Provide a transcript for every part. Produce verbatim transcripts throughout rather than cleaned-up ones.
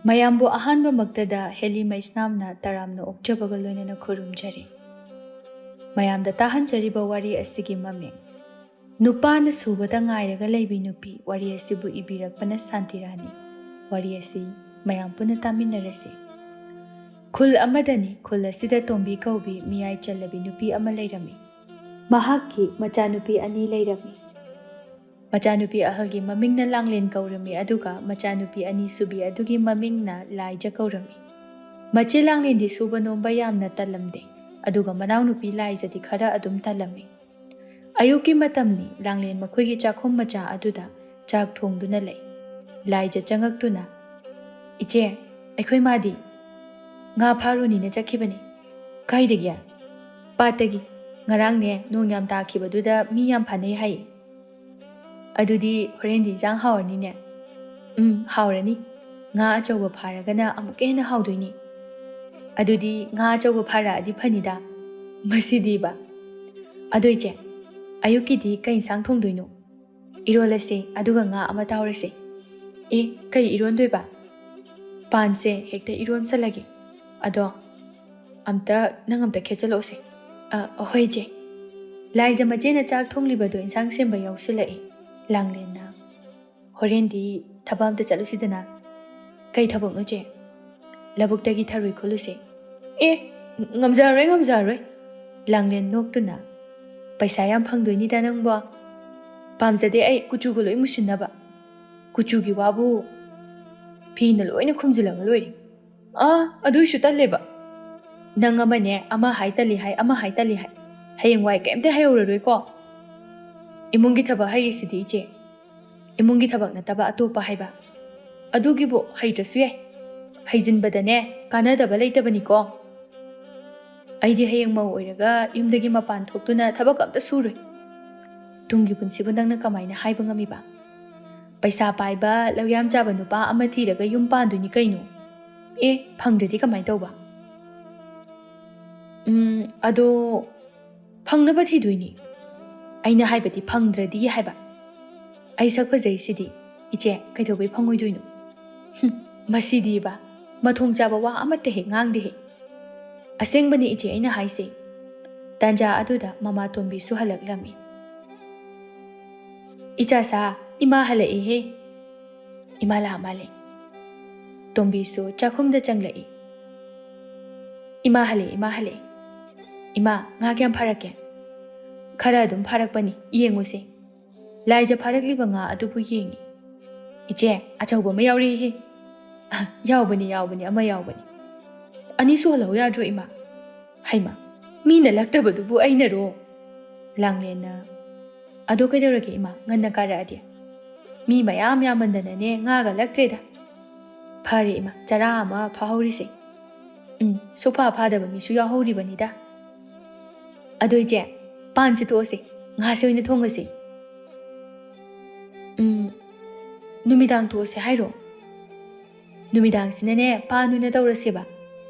ꯃꯌꯥꯝꯕꯨ ꯑꯍꯥꯟꯕꯃꯛꯇꯗ ꯍꯦꯂꯤ ꯃꯩꯁꯅꯥꯝꯅ ꯇꯔꯥꯝꯅ ꯑꯣꯛꯆꯕꯒ ꯂꯣꯏꯅꯅ ꯈꯨꯔꯨꯝꯖꯔꯤ꯫ ꯃꯌꯥꯝꯗ ꯇꯥꯍꯟꯖꯔꯤꯕ ꯋꯥꯔꯤ ꯑꯁꯤꯒꯤ ꯃꯃꯤꯡ "ꯅꯨꯄꯥꯅ ꯁꯨꯕꯗ ꯉꯥꯏꯔꯒ ꯂꯩꯕꯤ ꯅꯨꯄꯤ" ꯋꯥꯔꯤ ꯑꯁꯤꯕꯨ ꯏꯕꯤꯔꯛꯄꯅ ꯁꯥꯟꯇꯤꯔꯥꯅꯤ꯫ ꯋꯥꯔꯤ ꯑꯁꯤ ꯃꯌꯥꯝ ꯄꯨꯟꯅ ꯇꯥꯃꯤꯟꯅꯔꯁꯤ꯫ ꯈꯨꯜ ꯑꯃꯗꯅꯤ꯫ ꯈꯨꯜ ꯑꯁꯤꯗ ꯇꯣꯝꯕꯤ ꯀꯧꯕꯤ ꯃꯤꯌꯥꯏ ꯆꯜꯂꯕꯤ ꯅꯨꯄꯤ ꯑꯃ ꯂꯩꯔꯝꯃꯤ꯫ ꯃꯍꯥꯛꯀꯤ ꯃꯆꯥꯅꯨꯄꯤ ꯑꯅꯤ ꯂꯩꯔꯝꯃꯤ꯫ ꯃꯆꯥꯅꯨꯄꯤ ꯑꯍꯜꯒꯤ ꯃꯃꯤꯡꯅ ꯂꯥꯡꯂꯦꯟ ꯀꯧꯔꯝꯃꯤ, ꯑꯗꯨꯒ ꯃꯆꯥꯅꯨꯄꯤ ꯑꯅꯤꯁꯨꯕꯤ ꯑꯗꯨꯒꯤ ꯃꯃꯤꯡꯅ ꯂꯥꯏꯖ ꯀꯧꯔꯝꯃꯤ꯫ ꯃꯆꯦ ꯂꯥꯡꯂꯦꯟꯗꯤ ꯁꯨꯕ ꯅꯣꯝꯕ ꯌꯥꯝꯅ ꯇꯜꯂꯝꯗꯦ, ꯑꯗꯨꯒ ꯃꯅꯥꯎꯅꯨꯄꯤ ꯂꯥꯏꯖꯗꯤ ꯈꯔ ꯑꯗꯨꯝ ꯇꯜꯂꯝꯃꯤ꯫ ꯑꯌꯨꯛꯀꯤ ꯃꯇꯝꯅꯤ꯫ ꯂꯥꯡꯂꯦꯟ ꯃꯈꯣꯏꯒꯤ ꯆꯥꯛꯈꯨꯝ ꯃꯆꯥ ꯑꯗꯨꯗ ꯆꯥꯛ ꯊꯣꯡꯗꯨꯅ ꯂꯩ꯫ ꯂꯥꯏꯖ ꯆꯪꯉꯛꯇꯨꯅ, "ꯏꯆꯦ, ꯑꯩꯈꯣꯏ ꯃꯥꯗꯤ ꯉꯥ ꯐꯥꯔꯨꯅꯤꯅ ꯆꯠꯈꯤꯕꯅꯤ꯫" "ꯀꯥꯏꯗꯒꯤ?" "ꯄꯥꯠꯇꯒꯤ꯫ ꯉꯔꯥꯡꯅꯦ, ꯅꯣꯡ ꯌꯥꯝ ꯇꯥꯈꯤꯕꯗꯨꯗ ꯃꯤ ꯌꯥꯝ ꯐꯥꯅꯩ ꯍꯥꯏ꯫" "ꯑꯗꯨꯗꯤ ꯍꯣꯔꯦꯟꯗꯤ ꯏꯟꯁꯥꯡ ꯍꯥꯎꯔꯅꯤꯅꯦ?" "ꯎꯝ, ꯍꯥꯎꯔꯅꯤ꯫ ꯉꯥ ꯑꯆꯧꯕ ꯐꯥꯔꯒꯅ ꯑꯃꯨꯛꯀ ꯍꯦꯟꯅ ꯍꯥꯎꯗꯣꯏꯅꯤ꯫" "ꯑꯗꯨꯗꯤ ꯉꯥ ꯑꯆꯧꯕ ꯐꯥꯔꯛꯑꯗꯤ ꯐꯅꯤꯗ꯫ ꯃꯁꯤꯗꯤꯕ꯫ ꯑꯗꯣ ꯏꯆꯦ, ꯑꯌꯨꯛꯀꯤꯗꯤ ꯀꯩ ꯏꯟꯁꯥꯡ ꯊꯣꯡꯗꯣꯏꯅꯣ?" "ꯏꯔꯣꯜꯂꯁꯦ, ꯑꯗꯨꯒ ꯉꯥ ꯑꯃ ꯇꯥꯎꯔꯁꯦ꯫" "ꯑꯦ, ꯀꯩ ꯏꯔꯣꯟꯗꯣꯏꯕ?" "ꯄꯥꯟꯁꯦ ꯍꯦꯛꯇ ꯏꯔꯣꯟꯁꯜꯂꯒꯦ꯫ ꯑꯗꯣ ꯑꯝꯇ, ꯅꯪ ꯑꯝꯇ ꯈꯦꯠꯆꯜꯂꯛꯑꯣꯁꯦ꯫" "ꯑ, ꯍꯣꯏ ꯏꯆꯦ꯫" ꯂꯥꯏꯖ ꯃꯆꯦꯅ ꯆꯥꯛ ꯊꯣꯡꯂꯤꯕꯗꯣ ꯏꯟꯁꯥꯡ ꯁꯦꯝꯕ ꯌꯥꯎꯁꯤꯜꯂꯛꯏ꯫ ꯂꯥꯡꯂꯦꯟꯅ, "ꯍꯣꯔꯦꯟꯗꯤ ꯊꯕꯛ ꯑꯝꯇ ꯆꯠꯂꯨꯁꯤꯗꯅ꯫" "ꯀꯩ ꯊꯕꯛꯅꯣ ꯆꯦ?" "ꯂꯧꯕꯨꯛꯇꯒꯤ ꯊꯔꯣꯏ ꯈꯨꯜꯂꯨꯁꯦ꯫" "ꯑꯦ, ꯉꯝꯖꯔꯣꯏ, ꯉꯝꯖꯔꯣꯏ꯫" ꯂꯥꯡꯂꯦꯟ ꯅꯣꯛꯇꯨꯅ, "ꯄꯩꯁꯥ ꯌꯥꯝ ꯐꯪꯗꯣꯏꯅꯤꯗ ꯅꯪꯕꯣ꯫" "ꯄꯥꯝꯖꯗꯦ ꯑꯩ ꯀꯨꯆꯨꯒ ꯂꯣꯏ ꯃꯨꯁꯤꯟꯅꯕ꯫ ꯀꯨꯆꯨꯒꯤ ꯋꯥꯕꯨ ꯐꯤꯅ ꯂꯣꯏꯅ ꯈꯨꯝꯖꯤꯜꯂꯒ ꯂꯣꯏꯔꯦ꯫ ꯑꯥ, ꯑꯗꯨꯏꯁꯨ ꯇꯜꯂꯦꯕ꯫ ꯅꯪ ꯑꯃꯅꯦ, ꯑꯃ ꯍꯥꯏ ꯇꯜꯂꯤ ꯍꯥꯏ, ꯑꯃ ꯍꯥꯏ ꯇꯜꯂꯤ ꯍꯥꯏ꯫ ꯍꯌꯦꯡꯋꯥꯏ ꯀꯩꯝꯇ ꯍꯩꯍꯧꯔꯔꯣꯏꯀꯣ꯫" "ꯏꯃꯨꯡꯒꯤ ꯊꯕꯛ ꯍꯩꯔꯤꯁꯤꯗꯤ ꯏꯆꯦ?" "ꯏꯃꯨꯡꯒꯤ ꯊꯕꯛ ꯅꯠꯇꯕ ꯑꯇꯣꯞꯄ ꯍꯥꯏꯕ꯫" "ꯑꯗꯨꯒꯤꯕꯨ ꯍꯩꯇ꯭ꯔꯁꯨ ꯌꯥꯏ꯫ ꯍꯩꯖꯤꯟꯕꯗꯅꯦ, ꯀꯥꯟꯅꯗꯕ ꯂꯩꯇꯕꯅꯤꯀꯣ꯫ ꯑꯩꯗꯤ ꯍꯌꯦꯡ ꯃꯧ ꯑꯣꯏꯔꯒ ꯌꯨꯝꯗꯒꯤ ꯃꯄꯥꯟ ꯊꯣꯛꯇꯨꯅ ꯊꯕꯛ ꯑꯝꯇ ꯁꯨꯔꯣꯏ꯫" "ꯇꯨꯡꯒꯤ ꯄꯨꯟꯁꯤꯕꯨ ꯅꯪꯅ ꯀꯃꯥꯏꯅ ꯍꯥꯏꯕ ꯉꯝꯃꯤꯕ? ꯄꯩꯁꯥ ꯄꯥꯏꯕ, ꯂꯧꯌꯥꯝ ꯆꯥꯕ ꯅꯨꯄꯥ ꯑꯃ ꯊꯤꯔꯒ ꯌꯨꯝ ꯄꯥꯟꯗꯣꯏꯅꯤ ꯀꯩꯅꯣ꯫ ꯑꯦ, ꯐꯪꯗ꯭ꯔꯗꯤ ꯀꯃꯥꯏꯅ ꯇꯧꯕ?" "ꯎꯝ, ꯑꯗꯣ ꯐꯪꯅꯕ ꯊꯤꯗꯣꯏꯅꯤ꯫ ꯑꯩꯅ ꯍꯥꯏꯕꯗꯤ ꯐꯪꯗ꯭ꯔꯗꯤ ꯍꯥꯏꯕ꯫ ꯑꯩ ꯁꯛ ꯐꯖꯩꯁꯤꯗꯤ꯫ ꯏꯆꯦ, ꯀꯩꯗꯧꯕꯩ ꯐꯪꯉꯣꯏꯗꯣꯏꯅꯣ?" "ꯍꯨꯝ, ꯃꯁꯤꯗꯤꯕ, ꯃꯊꯣꯡ ꯆꯥꯕ ꯋꯥ ꯑꯃꯠꯇ ꯍꯦꯛ ꯉꯥꯡꯗꯦ ꯍꯦꯛ꯫ "ꯑꯁꯦꯡꯕꯅꯤ ꯏꯆꯦ ꯑꯩꯅ ꯍꯥꯏꯁꯦ"꯫ ꯇꯥꯟꯖꯥ ꯑꯗꯨꯗ ꯃꯃꯥ ꯇꯣꯝꯕꯤꯁꯨ ꯍꯜꯂꯛꯂꯝꯃꯤ꯫ "ꯏꯆꯥꯁꯥ, ꯏꯃꯥ ꯍꯜꯂꯛꯏꯍꯦ"꯫ "ꯏꯃꯥ ꯂꯥꯛ ꯃꯥꯜꯂꯦ"꯫ ꯇꯣꯝꯕꯤꯁꯨ ꯆꯥꯛꯈꯨꯝꯗ ꯆꯪꯂꯛꯏ꯫ "ꯏꯃꯥ ꯍꯜꯂꯛꯑꯦ, ꯏꯃꯥ ꯍꯜꯂꯛꯑꯦ꯫ ꯏꯃꯥ, ꯉꯥ ꯀꯌꯥꯝ ꯐꯥꯔꯛꯀꯦ?" "ꯈꯔ ꯑꯗꯨꯝ ꯐꯥꯔꯛꯄꯅꯤ, ꯌꯦꯡꯉꯨꯁꯦ"꯫ ꯂꯥꯏꯖ ꯐꯥꯔꯛꯂꯤꯕ ꯉꯥ ꯑꯗꯨꯕꯨ ꯌꯦꯡꯉꯤ꯫ "ꯏꯆꯦ, ꯑꯆꯧꯕ ꯑꯃ ꯌꯥꯎꯔꯛꯏꯍꯦ"꯫ "ꯑ, ꯌꯥꯎꯕꯅꯤ, ꯌꯥꯎꯕꯅꯤ, ꯑꯃ ꯌꯥꯎꯕꯅꯤ꯫ ꯑꯅꯤ ꯁꯨꯍꯜꯂꯛꯎ ꯌꯥꯗ꯭ꯔꯣ, ꯏꯃꯥ?" "ꯍꯩꯃꯥ, ꯃꯤꯅ ꯂꯛꯇꯕꯗꯨꯕꯨ ꯑꯩꯅꯔꯣ?" ꯂꯥꯡꯂꯦꯟꯅ, "ꯑꯗꯣ ꯀꯩꯗꯧꯔꯒꯦ ꯏꯃꯥ, ꯉꯟꯅ ꯀꯥꯔꯛꯑꯗꯤ? ꯃꯤ ꯃꯌꯥꯝ ꯌꯥꯝꯃꯟꯗꯅꯅꯦ ꯉꯥꯒ ꯂꯛꯇ꯭ꯔꯦꯗ"꯫ "ꯐꯔꯦ ꯏꯃꯥ, ꯆꯔꯥ ꯑꯃ ꯐꯥꯍꯧꯔꯤꯁꯦ꯫ ꯎꯝ, ꯁꯨꯛꯐꯥ ꯐꯥꯗꯕ ꯃꯤꯁꯨ ꯌꯥꯎꯍꯧꯔꯤꯕꯅꯤꯗ꯫ ꯑꯗꯣ ꯏꯆꯦ, ꯄꯥꯟꯁꯦ ꯇꯣꯛꯑꯁꯦ, ꯉꯥꯁꯦ ꯑꯣꯏꯅ ꯊꯣꯡꯉꯁꯦ"꯫ "ꯎꯝ, ꯅꯨꯃꯤꯗꯥꯡ ꯇꯣꯛꯑꯁꯦ ꯍꯥꯏꯔꯣ?" "ꯅꯨꯃꯤꯗꯥꯡꯁꯤꯅꯅꯦ ꯄꯥꯟ ꯑꯣꯏꯅ ꯇꯧꯔꯁꯦꯕ"꯫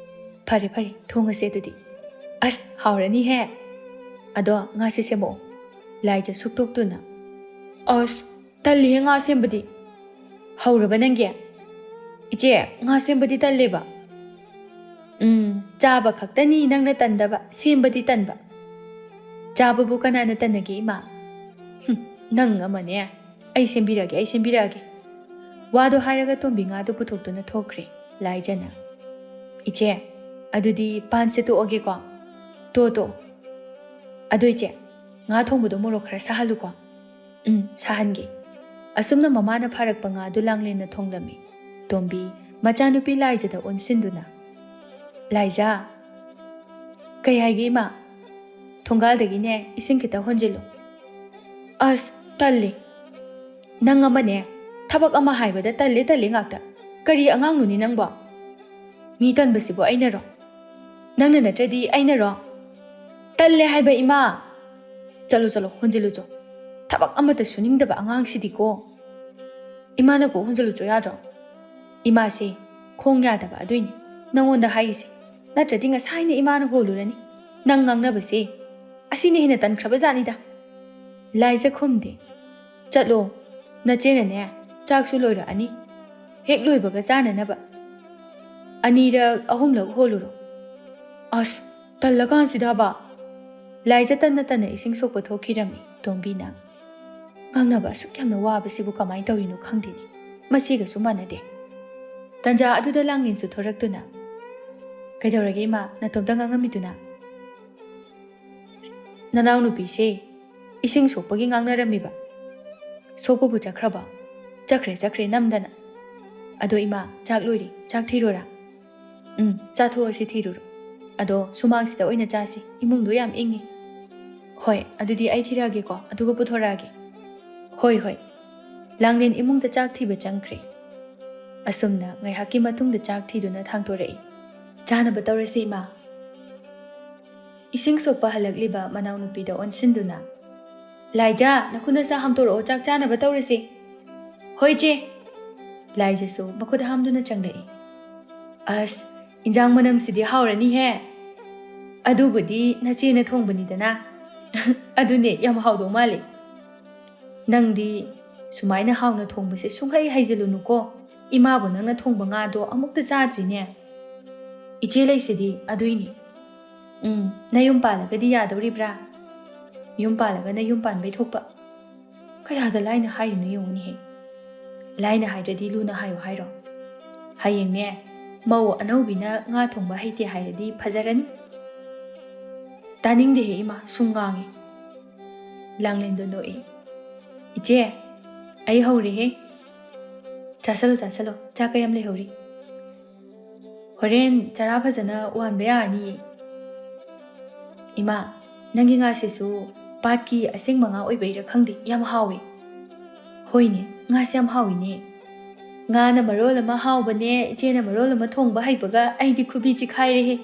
"ꯐꯔꯦ ꯐꯔꯦ, ꯊꯣꯡꯉꯁꯦ ꯑꯗꯨꯗꯤ꯫ ꯑꯁ, ꯍꯥꯎꯔꯅꯤꯍꯦ꯫ ꯑꯗꯣ ꯉꯥꯁꯦ ꯁꯦꯝꯃꯛꯑꯣ"꯫ ꯂꯥꯏꯖ ꯁꯨꯛꯇꯣꯛꯇꯨꯅ꯫ "ꯑꯁ, ꯇꯜꯂꯤꯍꯦ ꯉꯥ ꯁꯦꯝꯕꯗꯤ"꯫ "ꯍꯧꯔꯕ ꯅꯪꯒꯤ?" "ꯏꯆꯦ, ꯉꯥ ꯁꯦꯝꯕꯗꯤ ꯇꯜꯂꯦꯕ"꯫ "ꯎꯝ, ꯆꯥꯕ ꯈꯛꯇꯅꯤ ꯅꯪꯅ ꯇꯟꯗꯕ, ꯁꯦꯝꯕꯗꯤ ꯇꯟꯕ"꯫ "ꯆꯥꯕꯕꯨ ꯀꯅꯥꯅ ꯇꯟꯅꯒꯦ ꯏꯃꯥ?" "ꯍꯨꯝ, ꯅꯪ ꯑꯃꯅꯦ꯫ ꯑꯩ ꯁꯦꯝꯕꯤꯔꯛꯑꯒꯦ, ꯑꯩ ꯁꯦꯝꯕꯤꯔꯛꯑꯒꯦ"꯫ ꯋꯥꯗꯣ ꯍꯥꯏꯔꯒ ꯇꯣꯝꯕꯤ ꯉꯥꯗꯨ ꯄꯨꯊꯣꯛꯇꯨꯅ ꯊꯣꯛꯈ꯭ꯔꯦ꯫ ꯂꯥꯏꯖꯅ, "ꯏꯆꯦ, ꯑꯗꯨꯗꯤ ꯄꯥꯟꯁꯦ ꯇꯣꯛꯑꯒꯦꯀꯣ"꯫ "ꯇꯣ, ꯇꯣ꯫ ꯑꯗꯨ ꯏꯆꯦ, ꯉꯥ ꯊꯣꯡꯕꯗꯣ ꯃꯣꯔꯣꯛ ꯈꯔ ꯁꯥꯍꯜꯂꯨꯀꯣ"꯫ "ꯎꯝ, ꯁꯥꯍꯟꯒꯦ"꯫ ꯑꯁꯨꯝꯅ ꯃꯃꯥꯅ ꯐꯥꯔꯛꯄ ꯉꯥꯗꯨ ꯂꯥꯡꯂꯦꯟꯅ ꯊꯣꯡꯂꯝꯃꯤ꯫ ꯇꯣꯝꯕꯤ ꯃꯆꯥꯅꯨꯄꯤ ꯂꯥꯏꯖꯗ ꯑꯣꯟꯁꯤꯟꯗꯨꯅ, "ꯂꯥꯏꯖ"꯫ "ꯀꯩ ꯍꯥꯏꯒꯦ ꯏꯃꯥ?" "ꯊꯣꯡꯒꯥꯜꯗꯒꯤꯅꯦ ꯏꯁꯤꯡ ꯈꯤꯇ ꯍꯣꯟꯖꯤꯜꯂꯨ"꯫ "ꯑꯁ, ꯇꯜꯂꯤ"꯫ "ꯅꯪ ꯑꯃꯅꯦ, ꯊꯕꯛ ꯑꯃ ꯍꯥꯏꯕꯗ ꯇꯜꯂꯦ ꯇꯜꯂꯦ ꯉꯥꯛꯇ꯫ ꯀꯔꯤ ꯑꯉꯥꯡꯅꯣꯅꯦ ꯅꯪꯕꯣ? ꯃꯤ ꯇꯟꯕꯁꯤꯕꯨ ꯑꯩꯅꯔꯣ? ꯅꯪꯅ ꯅꯠꯇ꯭ꯔꯗꯤ ꯑꯩꯅꯔꯣ? ꯇꯜꯂꯦ ꯍꯥꯏꯕ ꯏꯃꯥ"꯫ "ꯆꯠꯂꯣ ꯆꯠꯂꯣ, ꯍꯣꯟꯖꯤꯜꯂꯨ ꯆꯣ꯫ ꯊꯕꯛ ꯑꯃꯠꯇ ꯁꯨꯅꯤꯡꯗꯕ ꯑꯉꯥꯡꯁꯤꯗꯤꯀꯣ"꯫ "ꯏꯃꯥꯅ ꯀꯣꯛ ꯍꯣꯟꯖꯤꯜꯂꯨ ꯆꯣ ꯌꯥꯗ꯭ꯔꯣ? ꯏꯃꯥꯁꯦ ꯈꯣꯡ ꯌꯥꯗꯕ ꯑꯗꯨꯏꯅꯤ ꯅꯪꯉꯣꯟꯗ ꯍꯥꯏꯔꯤꯁꯦ꯫ ꯅꯠꯇ꯭ꯔꯗꯤ ꯉꯁꯥꯏꯅ ꯏꯃꯥꯅ ꯍꯣꯜꯂꯨꯔꯅꯤ꯫ ꯅꯪ ꯉꯥꯡꯅꯕꯁꯦ ꯑꯁꯤꯅ ꯍꯦꯟꯅ ꯇꯟꯈ꯭ꯔꯕ ꯖꯥꯠꯅꯤꯗ"꯫ ꯂꯥꯏꯖ ꯈꯨꯝꯗꯦ꯫ "ꯆꯠꯂꯣ, ꯅꯆꯦꯅꯅꯦ ꯆꯥꯛꯁꯨ ꯂꯣꯏꯔꯛꯑꯅꯤ"꯫ ꯍꯦꯛ ꯂꯣꯏꯕꯒ ꯆꯥꯅꯅꯕ ꯑꯅꯤꯔꯛ ꯑꯍꯨꯝꯂꯛ ꯍꯣꯜꯂꯨꯔꯣ꯫ ꯑꯁ, ꯇꯜꯂꯀꯥꯟꯁꯤꯗꯕ꯫ ꯂꯥꯏꯖ ꯇꯟꯅ ꯇꯟꯅ ꯏꯁꯤꯡ ꯁꯣꯛꯄ ꯊꯣꯛꯈꯤꯔꯝꯃꯤ ꯇꯣꯝꯕꯤꯅ꯫ ꯉꯥꯡꯅꯕ ꯑꯁꯨꯛ ꯌꯥꯝꯅ ꯋꯥꯕꯁꯤꯕꯨ ꯀꯃꯥꯏꯅ ꯇꯧꯔꯤꯅꯣ ꯈꯪꯗꯦꯅꯦ꯫ ꯃꯁꯤꯒꯁꯨ ꯃꯥꯟꯅꯗꯦ꯫ ꯇꯟꯖꯥ ꯑꯗꯨꯗ ꯂꯥꯡꯂꯦꯟꯁꯨ ꯊꯣꯔꯛꯇꯨꯅ, "ꯀꯩꯗꯧꯔꯒꯦ ꯏꯃꯥ, ꯅꯇꯣꯝꯇ ꯉꯥꯡꯉꯝꯃꯤꯗꯨꯅ?" "ꯅꯅꯥꯎꯅꯨꯄꯤꯁꯦ ꯏꯁꯤꯡ ꯁꯣꯛꯄꯒꯤ ꯉꯥꯡꯅꯔꯝꯃꯤꯕ꯫ ꯁꯣꯛꯄꯕꯨ ꯆꯠꯈ꯭ꯔꯕ?" "ꯆꯠꯈ꯭ꯔꯦ, ꯆꯠꯈ꯭ꯔꯦ, ꯅꯝꯗꯅ꯫ ꯑꯗꯣ ꯏꯃꯥ, ꯆꯥꯛ ꯂꯣꯏꯔꯦ, ꯆꯥꯛ ꯊꯤꯔꯨꯔꯥ?" "ꯎꯝ, ꯆꯥꯊꯣꯛꯑꯁꯤ, ꯊꯤꯔꯨꯔꯣ꯫ ꯑꯗꯣ ꯁꯨꯃꯥꯡꯁꯤꯗ ꯑꯣꯏꯅ ꯆꯥꯁꯤ, ꯏꯃꯨꯡꯗꯣ ꯌꯥꯝ ꯏꯪꯉꯤ꯫" "ꯍꯣꯏ, ꯑꯗꯨꯗꯤ ꯑꯩ ꯊꯤꯔꯛꯑꯒꯦꯀꯣ, ꯑꯗꯨꯒ ꯄꯨꯊꯣꯔꯛꯑꯒꯦ꯫" "ꯍꯣꯏ, ꯍꯣꯏ꯫" ꯂꯥꯡꯂꯦꯟ ꯏꯃꯨꯡꯗ ꯆꯥꯛ ꯊꯤꯕ ꯆꯪꯈ꯭ꯔꯦ꯫ ꯑꯁꯨꯝꯅ ꯉꯥꯏꯍꯥꯛꯀꯤ ꯃꯇꯨꯡꯗ ꯆꯥꯛ ꯊꯤꯗꯨꯅ ꯊꯥꯡꯇꯣꯔꯛꯏ꯫ "ꯆꯥꯅꯕ ꯇꯧꯔꯁꯤ, ꯏꯃꯥ꯫" ꯏꯁꯤꯡ ꯁꯣꯛꯄ ꯍꯜꯂꯛꯂꯤꯕ ꯃꯅꯥꯎꯅꯨꯄꯤꯗ ꯑꯣꯟꯁꯤꯟꯗꯨꯅ, "ꯂꯥꯏꯖꯥ, ꯅꯈꯨꯠ ꯅꯁꯥ ꯍꯥꯝꯇꯣꯔꯛꯑꯣ, ꯆꯥꯛ ꯆꯥꯅꯕ ꯇꯧꯔꯁꯤ꯫" "ꯍꯣꯏ, ꯆꯦ꯫" ꯂꯥꯏꯖꯁꯨ ꯃꯈꯨꯠ ꯍꯥꯝꯗꯨꯅ ꯆꯪꯂꯛꯏ꯫ "ꯑꯁ, ꯏꯟꯖꯥꯡ ꯃꯅꯝꯁꯤꯗꯤ ꯍꯥꯎꯔꯅꯤꯍꯦ꯫ ꯑꯗꯨꯕꯨꯗꯤ ꯅꯆꯦꯅ ꯊꯣꯡꯕꯅꯤꯗꯅ꯫" "ꯑꯗꯨꯅꯦ, ꯌꯥꯝ ꯍꯥꯎꯗꯧ ꯃꯥꯜꯂꯦ꯫" "ꯅꯪꯗꯤ ꯁꯨꯃꯥꯏꯅ ꯍꯥꯎꯅ ꯊꯣꯡꯕꯁꯦ ꯁꯨꯡꯍꯩ ꯍꯩꯖꯤꯜꯂꯨꯅꯨꯀꯣ꯫ ꯏꯃꯥꯕꯨ ꯅꯪꯅ ꯊꯣꯡꯕ ꯉꯥꯗꯣ ꯑꯃꯨꯛꯇ ꯆꯥꯗ꯭ꯔꯤꯅꯦ꯫" "ꯏꯆꯦ ꯂꯩꯁꯤꯗꯤ ꯑꯗꯨꯏꯅꯤ꯫" "ꯎꯝ, ꯅꯌꯨꯝ ꯄꯥꯜꯂꯒꯗꯤ ꯌꯥꯗꯧꯔꯤꯕ꯭ꯔꯥ? ꯌꯨꯝ ꯄꯥꯜꯂꯒꯅ ꯌꯨꯝ ꯄꯥꯟꯕꯩ ꯊꯣꯛꯄ꯫ ꯀꯌꯥꯗ ꯂꯥꯏꯅ ꯍꯥꯏꯔꯤꯅꯣ ꯌꯦꯡꯉꯨꯅꯦꯍꯦ꯫ ꯂꯥꯏꯅ ꯍꯥꯏꯗ꯭ꯔꯗꯤ ꯂꯨꯅ ꯍꯥꯏꯌꯣ ꯍꯥꯏꯔꯣ? ꯍꯌꯦꯡꯅꯦ, ꯃꯧ ꯑꯅꯧꯕꯤꯅ ꯉꯥ ꯊꯣꯡꯕ ꯍꯩꯇꯦ ꯍꯥꯏꯔꯗꯤ ꯐꯖꯔꯅꯤ꯫" "ꯇꯥꯅꯤꯡꯗꯦꯍꯦ ꯏꯃꯥ, ꯁꯨꯝ ꯉꯥꯡꯉꯤ꯫" ꯂꯥꯡꯂꯦꯟꯗꯣ ꯅꯣꯛꯏ꯫ "ꯏꯆꯦ, ꯑꯩ ꯍꯧꯔꯦꯍꯦ꯫ ꯆꯥꯁꯜꯂꯣ, ꯆꯥꯁꯜꯂꯣ, ꯆꯥꯛ ꯀꯌꯥꯝ ꯂꯩꯍꯧꯔꯤ?" "ꯍꯣꯔꯦꯟ ꯆꯔꯥ ꯐꯖꯅ ꯋꯥꯟꯕ ꯌꯥꯔꯅꯤꯌꯦ꯫" "ꯏꯃꯥ, ꯅꯪꯒꯤ ꯉꯥꯁꯤꯁꯨ ꯄꯥꯠꯀꯤ ꯑꯁꯦꯡꯕ ꯉꯥ ꯑꯣꯏꯕꯩꯔꯥ ꯈꯪꯗꯦ, ꯌꯥꯝ ꯍꯥꯎꯋꯦ꯫" "ꯍꯣꯏꯅꯦ, ꯉꯥꯁꯦ ꯌꯥꯝ ꯍꯥꯎꯋꯤꯅꯦ꯫ ꯉꯥꯅ ꯃꯔꯣꯜ ꯑꯃ ꯍꯥꯎꯕꯅꯦ, ꯏꯆꯦꯅ ꯃꯔꯣꯜ ꯑꯃ ꯊꯣꯡꯕ ꯍꯩꯕꯒ, ꯑꯩꯗꯤ ꯈꯨꯕꯤ ꯆꯤꯈꯥꯏꯔꯦꯍꯦ꯫"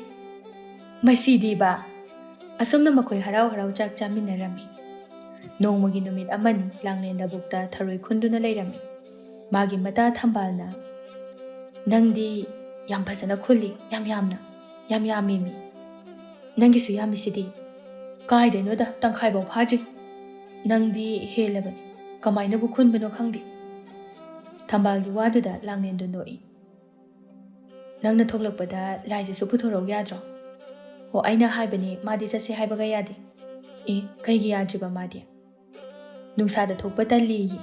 ꯃꯁꯤꯗꯤꯕ꯫ ꯑꯁꯨꯝꯅ ꯃꯈꯣꯏ ꯍꯔꯥꯎ ꯍꯔꯥꯎ ꯆꯥꯛ ꯆꯥꯃꯤꯟꯅꯔꯝꯃꯤ꯫ ꯅꯣꯡꯃꯒꯤ ꯅꯨꯃꯤꯠ ꯑꯃꯅꯤ ꯂꯥꯡꯂꯦꯟ ꯂꯧꯕꯨꯛꯇ ꯊꯔꯣꯏ ꯈꯨꯟꯗꯨꯅ ꯂꯩꯔꯝꯃꯤ꯫ ꯃꯥꯒꯤ ꯃꯇꯥ ꯊꯝꯕꯥꯜꯅ, "ꯅꯪꯗꯤ ꯌꯥꯝ ꯐꯖꯅ ꯈꯨꯜꯂꯤ, ꯌꯥꯝ ꯌꯥꯝꯅ, ꯌꯥꯝ ꯌꯥꯝꯃꯤꯃꯤ꯫ ꯅꯪꯒꯤꯁꯨ ꯌꯥꯝꯃꯤꯁꯤꯗꯤ꯫" "ꯀꯥꯏꯗꯩꯅꯣꯗ, ꯇꯪꯈꯥꯏꯐꯥꯎ ꯐꯥꯗ꯭ꯔꯤ꯫ ꯅꯪꯗꯤ ꯍꯦꯜꯂꯕꯅꯤ, ꯀꯃꯥꯏꯅꯕꯨ ꯈꯨꯟꯕꯅꯣ ꯈꯪꯗꯦ꯫" ꯊꯝꯕꯥꯜꯒꯤ ꯋꯥꯗꯨꯗ ꯂꯥꯡꯂꯦꯟꯗꯨ ꯅꯣꯛꯏ꯫ "ꯅꯪꯅ ꯊꯣꯛꯂꯛꯄꯗ ꯂꯥꯏꯖꯁꯨ ꯄꯨꯊꯣꯔꯛꯎ ꯌꯥꯗ꯭ꯔꯣ?" "ꯑꯣ, ꯑꯩꯅ ꯍꯥꯏꯕꯅꯦ, ꯃꯥꯗꯤ ꯆꯠꯁꯦ ꯍꯥꯏꯕꯒ ꯌꯥꯗꯦ꯫" "ꯑꯦ, ꯀꯩꯒꯤ ꯌꯥꯗ꯭ꯔꯤꯕ ꯃꯥꯗꯤ?" "ꯅꯨꯡꯁꯥꯗ ꯊꯣꯛꯄ ꯇꯜꯂꯤꯌꯦ꯫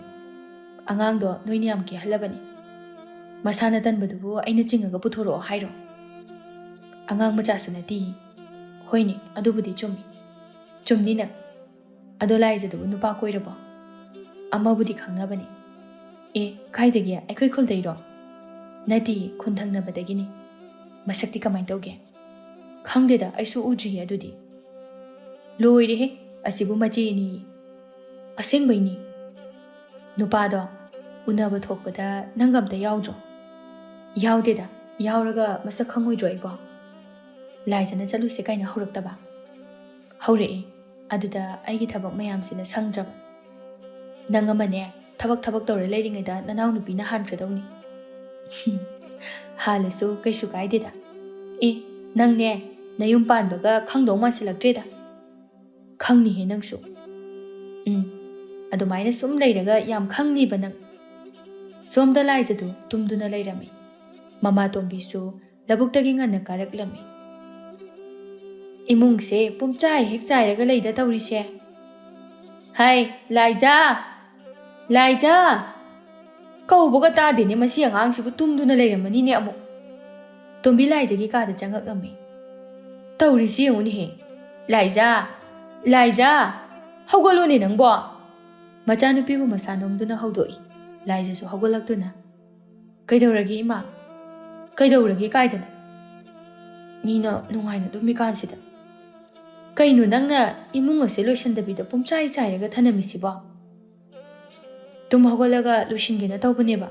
ꯑꯉꯥꯡꯗꯣ ꯅꯣꯏꯅ ꯌꯥꯝ ꯀꯦꯍꯜꯂꯕꯅꯤ꯫ ꯃꯁꯥꯅ ꯇꯟꯕꯗꯨꯕꯨ ꯑꯩꯅ ꯆꯤꯡꯉꯒ ꯄꯨꯊꯣꯔꯛꯑꯣ ꯍꯥꯏꯔꯣ?" "ꯑꯉꯥꯡ ꯃꯆꯥꯁꯨ ꯅꯠꯇꯦꯌꯦ꯫" "ꯍꯣꯏꯅꯦ, ꯑꯗꯨꯕꯨꯗꯤ ꯆꯨꯝꯃꯤ꯫" "ꯆꯨꯝꯅꯤ ꯅꯪ꯫ ꯑꯗꯣ ꯂꯥꯏꯖꯗꯨꯕꯨ ꯅꯨꯄꯥ ꯀꯣꯏꯔꯕꯣ?" "ꯑꯃꯕꯨꯗꯤ ꯈꯪꯅꯕꯅꯤ꯫" "ꯑꯦ, ꯀꯥꯏꯗꯒꯤ? ꯑꯩꯈꯣꯏ ꯈꯨꯜꯗꯩꯔꯣ?" "ꯅꯠꯇꯦ, ꯈꯨꯟ ꯊꯪꯅꯕꯗꯒꯤꯅꯤ꯫" "ꯃꯁꯛꯇꯤ ꯀꯃꯥꯏꯅ ꯇꯧꯒꯦ?" "ꯈꯪꯗꯦꯗ, ꯑꯩꯁꯨ ꯎꯗ꯭ꯔꯤꯌꯦ ꯑꯗꯨꯗꯤ꯫" "ꯂꯣꯏꯔꯦꯍꯦ, ꯑꯁꯤꯕꯨ ꯃꯆꯦꯅꯤ꯫" "ꯑꯁꯦꯡꯕꯩꯅꯤ꯫" "ꯅꯨꯄꯥꯗꯣ ꯎꯅꯕ ꯊꯣꯛꯄꯗ ꯅꯪꯒ ꯑꯝꯇ ꯌꯥꯎꯗ꯭ꯔꯣ?" "ꯌꯥꯎꯗꯦꯗ, ꯌꯥꯎꯔꯒ ꯃꯁꯛ ꯈꯪꯉꯣꯏꯗ꯭ꯔꯣ ꯑꯩꯕꯣ?" "ꯂꯥꯏꯖꯅ ꯆꯠꯂꯨꯁꯦ ꯀꯥꯏꯅ ꯍꯧꯔꯛꯇꯕ?" "ꯍꯧꯔꯛꯑꯦ, ꯑꯗꯨꯗ ꯑꯩꯒꯤ ꯊꯕꯛ ꯃꯌꯥꯝꯁꯤꯅ ꯁꯪꯗ꯭ꯔꯕ꯫" "ꯅꯪ ꯑꯃꯅꯦ, ꯊꯕꯛ ꯊꯕꯛ ꯇꯧꯔ ꯂꯩꯔꯤꯉꯩꯗ ꯅꯅꯥꯎꯅꯨꯄꯤꯅ ꯍꯥꯟꯈ꯭ꯔꯗꯧꯅꯤ꯫" "ꯍꯥꯜꯂꯁꯨ ꯀꯩꯁꯨ ꯀꯥꯏꯗꯦꯗ꯫" "ꯑꯦ, ꯅꯪꯅꯦ, ꯅꯌꯨꯝ ꯄꯥꯟꯕꯒ ꯈꯪꯗꯧ ꯃꯥꯟꯁꯤꯜꯂꯛꯇ꯭ꯔꯦꯗ꯫" "ꯈꯪꯅꯤꯍꯦ ꯅꯪꯁꯨ꯫" "ꯎꯝ, ꯑꯗꯨꯃꯥꯏꯅ ꯁꯨꯝ ꯂꯩꯔꯒ ꯌꯥꯝ ꯈꯪꯅꯤꯕ ꯅꯪ꯫" ꯁꯣꯝꯗ ꯂꯥꯏꯖꯗꯨ ꯇꯨꯝꯗꯨꯅ ꯂꯩꯔꯝꯃꯤ꯫ ꯃꯃꯥ ꯇꯣꯝꯕꯤꯁꯨ ꯂꯧꯕꯨꯛꯇꯒꯤ ꯉꯟꯅ ꯀꯥꯔꯛꯂꯝꯃꯤ꯫ "ꯏꯃꯨꯡꯁꯦ ꯄꯨꯝꯆꯥꯏ ꯍꯦꯛ ꯆꯥꯏꯔꯒ ꯂꯩꯗ ꯇꯧꯔꯤꯁꯦ꯫ ꯍꯥꯏ, ꯂꯥꯏꯖꯥ! ꯂꯥꯏꯖꯥ!" ꯀꯧꯕꯒ ꯇꯥꯗꯦꯅꯦ, ꯃꯁꯤ ꯑꯉꯥꯡꯁꯤꯕꯨ ꯇꯨꯝꯗꯨꯅ ꯂꯩꯔꯝꯃꯅꯤꯅꯦ ꯑꯃꯨꯛ꯫ ꯇꯣꯝꯕꯤ ꯂꯥꯏꯖꯒꯤ ꯀꯥꯗ ꯆꯪꯉꯛꯂꯝꯃꯤ꯫ "ꯇꯧꯔꯤꯁꯤ ꯌꯦꯡꯉꯨꯅꯦꯍꯦ꯫ ꯂꯥꯏꯖꯥ! ꯂꯥꯏꯖꯥ! ꯍꯧꯒꯠꯂꯣꯅꯦ ꯅꯪꯕꯣ!" ꯃꯆꯥꯅꯨꯄꯤꯕꯨ ꯃꯁꯥ ꯅꯣꯝꯗꯨꯅ ꯍꯧꯗꯣꯛꯏ꯫ ꯂꯥꯏꯖꯁꯨ ꯍꯧꯒꯠꯂꯛꯇꯨꯅ, "ꯀꯩꯗꯧꯔꯒꯦ ꯏꯃꯥ? ꯀꯩꯗꯧꯔꯒꯦ ꯀꯥꯏꯗꯅꯣ? ꯃꯤꯅ ꯅꯨꯡꯉꯥꯏꯅ ꯇꯨꯝꯃꯤꯀꯥꯟꯁꯤꯗ꯫ ꯀꯩꯅꯣ ꯅꯪꯅ ꯏꯃꯨꯡ ꯑꯁꯦ ꯂꯣꯏꯁꯤꯟꯗꯕꯤꯗ ꯄꯨꯝꯆꯥꯏ ꯆꯥꯏꯔꯒ ꯊꯅꯝꯃꯤꯁꯤꯕꯣ?" "ꯇꯨꯝ ꯍꯧꯒꯠꯂꯒ ꯂꯣꯏꯁꯤꯟꯒꯦꯅ ꯇꯧꯕꯅꯦꯕ꯫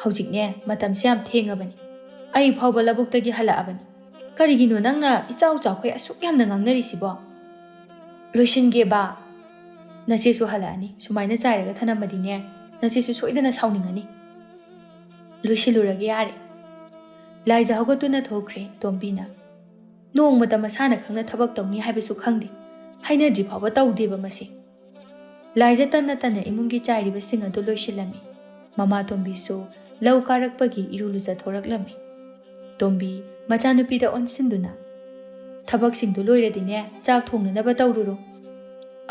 ꯍꯧꯖꯤꯛꯅꯦ, ꯃꯇꯝꯁꯦ ꯌꯥꯝ ꯊꯦꯡꯉꯕꯅꯤ꯫ ꯑꯩ ꯐꯥꯎꯕ ꯂꯧꯕꯨꯛꯇꯒꯤ ꯍꯜꯂꯛꯑꯕꯅꯤ꯫ ꯀꯔꯤꯒꯤꯅꯣ ꯅꯪꯅ ꯏꯆꯥꯎ ꯆꯥꯎꯈꯩ ꯑꯁꯨꯛ ꯌꯥꯝꯅ ꯉꯥꯡꯅꯔꯤꯁꯤꯕꯣ?" "ꯂꯣꯏꯁꯤꯟꯒꯦꯕ꯫ ꯅꯆꯦꯁꯨ ꯍꯜꯂꯛꯑꯅꯤ꯫ ꯁꯨꯃꯥꯏꯅ ꯆꯥꯏꯔꯒ ꯊꯅꯝꯃꯗꯤꯅꯦ, ꯅꯆꯦꯁꯨ ꯁꯣꯏꯗꯅ ꯁꯥꯎꯅꯤꯡꯉꯅꯤ꯫ ꯂꯣꯏꯁꯤꯜꯂꯨꯔꯒꯦ ꯌꯥꯔꯦ꯫" ꯂꯥꯏꯖ ꯍꯧꯒꯠꯇꯨꯅ ꯊꯣꯛꯈ꯭ꯔꯦ꯫ ꯇꯣꯝꯕꯤꯅ, "ꯅꯣꯡꯃꯇ ꯃꯁꯥꯅ ꯈꯪꯅ ꯊꯕꯛ ꯇꯧꯅꯤ ꯍꯥꯏꯕꯁꯨ ꯈꯪꯗꯦ꯫ ꯍꯥꯏꯅꯗ꯭ꯔꯤ ꯐꯥꯎꯕ ꯇꯧꯗꯦꯕ ꯃꯁꯤ꯫" ꯂꯥꯏꯖ ꯇꯟꯅ ꯇꯟꯅ ꯏꯃꯨꯡꯒꯤ ꯆꯥꯏꯔꯤꯕꯁꯤꯡ ꯑꯗꯨ ꯂꯣꯏꯁꯤꯜꯂꯝꯃꯤ꯫ ꯃꯃꯥ ꯇꯣꯝꯕꯤꯁꯨ ꯂꯧ ꯀꯥꯔꯛꯄꯒꯤ ꯏꯔꯨ ꯂꯨꯖꯊꯣꯔꯛꯂꯝꯃꯤ꯫ ꯇꯣꯝꯕꯤ ꯃꯆꯥꯅꯨꯄꯤꯗ ꯑꯣꯟꯁꯤꯟꯗꯨꯅ, "ꯊꯕꯛꯁꯤꯡꯗꯨ ꯂꯣꯏꯔꯗꯤꯅꯦ, ꯆꯥꯛ ꯊꯣꯡꯅꯅꯕ ꯇꯧꯔꯨꯔꯣ꯫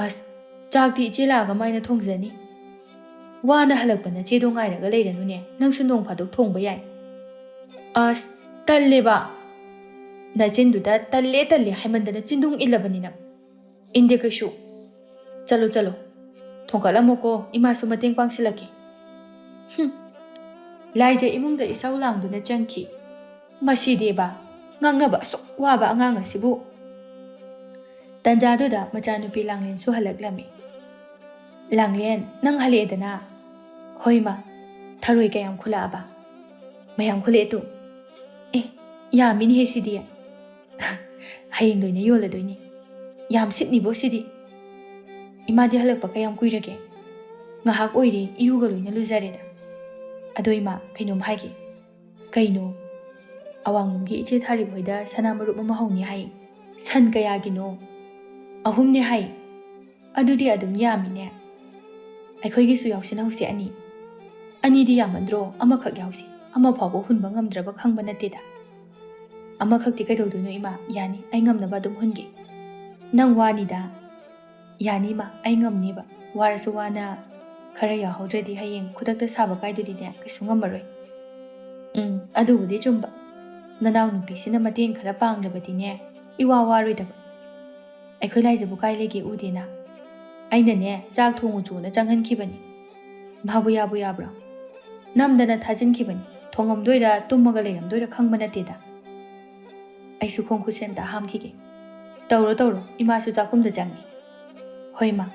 ꯑꯁ, ꯆꯥꯛꯇꯤ ꯏꯆꯦ ꯂꯥꯛꯑꯒ ꯃꯥꯏꯅ ꯊꯣꯡꯖꯅꯤ꯫ ꯋꯥꯅ ꯍꯜꯂꯛꯄ ꯅꯆꯦꯗꯣ ꯉꯥꯏꯔꯒ ꯂꯩꯔꯅꯨꯅꯦ, ꯅꯪꯁꯨ ꯅꯣꯡ ꯐꯥꯗꯣꯛ ꯊꯣꯡꯕ ꯌꯥꯏ꯫" "ꯑꯁ, ꯇꯜꯂꯦꯕ꯫ ꯅꯆꯤꯟꯗꯨꯗ 'ꯇꯜꯂꯦ, ꯇꯜꯂꯦ' ꯍꯥꯏꯃꯟꯗꯅ ꯆꯤꯟꯗꯨꯡ ꯏꯜꯂꯕꯅꯤ ꯅꯪ꯫ ꯏꯟꯗꯦ ꯀꯩꯁꯨ꯫ ꯆꯠꯂꯣ, ꯆꯠꯂꯣ꯫ ꯊꯣꯡꯀꯠꯂꯝꯃꯣꯀꯣ, ꯏꯃꯥꯁꯨ ꯃꯇꯦꯡ ꯄꯥꯡꯁꯤꯜꯂꯛꯀꯦ꯫" ꯍꯨꯝ꯫ ꯂꯥꯏꯖ ꯏꯃꯨꯡꯗ ꯏꯁꯧ ꯂꯥꯡꯗꯨꯅ ꯆꯪꯈꯤ꯫ "ꯃꯁꯤꯗꯤꯕ, ꯉꯥꯡꯅꯕ ꯑꯁꯨꯛ ꯋꯥꯕ ꯑꯉꯥꯡ ꯑꯁꯤꯕꯨ!" ꯇꯟꯖꯥꯗꯨꯗ ꯃꯆꯥꯅꯨꯄꯤ ꯂꯥꯡꯂꯦꯟꯁꯨ ꯍꯜꯂꯛꯂꯝꯃꯤ꯫ "ꯂꯥꯡꯂꯦꯟ, ꯅꯪ ꯍꯜꯂꯛꯑꯦꯗꯅ?" "ꯍꯣꯏ, ꯃꯥ꯫ ꯊꯔꯣꯏ ꯀꯌꯥꯝ ꯈꯨꯜꯂꯛꯑꯕ?" "ꯃꯌꯥꯝ ꯈꯨꯜꯂꯛꯑꯦ ꯇꯨ꯫" "ꯑꯦ, ꯌꯥꯝꯃꯤꯅꯦꯍꯦ ꯁꯤꯗꯤ꯫ ꯍꯌꯦꯡ ꯂꯣꯏꯅ ꯌꯣꯜꯂꯗꯣꯏꯅꯤ꯫ ꯌꯥꯝ ꯁꯤꯠꯅꯤꯕꯣ ꯁꯤꯗꯤ꯫ ꯏꯃꯥꯗꯤ ꯍꯜꯂꯛꯄ ꯀꯌꯥꯝ ꯀꯨꯏꯔꯒꯦ?" "ꯉꯥꯏꯍꯥꯛ ꯑꯣꯏꯔꯦ, ꯏꯔꯨꯒ ꯂꯣꯏꯅ ꯂꯨꯖꯔꯦꯗ꯫ ꯑꯗꯣ ꯏꯃꯥ, ꯀꯩꯅꯣꯝ ꯍꯥꯏꯒꯦ꯫" "ꯀꯩꯅꯣ?" "ꯑꯋꯥꯡꯂꯣꯝꯒꯤ ꯏꯆꯦ ꯊꯥꯔꯤꯛ ꯍꯣꯏꯗ ꯁꯅꯥ ꯃꯔꯨꯞ ꯑꯃ ꯍꯧꯅꯤ ꯍꯥꯏ꯫" "ꯁꯟ ꯀꯌꯥꯒꯤꯅꯣ?" "ꯑꯍꯨꯝꯅꯦ ꯍꯥꯏ꯫" "ꯑꯗꯨꯗꯤ ꯑꯗꯨꯝ ꯌꯥꯝꯃꯤꯅꯦ꯫ ꯑꯩꯈꯣꯏꯒꯤꯁꯨ ꯌꯥꯎꯁꯤꯟꯍꯧꯁꯦ ꯑꯅꯤ꯫" "ꯑꯅꯤꯗꯤ ꯌꯥꯝꯃꯟꯗ꯭ꯔꯣ? ꯑꯃꯈꯛ ꯌꯥꯎꯁꯤ꯫ ꯑꯃ ꯐꯥꯎꯕ ꯍꯨꯟꯕ ꯉꯝꯗ꯭ꯔꯕ ꯈꯪꯕ ꯅꯠꯇꯦꯗ꯫" "ꯑꯃꯈꯛꯇꯤ ꯀꯩꯗꯧꯗꯣꯏꯅꯣ ꯏꯃꯥ? ꯌꯥꯅꯤ, ꯑꯩ ꯉꯝꯅꯕ ꯑꯗꯨꯝ ꯍꯨꯟꯒꯦ꯫" "ꯅꯪ ꯋꯥꯅꯤꯗ꯫" "ꯌꯥꯅꯤ ꯏꯃꯥ, ꯑꯩ ꯉꯝꯅꯤꯕ꯫ ꯋꯥꯔꯁꯨ ꯋꯥꯅ ꯈꯔ ꯌꯥꯎꯍꯧꯗ꯭ꯔꯗꯤ ꯍꯌꯦꯡ ꯈꯨꯗꯛꯇ ꯁꯥꯕ ꯀꯥꯏꯗꯨꯗꯤꯅꯦ, ꯀꯩꯁꯨ ꯉꯝꯃꯔꯣꯏ꯫" "ꯎꯝ, ꯑꯗꯨꯕꯨꯗꯤ ꯆꯨꯝꯕ꯫ ꯅꯅꯥꯎ ꯅꯨꯄꯤꯁꯤꯅ ꯃꯇꯦꯡ ꯈꯔ ꯄꯥꯡꯂꯕꯗꯤꯅꯦ, ꯏꯋꯥ ꯋꯥꯔꯣꯏꯗꯕ꯫ ꯑꯩꯈꯣꯏ ꯂꯥꯏꯖꯕꯨ ꯀꯥꯏ ꯂꯩꯒꯦ ꯎꯗꯦꯅ꯫ ꯑꯩꯅꯅꯦ, ꯆꯥꯛ ꯊꯣꯡꯉꯨ ꯆꯣꯅ ꯆꯪꯍꯟꯈꯤꯕꯅꯤ꯫ ꯃꯥꯕꯨ ꯌꯥꯕꯨ ꯌꯥꯕ꯭ꯔꯣ? ꯅꯝꯗꯅ ꯊꯥꯖꯤꯟꯈꯤꯕꯅꯤ꯫ ꯊꯣꯡꯉꯝꯗꯣꯏꯔ ꯇꯨꯝꯃꯒ ꯂꯩꯔꯝꯗꯣꯏꯔ ꯈꯪꯕ ꯅꯠꯇꯦꯗ꯫ ꯑꯩꯁꯨ ꯈꯣꯡ ꯈꯨꯠꯁꯦ ꯑꯝꯇ ꯍꯥꯝꯈꯤꯒꯦ꯫" "ꯇꯧꯔꯣ, ꯇꯧꯔꯣ꯫ ꯏꯃꯥꯁꯨ ꯆꯥꯛꯈꯨꯝꯗ ꯆꯪꯉꯤ꯫" "ꯍꯣꯏ, ꯃꯥ꯫"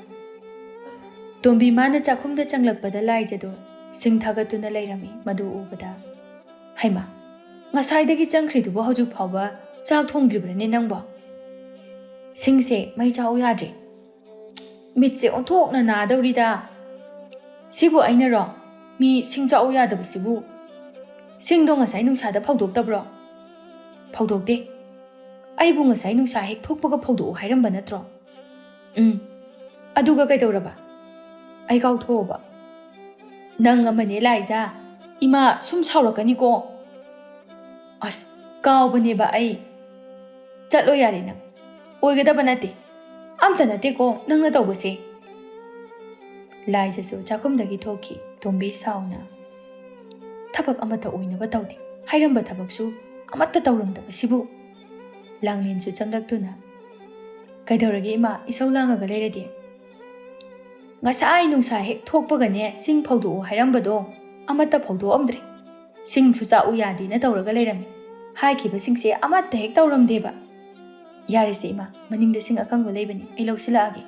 ꯇꯣꯝꯕꯤ ꯃꯥꯅ ꯆꯥꯛꯈꯨꯝꯗ ꯆꯪꯂꯛꯄꯗ ꯂꯥꯏꯖꯗꯣ ꯁꯤꯡ ꯊꯥꯒꯠꯇꯨꯅ ꯂꯩꯔꯝꯃꯤ꯫ ꯃꯗꯨ ꯎꯕꯗ, "ꯍꯩꯃꯥ, ꯉꯁꯥꯏꯗꯒꯤ ꯆꯪꯈ꯭ꯔꯤꯗꯨꯕꯨ ꯍꯧꯖꯤꯛ ꯐꯥꯎꯕ ꯆꯥꯛ ꯊꯣꯡꯗ꯭ꯔꯤꯕ꯭ꯔꯅꯦ ꯅꯪꯕꯣ? ꯁꯤꯡꯁꯦ ꯃꯩ ꯆꯥꯛꯎ ꯌꯥꯗ꯭ꯔꯦ꯫ ꯃꯤꯠꯁꯦ ꯑꯣꯟꯊꯣꯛꯅ ꯅꯥꯗꯧꯔꯤꯗ꯫ ꯁꯤꯕꯨ ꯑꯩꯅꯔꯣ? ꯃꯤ ꯁꯤꯡ ꯆꯥꯛꯎ ꯌꯥꯗꯕꯁꯤꯕꯨ꯫ ꯁꯤꯡꯗꯣ ꯉꯁꯥꯏ ꯅꯨꯡꯁꯥꯗ ꯐꯧꯗꯣꯛꯇꯕ꯭ꯔꯣ?" "ꯐꯧꯗꯣꯛꯇꯦ꯫ ꯑꯩꯕꯨ ꯉꯁꯥꯏ ꯅꯨꯡꯁꯥ ꯍꯦꯛ ꯊꯣꯛꯄꯒ ꯐꯧꯗꯣꯛꯎ ꯍꯥꯏꯔꯝꯕ ꯅꯠꯇ꯭ꯔꯣ?" "ꯎꯝ꯫ ꯑꯗꯨꯒ ꯀꯩꯗꯧꯔꯕ?" "ꯑꯩ ꯀꯥꯎꯊꯣꯛꯑꯕ꯫" "ꯅꯪ ꯑꯃꯅꯦ ꯂꯥꯏꯖꯥ, ꯏꯃꯥ ꯁꯨꯝ ꯁꯥꯎꯔꯛꯀꯅꯤꯀꯣ꯫ ꯑꯁ, ꯀꯥꯎꯕꯅꯦꯕ ꯑꯩ꯫ ꯆꯠꯂꯣ ꯌꯥꯔꯦ ꯅꯪ꯫ ꯑꯣꯏꯒꯗꯕ ꯅꯠꯇꯦ꯫ ꯑꯝꯇ ꯅꯠꯇꯦꯀꯣ ꯅꯪꯅ ꯇꯧꯕꯁꯦ꯫" ꯂꯥꯏꯖꯁꯨ ꯆꯥꯛꯈꯨꯝꯗꯒꯤ ꯊꯣꯛꯈꯤ꯫ ꯇꯣꯝꯕꯤ ꯁꯥꯎꯅ, "ꯊꯕꯛ ꯑꯃꯠꯇ ꯑꯣꯏꯅꯕ ꯇꯧꯗꯦ꯫ ꯍꯥꯏꯔꯝꯕ ꯊꯕꯛꯁꯨ ꯑꯃꯠꯇ ꯇꯧꯔꯝꯗꯕꯁꯤꯕꯨ꯫" ꯂꯥꯡꯂꯦꯟꯁꯨ ꯆꯪꯂꯛꯇꯨꯅ, "ꯀꯩꯗꯧꯔꯒꯦ ꯏꯃꯥ, ꯏꯁꯧ ꯂꯥꯡꯉꯒ ꯂꯩꯔꯗꯤ?" "ꯉꯁꯥꯏ ꯅꯨꯡꯁꯥ ꯍꯦꯛ ꯊꯣꯛꯄꯒꯅꯦ, ꯁꯤꯡ ꯐꯧꯗꯣꯛꯑꯣ ꯍꯥꯏꯔꯝꯕꯗꯣ ꯑꯃꯠꯇ ꯐꯧꯗꯣꯛꯑꯝꯗ꯭ꯔꯦ꯫ ꯁꯤꯡꯁꯨ ꯆꯥꯛꯎ ꯌꯥꯗꯦꯅ ꯇꯧꯔꯒ ꯂꯩꯔꯝꯃꯤ꯫ ꯍꯥꯏꯈꯤꯕꯁꯤꯡꯁꯦ ꯑꯃꯠꯇ ꯍꯦꯛ ꯇꯧꯔꯝꯗꯦꯕ꯫" "ꯌꯥꯔꯦꯁꯦ ꯏꯃꯥ, ꯃꯅꯤꯡꯗ ꯁꯤꯡ ꯑꯀꯪꯕ ꯂꯩꯕꯅꯤ, ꯑꯩ ꯂꯧꯁꯤꯜꯂꯛꯑꯒꯦ꯫"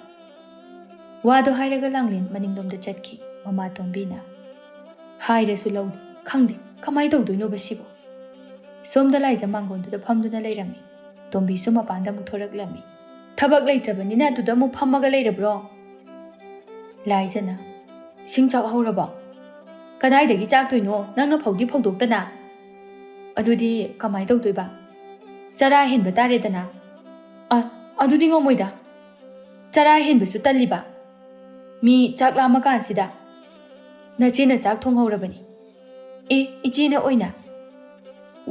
ꯋꯥꯗꯣ ꯍꯥꯏꯔꯒ ꯂꯥꯡꯂꯦꯟ ꯃꯅꯤꯡꯂꯣꯝꯗ ꯆꯠꯈꯤ꯫ ꯃꯃꯥ ꯇꯣꯝꯕꯤꯅ, "ꯍꯥꯏꯔꯁꯨ ꯂꯧꯗꯦ, ꯈꯪꯗꯦ ꯀꯃꯥꯏ ꯇꯧꯗꯣꯏꯅꯣꯕ ꯁꯤꯕꯣ꯫" ꯁꯣꯝꯗ ꯂꯥꯏꯖ ꯃꯥꯡꯒꯣꯟꯗꯨꯗ ꯐꯝꯗꯨꯅ ꯂꯩꯔꯝꯃꯤ꯫ ꯇꯣꯝꯕꯤꯁꯨ ꯃꯄꯥꯟꯗ ꯑꯃꯨꯛ ꯊꯣꯔꯛꯂꯝꯃꯤ꯫ "ꯊꯕꯛ ꯂꯩꯇ꯭ꯔꯕꯅꯤꯅ ꯑꯗꯨꯗ ꯑꯃꯨꯛ ꯐꯝꯃꯒ ꯂꯩꯔꯕ꯭ꯔꯣ?" ꯂꯥꯏꯖꯅ, "ꯏꯁꯤꯡ ꯆꯥꯛ ꯍꯧꯔꯕꯣ?" "ꯀꯗꯥꯏꯗꯒꯤ ꯆꯥꯛꯇꯣꯏꯅꯣ, ꯅꯪꯅ ꯐꯧꯗꯤ ꯐꯧꯗꯣꯛꯇꯅ?" "ꯑꯗꯨꯗꯤ ꯀꯃꯥꯏ ꯇꯧꯗꯣꯏꯕ? ꯆꯔꯥ ꯍꯦꯟꯕ ꯇꯥꯔꯦꯗꯅ꯫" "ꯑ, ꯑꯗꯨꯗꯤ ꯉꯝꯃꯣꯏꯗ꯫ ꯆꯔꯥ ꯍꯦꯟꯕꯁꯨ ꯇꯜꯂꯤꯕ꯫ ꯃꯤ ꯆꯥꯛ ꯂꯥꯝꯃꯀꯥꯟꯁꯤꯗ꯫ ꯅꯆꯦꯅ ꯆꯥꯛ ꯊꯣꯡꯍꯧꯔꯕꯅꯤ꯫" "ꯑꯦ, ꯏꯆꯦꯅ ꯑꯣꯏꯅ?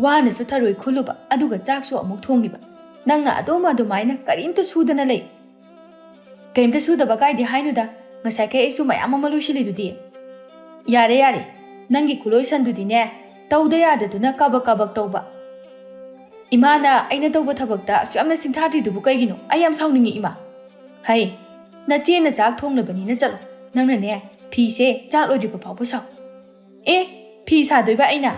ꯋꯥꯅꯁꯨ ꯊꯔꯣꯏ ꯈꯨꯜꯂꯨꯕ, ꯑꯗꯨꯒ ꯆꯥꯛꯁꯨ ꯑꯃꯨꯛ ꯊꯣꯡꯉꯤꯕ꯫ ꯅꯪꯅ ꯑꯗꯨꯝ ꯑꯗꯨꯃꯥꯏꯅ ꯀꯔꯤꯝꯇ ꯁꯨꯗꯅ ꯂꯩ꯫" "ꯀꯔꯤꯝꯇ ꯁꯨꯗꯕ ꯀꯥꯏꯗꯦ ꯍꯥꯏꯅꯨꯗ, ꯉꯁꯥꯏꯈꯩ ꯑꯩꯁꯨ ꯃꯌꯥꯝ ꯑꯃ ꯂꯣꯏꯁꯤꯜꯂꯤꯗꯨꯗꯤ꯫" "ꯌꯥꯔꯦ, ꯌꯥꯔꯦ, ꯅꯪꯒꯤ ꯈꯨꯂꯣꯏꯁꯟꯗꯨꯗꯤꯅꯦ, ꯇꯧꯗ ꯌꯥꯗꯗꯨꯅ ꯀꯕꯛ ꯀꯕꯛ ꯇꯧꯕ꯫ ꯏꯃꯥꯅ ꯑꯩꯅ ꯇꯧꯕ ꯊꯕꯛꯇ ꯑꯁꯨꯛ ꯌꯥꯝꯅ ꯁꯤꯡꯊꯥꯗ꯭ꯔꯤꯗꯨꯕꯨ ꯀꯩꯒꯤꯅꯣ? ꯑꯩ ꯌꯥꯝ ꯁꯥꯎꯅꯤꯡꯉꯤ, ꯏꯃꯥ꯫ ꯍꯩ, ꯅꯆꯦꯅ ꯆꯥꯛ ꯊꯣꯡꯂꯕꯅꯤꯅ ꯆꯠꯂꯣ꯫ ꯅꯪꯅꯅꯦ, ꯐꯤꯁꯦ ꯆꯥꯛ ꯂꯣꯏꯗ꯭ꯔꯤꯕ ꯐꯥꯎꯕ ꯁꯥꯎ꯫" "ꯑꯦ, ꯐꯤ ꯁꯥꯗꯣꯏꯕ ꯑꯩꯅ?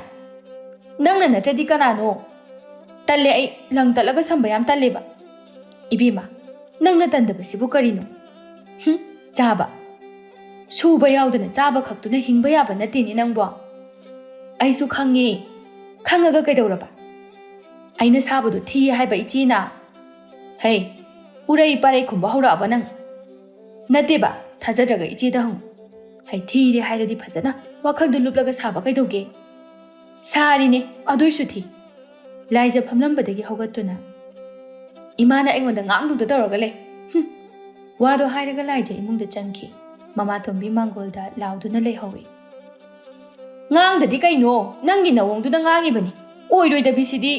ꯅꯪꯅ ꯅꯠꯇ꯭ꯔꯗꯤ ꯀꯅꯥꯅꯣ? ꯇꯜꯂꯦ ꯑꯩ, ꯂꯪ ꯇꯠꯂꯒ ꯁꯝꯕ ꯌꯥꯝ ꯇꯜꯂꯦꯕ꯫" "ꯏꯕꯦꯝꯃ, ꯅꯪꯅ ꯇꯟꯗꯕꯁꯤꯕꯨ ꯀꯔꯤꯅꯣ? ꯍꯨꯝ, ꯆꯥꯕ꯫ ꯁꯨꯕ ꯌꯥꯎꯗꯅ ꯆꯥꯕ ꯈꯛꯇꯨꯅ ꯍꯤꯡꯕ ꯌꯥꯕ ꯅꯠꯇꯦꯅꯦ ꯅꯪꯕꯣ꯫" "ꯑꯩꯁꯨ ꯈꯪꯉꯦ꯫ ꯈꯪꯉꯒ ꯀꯩꯗꯧꯔꯕ? ꯑꯩꯅ ꯁꯥꯕꯗꯣ ꯊꯤ ꯍꯥꯏꯕ ꯏꯆꯦꯅ?" "ꯍꯩ, ꯎꯔꯩ ꯄꯥꯔꯩ ꯈꯨꯝꯕ ꯍꯧꯔꯛꯑꯕ ꯅꯪ?" "ꯅꯠꯇꯦꯕ, ꯊꯥꯖꯗ꯭ꯔꯒ ꯏꯆꯦꯗ ꯍꯪꯉꯨ꯫ ꯍꯩ, ꯊꯤꯔꯦ ꯍꯥꯏꯔꯗꯤ ꯐꯖꯅ ꯋꯥꯈꯜꯗꯨ ꯂꯨꯞꯂꯒ ꯁꯥꯕ ꯀꯩꯗꯧꯒꯦ?" "ꯁꯥꯔꯤꯅꯦ, ꯑꯗꯨꯏꯁꯨ ꯊꯤ꯫" ꯂꯥꯏꯖ ꯐꯝꯂꯝꯕꯗꯒꯤ ꯍꯧꯒꯠꯇꯨꯅ, "ꯏꯃꯥꯅ ꯑꯩꯉꯣꯟꯗ ꯉꯥꯡꯗꯧꯗ ꯇꯧꯔꯒ ꯂꯩ꯫ ꯍꯨꯝ!" ꯋꯥꯗꯣ ꯍꯥꯏꯔꯒ ꯂꯥꯏꯖ ꯏꯃꯨꯡꯗ ꯆꯪꯈꯤ꯫ ꯃꯃꯥ ꯇꯣꯝꯕꯤ ꯃꯥꯡꯒꯣꯜꯗ ꯂꯥꯎꯗꯨꯅ ꯂꯩꯍꯧꯏ꯫ ꯉꯥꯡꯗꯗꯤ ꯀꯩꯅꯣ? ꯅꯪꯒꯤ ꯅꯋꯣꯡꯗꯨꯅ ꯉꯥꯡꯉꯤꯕꯅꯤ꯫ ꯑꯣꯏꯔꯣꯏꯗꯕꯤꯁꯤꯗꯤ꯫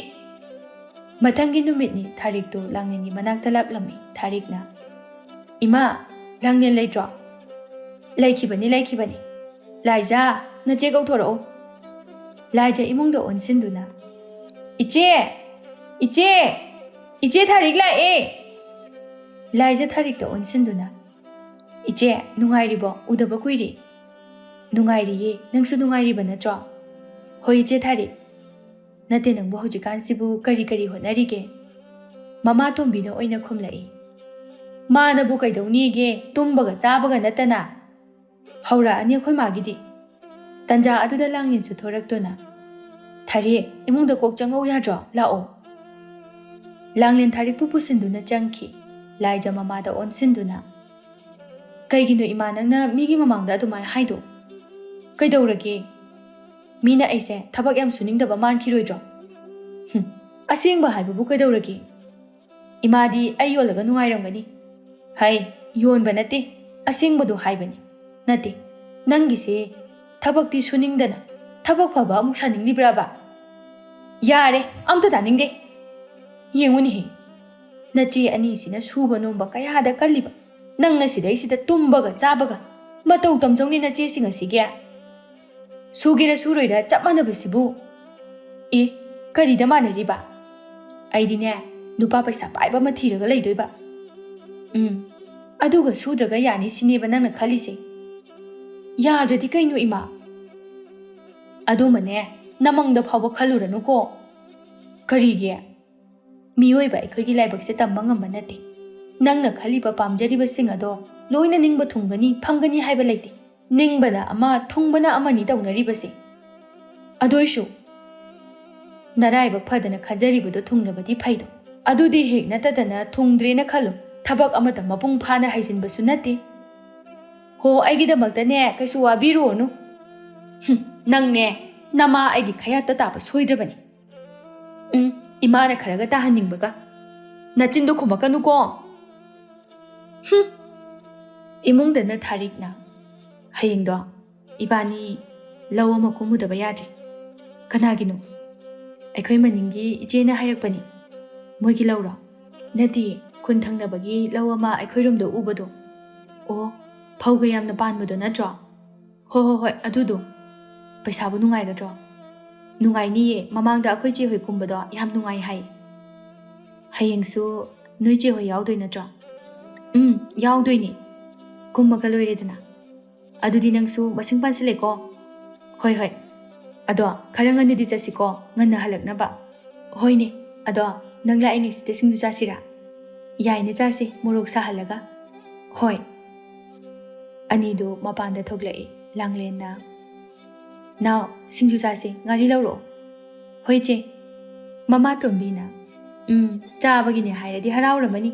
ꯃꯊꯪꯒꯤ ꯅꯨꯃꯤꯠꯅꯤ ꯊꯥꯔꯤꯛꯇꯨ ꯂꯥꯡꯂꯦꯟꯒꯤ ꯃꯅꯥꯛꯇ ꯂꯥꯛꯂꯝꯃꯤ꯫ ꯊꯥꯔꯤꯛꯅ, "ꯏꯃꯥ, ꯂꯥꯡꯂꯦꯟ ꯂꯩꯇ꯭ꯔꯣ?" "ꯂꯩꯈꯤꯕꯅꯤ, ꯂꯩꯈꯤꯕꯅꯤ꯫ ꯂꯥꯏꯖꯥ, ꯅꯆꯦ ꯀꯧꯊꯣꯔꯛꯑꯣ꯫" ꯂꯥꯏꯖꯥ ꯏꯃꯨꯡꯗ ꯑꯣꯟꯁꯤꯟꯗꯨꯅ, "ꯏꯆꯦ! ꯏꯆꯦ! ꯏꯆꯦ ꯊꯥꯔꯤꯛ ꯂꯥꯛꯑꯦ!" ꯂꯥꯏꯖꯥ ꯊꯥꯔꯤꯛꯇ ꯑꯣꯟꯁꯤꯟꯗꯨꯅ, "ꯏꯆꯦ, ꯅꯨꯡꯉꯥꯏꯔꯤꯕꯣ? ꯎꯗꯕ ꯀꯨꯏꯔꯦ꯫" "ꯅꯨꯡꯉꯥꯏꯔꯤꯌꯦ꯫ ꯅꯪꯁꯨ ꯅꯨꯡꯉꯥꯏꯔꯤꯕ ꯅꯠꯇ꯭ꯔꯣ?" "ꯍꯣꯏ, ꯏꯆꯦ ꯊꯥꯔꯤꯛ꯫ ꯅꯠꯇꯦ, ꯅꯪꯕꯨ ꯍꯧꯖꯤꯛꯀꯥꯟꯁꯤꯕꯨ ꯀꯔꯤ ꯀꯔꯤ ꯍꯣꯠꯅꯔꯤꯒꯦ?" ꯃꯃꯥ ꯇꯣꯝꯕꯤꯅ ꯑꯣꯏꯅ ꯈꯨꯝꯂꯛꯏ꯫ ꯃꯥꯅꯕꯨ ꯀꯩꯗꯧꯅꯤꯒꯦ? ꯇꯨꯝꯕꯒ ꯆꯥꯕꯒ ꯅꯠꯇꯅ꯫ ꯍꯧꯔꯛꯑꯅꯤ ꯑꯩꯈꯣꯏ ꯃꯥꯒꯤꯗꯤ꯫ ꯇꯟꯖꯥ ꯑꯗꯨꯗ ꯂꯥꯡꯂꯦꯟꯁꯨ ꯊꯣꯔꯛꯇꯨꯅ, "ꯊꯥꯔꯤꯛ, ꯏꯃꯨꯡꯗ ꯀꯣꯛ ꯆꯪꯉꯧ ꯌꯥꯗ꯭ꯔꯣ? ꯂꯥꯛꯑꯣ꯫" ꯂꯥꯡꯂꯦꯟ ꯊꯥꯔꯤꯛꯄꯨ ꯄꯨꯁꯤꯟꯗꯨꯅ ꯆꯪꯈꯤ꯫ ꯂꯥꯏꯖꯥ ꯃꯃꯥꯗ ꯑꯣꯟꯁꯤꯟꯗꯨꯅ, "ꯀꯩꯒꯤꯅꯣ ꯏꯃꯥ, ꯅꯪꯅ ꯃꯤꯒꯤ ꯃꯃꯥꯡꯗ ꯑꯗꯨꯃꯥꯏ ꯍꯥꯏꯗꯣ? ꯀꯩꯗꯧꯔꯒꯦ? ꯃꯤꯅ ꯑꯩꯁꯦ ꯊꯕꯛ ꯌꯥꯝ ꯁꯨꯅꯤꯡꯗꯕ ꯃꯥꯟꯈꯤꯔꯣꯏꯗ꯭ꯔꯣ? ꯍꯨꯝ, ꯑꯁꯦꯡꯕ ꯍꯥꯏꯕꯕꯨ ꯀꯩꯗꯧꯔꯒꯦ? ꯏꯃꯥꯗꯤ ꯑꯩ ꯌꯣꯜꯂꯒ ꯅꯨꯡꯉꯥꯏꯔꯝꯒꯅꯤ꯫" "ꯍꯩ, ꯌꯣꯟꯕ ꯅꯠꯇꯦ, ꯑꯁꯦꯡꯕꯗꯣ ꯍꯥꯏꯕꯅꯤ꯫ ꯅꯠꯇꯦ, ꯅꯪꯒꯤꯁꯦ ꯊꯕꯛꯇꯤ ꯁꯨꯅꯤꯡꯗꯅ ꯊꯕꯛ ꯐꯕ ꯑꯃꯨꯛ ꯁꯥꯅꯤꯡꯂꯤꯕ꯭ꯔꯕ? ꯌꯥꯔꯦ, ꯑꯝꯇ ꯇꯥꯅꯤꯡꯗꯦ꯫ ꯌꯦꯡꯉꯨꯅꯦꯍꯦ, ꯅꯆꯦ ꯑꯅꯤꯁꯤꯅ ꯁꯨꯕ ꯅꯣꯝꯕ ꯀꯌꯥꯗ ꯀꯜꯂꯤꯕ, ꯅꯪꯅ ꯁꯤꯗꯩꯁꯤꯗ ꯇꯨꯝꯕꯒ ꯆꯥꯕꯒ꯫ ꯃꯇꯧ ꯇꯝꯖꯧꯅꯦ ꯅꯆꯦꯁꯤꯡ ꯑꯁꯤꯒꯤ꯫ ꯁꯨꯒꯦꯔꯥ ꯁꯨꯔꯣꯏꯔꯥ ꯆꯞ ꯃꯥꯟꯅꯕꯁꯤꯕꯨ꯫ ꯑꯦ, ꯀꯔꯤꯗ ꯃꯥꯟꯅꯔꯤꯕ? ꯑꯩꯗꯤꯅꯦ, ꯅꯨꯄꯥ ꯄꯩꯁꯥ ꯄꯥꯏꯕ ꯑꯃ ꯊꯤꯔꯒ ꯂꯩꯗꯣꯏꯕ꯫ ꯎꯝ, ꯑꯗꯨꯒ ꯁꯨꯗ꯭ꯔꯒ ꯌꯥꯅꯤ ꯁꯤꯅꯦꯕ ꯅꯪꯅ ꯈꯜꯂꯤꯁꯦ? ꯌꯥꯗ꯭ꯔꯗꯤ ꯀꯩꯅꯣ ꯏꯃꯥ? ꯑꯗꯨꯃꯅꯦ, ꯅꯃꯪꯗ ꯐꯥꯎꯕ ꯈꯜꯂꯨꯔꯅꯨꯀꯣ꯫ ꯀꯔꯤꯒꯤ? ꯃꯤꯑꯣꯏꯕ ꯑꯩꯈꯣꯏꯒꯤ ꯂꯥꯏꯕꯛꯁꯦ ꯇꯝꯕ ꯉꯝꯕ ꯅꯠꯇꯦ꯫ ꯅꯪꯅ ꯈꯜꯂꯤꯕ ꯄꯥꯝꯖꯔꯤꯕꯁꯤꯡ ꯑꯗꯣ ꯂꯣꯏꯅ ꯅꯤꯡꯕ ꯊꯨꯡꯒꯅꯤ, ꯐꯪꯒꯅꯤ ꯍꯥꯏꯕ ꯂꯩꯇꯦ꯫ ꯅꯤꯡꯕꯅ ꯑꯃ, ꯊꯨꯡꯕꯅ ꯑꯃꯅꯤ ꯇꯧꯅꯔꯤꯕꯁꯦ꯫ ꯑꯗꯨꯏꯁꯨ ꯅꯔꯥꯏꯕꯛ ꯐꯗꯅ ꯈꯟꯖꯔꯤꯕꯗꯣ ꯊꯨꯡꯂꯕꯗꯤ ꯐꯩꯗꯣ꯫ ꯑꯗꯨꯗꯤ ꯍꯦꯛ ꯅꯠꯇꯗꯅ ꯊꯨꯡꯗ꯭ꯔꯦꯅ ꯈꯜꯂꯣ꯫ ꯊꯕꯛ ꯑꯃꯇ ꯃꯄꯨꯡ ꯐꯥꯅ ꯍꯩꯖꯤꯟꯕꯁꯨ ꯅꯠꯇꯦ꯫ ꯍꯣ, ꯑꯩꯒꯤꯗꯃꯛꯇꯅꯦ ꯀꯩꯁꯨ ꯋꯥꯕꯤꯔꯨꯔꯅꯨ꯫ ꯍꯨꯝ, ꯅꯪꯅꯦ, ꯅꯃꯥ ꯑꯩꯒꯤ ꯈꯌꯥꯠꯇ ꯇꯥꯕ ꯁꯣꯏꯗ꯭ꯔꯕꯅꯤ꯫ ꯎꯝ, ꯏꯃꯥꯅ ꯈꯔꯒ ꯇꯥꯍꯟꯅꯤꯡꯕꯒ꯫ ꯅꯆꯤꯟꯗꯣ ꯈꯨꯝꯃꯛꯀꯅꯨꯀꯣ꯫ ꯍꯨꯝ꯫ ꯏꯃꯨꯡꯗꯅ ꯊꯥꯔꯤꯛꯅ, "ꯍꯌꯦꯡꯗꯣ ꯏꯕꯥꯅꯤ ꯂꯧ ꯑꯃ ꯀꯨꯝꯃꯨꯗꯕ ꯌꯥꯗ꯭ꯔꯦ꯫ ꯀꯅꯥꯒꯤꯅꯣ? ꯑꯩꯈꯣꯏ ꯃꯅꯤꯡꯒꯤ ꯏꯆꯦꯅ ꯍꯥꯏꯔꯛꯄꯅꯤ꯫ ꯃꯣꯏꯒꯤ ꯂꯧꯔꯣ? ꯅꯠꯇꯦ, ꯈꯨꯟ ꯊꯪꯅꯕꯒꯤ ꯂꯧ ꯑꯃ ꯑꯩꯈꯣꯏ ꯔꯣꯝꯗ ꯎꯕꯗꯣ꯫ ꯑꯣ, ꯐꯧꯒ ꯌꯥꯝꯅ ꯄꯥꯟꯕꯗꯣ ꯅꯠꯇ꯭ꯔꯣ? ꯍꯣ ꯍꯣ ꯍꯣꯏ, ꯑꯗꯨꯗꯣ꯫ ꯄꯩꯁꯥꯕꯨ ꯅꯨꯡꯉꯥꯏꯒꯗ꯭ꯔꯣ? ꯅꯨꯡꯉꯥꯏꯅꯤꯌꯦ, ꯃꯃꯥꯡꯗ ꯑꯩꯈꯣꯏ ꯆꯦ ꯍꯣꯏ ꯀꯨꯝꯕꯗꯣ ꯌꯥꯝ ꯅꯨꯡꯉꯥꯏ ꯍꯥꯏ꯫ ꯍꯌꯦꯡꯁꯨ ꯅꯣꯏ ꯆꯦ ꯍꯣꯏ ꯌꯥꯎꯗꯣꯏ ꯅꯠꯇ꯭ꯔꯣ? ꯎꯝ, ꯌꯥꯎꯗꯣꯏꯅꯦ꯫ ꯀꯨꯝꯃꯒ ꯂꯣꯏꯔꯦꯗꯅ꯫ ꯑꯗꯨꯗꯤ ꯅꯪꯁꯨ ꯃꯁꯤꯡ ꯄꯥꯟꯁꯤꯜꯂꯦꯀꯣ꯫ ꯍꯣꯏ ꯍꯣꯏ꯫ ꯑꯗꯣ ꯈꯔ ꯉꯟꯅꯗꯤ ꯆꯠꯁꯤꯀꯣ, ꯉꯟꯅ ꯍꯜꯂꯛꯅꯕ꯫ ꯍꯣꯏꯅꯦ꯫ ꯑꯗꯣ ꯅꯪ ꯂꯥꯛꯏꯉꯩꯁꯤꯗ ꯁꯤꯡꯖꯨ ꯆꯥꯁꯤꯔꯥ? ꯌꯥꯏꯅꯦ, ꯆꯥꯁꯦ, ꯃꯣꯔꯣꯛ ꯁꯥꯍꯜꯂꯒ꯫ ꯍꯣꯏ꯫ ꯑꯅꯤꯗꯨ ꯃꯄꯥꯟꯗ ꯊꯣꯛꯂꯛꯏ꯫ ꯂꯥꯡꯂꯦꯟꯅ, "ꯅꯥꯎ, ꯁꯤꯡꯖꯨ ꯆꯥꯁꯦ, ꯉꯥꯔꯤ ꯂꯧꯔꯛꯑꯣ"꯫ "ꯍꯣꯏ ꯆꯦ"꯫ ꯃꯃꯥ ꯇꯣꯝꯕꯤꯅ, "ꯎꯝ, ꯆꯥꯕꯒꯤꯅꯦ ꯍꯥꯏꯔꯗꯤ ꯍꯔꯥꯎꯔꯝꯃꯅꯤ"꯫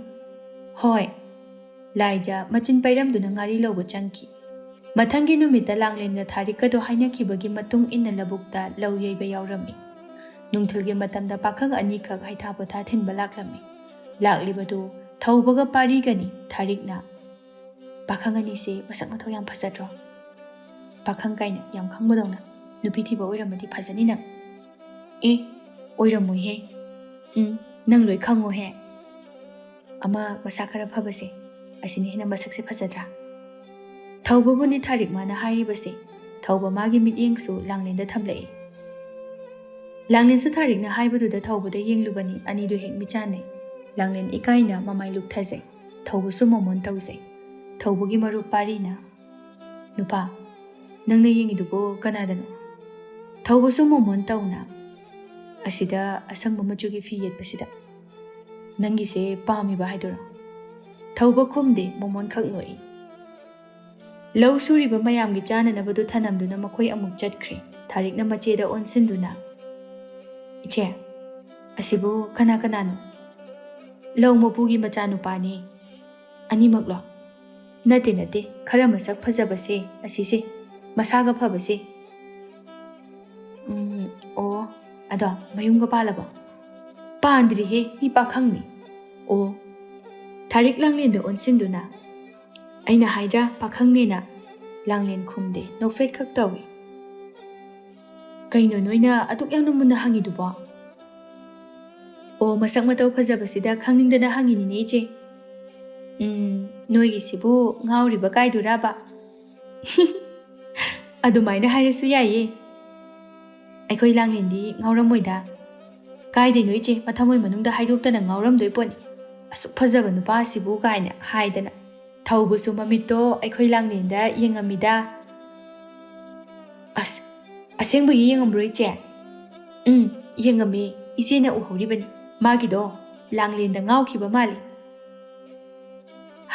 "ꯍꯣꯏ"꯫ ꯂꯥꯏꯖꯥ ꯃꯆꯤꯟ ꯄꯩꯔꯝꯗꯨꯅ ꯉꯥꯔꯤ ꯂꯧꯕ ꯆꯪꯈꯤ꯫ ꯃꯊꯪꯒꯤ ꯅꯨꯃꯤꯠꯇ ꯂꯥꯡꯂꯦꯟꯒ ꯊꯥꯔꯤꯛꯀꯗꯣ ꯍꯥꯏꯅꯈꯤꯕꯒꯤ ꯃꯇꯨꯡ ꯏꯟꯅ ꯂꯧꯕꯨꯛꯇ ꯂꯧ ꯌꯩꯕ ꯌꯥꯎꯔꯝꯃꯤ꯫ ꯅꯨꯡꯊꯤꯜꯒꯤ ꯃꯇꯝꯗ ꯄꯥꯈꯪ ꯑꯅꯤꯈꯛ ꯍꯩꯊꯥ ꯄꯣꯊꯥ ꯊꯤꯟꯕ ꯂꯥꯛꯂꯝꯃꯤ꯫ ꯂꯥꯛꯂꯤꯕꯗꯨ ꯊꯧꯕꯒ ꯄꯥꯔꯤꯒꯅꯤ꯫ ꯊꯥꯔꯤꯛꯅ, "ꯄꯥꯈꯪ ꯑꯅꯤꯁꯦ ꯃꯁꯛ ꯃꯇꯧ ꯌꯥꯝ ꯐꯖꯗ꯭ꯔꯣ? ꯄꯥꯈꯪ ꯀꯥꯏꯅ ꯌꯥꯝ ꯈꯪꯕꯗꯧꯅ꯫ ꯅꯨꯄꯤ ꯊꯤꯕ ꯑꯣꯏꯔꯝꯃꯗꯤ ꯐꯖꯅꯤ ꯅꯪ"꯫ "ꯑꯦ, ꯑꯣꯏꯔꯝꯃꯣꯏꯍꯦ꯫ ꯎꯝ, ꯅꯪ ꯂꯣꯏ ꯈꯪꯉꯣꯍꯦ꯫ ꯑꯃ ꯃꯁꯥ ꯈꯔ ꯐꯕꯁꯦ, ꯑꯁꯤꯅ ꯍꯦꯟꯅ ꯃꯁꯛꯁꯦ ꯐꯖꯗ꯭ꯔꯥ?" ꯊꯧꯕꯕꯨꯅꯤ ꯊꯥꯔꯤꯛ ꯃꯥꯅ ꯍꯥꯏꯔꯤꯕꯁꯦ꯫ ꯊꯧꯕ ꯃꯥꯒꯤ ꯃꯤꯠꯌꯦꯡꯁꯨ ꯂꯥꯡꯂꯦꯟꯗ ꯊꯝꯂꯛꯏ꯫ ꯂꯥꯡꯂꯦꯟꯁꯨ ꯊꯥꯔꯤꯛꯅ ꯍꯥꯏꯕꯗꯨꯗ ꯊꯧꯕꯗ ꯌꯦꯡꯂꯨꯕꯅꯤ꯫ ꯑꯅꯤꯗꯨ ꯍꯦꯛ ꯃꯤꯠꯆꯥꯟꯅꯩ꯫ ꯂꯥꯡꯂꯦꯟ ꯏꯀꯥꯏꯅ ꯃꯃꯥꯏ ꯂꯨꯞꯊꯖꯩ꯫ ꯊꯧꯕꯁꯨ ꯃꯣꯃꯣꯟ ꯇꯧꯖꯩ꯫ ꯊꯧꯕꯒꯤ ꯃꯔꯨꯞ ꯄꯥꯔꯤꯅ, "ꯅꯨꯄꯥ, ꯅꯪꯅ ꯌꯦꯡꯉꯤꯗꯨꯕꯨ ꯀꯅꯥꯗꯅꯣ?" ꯊꯧꯕꯁꯨ ꯃꯣꯃꯣꯟ ꯇꯧꯅ, "ꯑꯁꯤꯗ ꯑꯁꯪꯕ ꯃꯆꯨꯒꯤ ꯐꯤ ꯌꯦꯠꯄꯁꯤꯗ꯫ ꯅꯪꯒꯤꯁꯦ ꯄꯥꯝꯃꯤꯕ ꯍꯥꯏꯗꯨꯔꯣ?" ꯊꯧꯕ ꯈꯨꯝꯗꯦ, ꯃꯣꯃꯣꯟ ꯈꯛ ꯅꯣꯛꯏ꯫ ꯂꯧ ꯁꯨꯔꯤꯕ ꯃꯌꯥꯝꯒꯤ ꯆꯥꯅꯅꯕꯗꯨ ꯊꯅꯝꯗꯨꯅ ꯃꯈꯣꯏ ꯑꯃꯨꯛ ꯆꯠꯈ꯭ꯔꯦ꯫ ꯊꯥꯔꯤꯛꯅ ꯃꯆꯦꯗ ꯑꯣꯟꯁꯤꯟꯗꯨꯅ, "ꯏꯆꯦ, ꯑꯁꯤꯕꯨ ꯀꯅꯥ ꯀꯅꯥꯅꯣ?" "ꯂꯧ ꯃꯄꯨꯒꯤ ꯃꯆꯥꯅꯨꯄꯥꯅꯤ"꯫ "ꯑꯅꯤꯃꯛꯂꯣ?" "ꯅꯠꯇꯦ, ꯅꯠꯇꯦ, ꯈꯔ ꯃꯁꯛ ꯐꯖꯕꯁꯦ, ꯑꯁꯤꯁꯦ, ꯃꯁꯥꯒ ꯐꯕꯁꯦ"꯫ "ꯎꯝ, ꯑꯣ, ꯑꯗꯣ ꯃꯌꯨꯝꯒ ꯄꯥꯜꯂꯕꯣ?" "ꯄꯥꯟꯗ꯭ꯔꯤꯍꯦ, ꯃꯤ ꯄꯥꯈꯪꯅꯤ"꯫ "ꯑꯣ"꯫ ꯊꯥꯔꯤꯛ ꯂꯥꯡꯂꯦꯟꯗ ꯑꯣꯟꯁꯤꯟꯗꯨꯅ, "ꯑꯩꯅ ꯍꯥꯏꯗ꯭ꯔꯥ, ꯄꯥꯈꯪꯅꯦꯅ"꯫ ꯂꯥꯡꯂꯦꯟ ꯈꯨꯝꯗꯦ, ꯅꯣꯛꯐꯦꯠ ꯈꯛ ꯇꯧꯏ꯫ ꯀꯩꯅꯣ ꯅꯣꯏꯅ ꯑꯗꯨꯛ ꯌꯥꯝꯅ ꯃꯨꯟꯅ ꯍꯪꯉꯤꯗꯨꯕꯣ? ꯑꯣ, ꯃꯁꯛ ꯃꯇꯧ ꯐꯖꯕꯁꯤꯗ ꯈꯪꯅꯤꯡꯗꯅ ꯍꯪꯉꯤꯅꯤꯅꯦ, ꯏꯆꯦ꯫ ꯎꯝ, ꯅꯣꯏꯒꯤꯁꯤꯕꯨ ꯉꯥꯎꯔꯤꯕ ꯀꯥꯏꯗꯨꯔꯕ? ꯑꯗꯨꯃꯥꯏꯅ ꯍꯥꯏꯔꯁꯨ ꯌꯥꯏꯌꯦ꯫ ꯑꯩꯈꯣꯏ ꯂꯥꯡꯂꯦꯟꯗꯤ ꯉꯥꯎꯔꯝꯃꯣꯏꯗ꯫ ꯀꯥꯏꯗꯩꯅꯣ ꯏꯆꯦ, ꯃꯊꯃꯣꯏ ꯃꯅꯨꯡꯗ ꯍꯥꯏꯗꯣꯛꯇꯅ ꯉꯥꯎꯔꯝꯗꯣꯏ ꯄꯣꯠꯅꯤ꯫ "ꯑꯁꯨꯛ ꯐꯖꯕ ꯅꯨꯄꯥꯁꯤꯕꯨ" ꯀꯥꯏꯅ ꯍꯥꯏꯗꯅ꯫ ꯊꯧꯕꯁꯨ ꯃꯃꯤꯠꯇꯣ ꯑꯩꯈꯣꯏ ꯂꯥꯡꯂꯦꯟꯗ ꯌꯦꯡꯉꯝꯃꯤꯗ꯫ "ꯑꯁ, ꯑꯁꯦꯡꯕꯒꯤ ꯌꯦꯡꯉꯝꯕ꯭ꯔꯣ, ꯏꯆꯦ?" "ꯎꯝ, ꯌꯦꯡꯉꯝꯃꯦ꯫ ꯏꯆꯦꯅ ꯎꯍꯧꯔꯤꯕꯅꯤ꯫ ꯃꯥꯒꯤꯗꯣ ꯂꯥꯡꯂꯦꯟꯗ ꯉꯥꯎꯈꯤꯕ ꯃꯥꯜꯂꯤ꯫"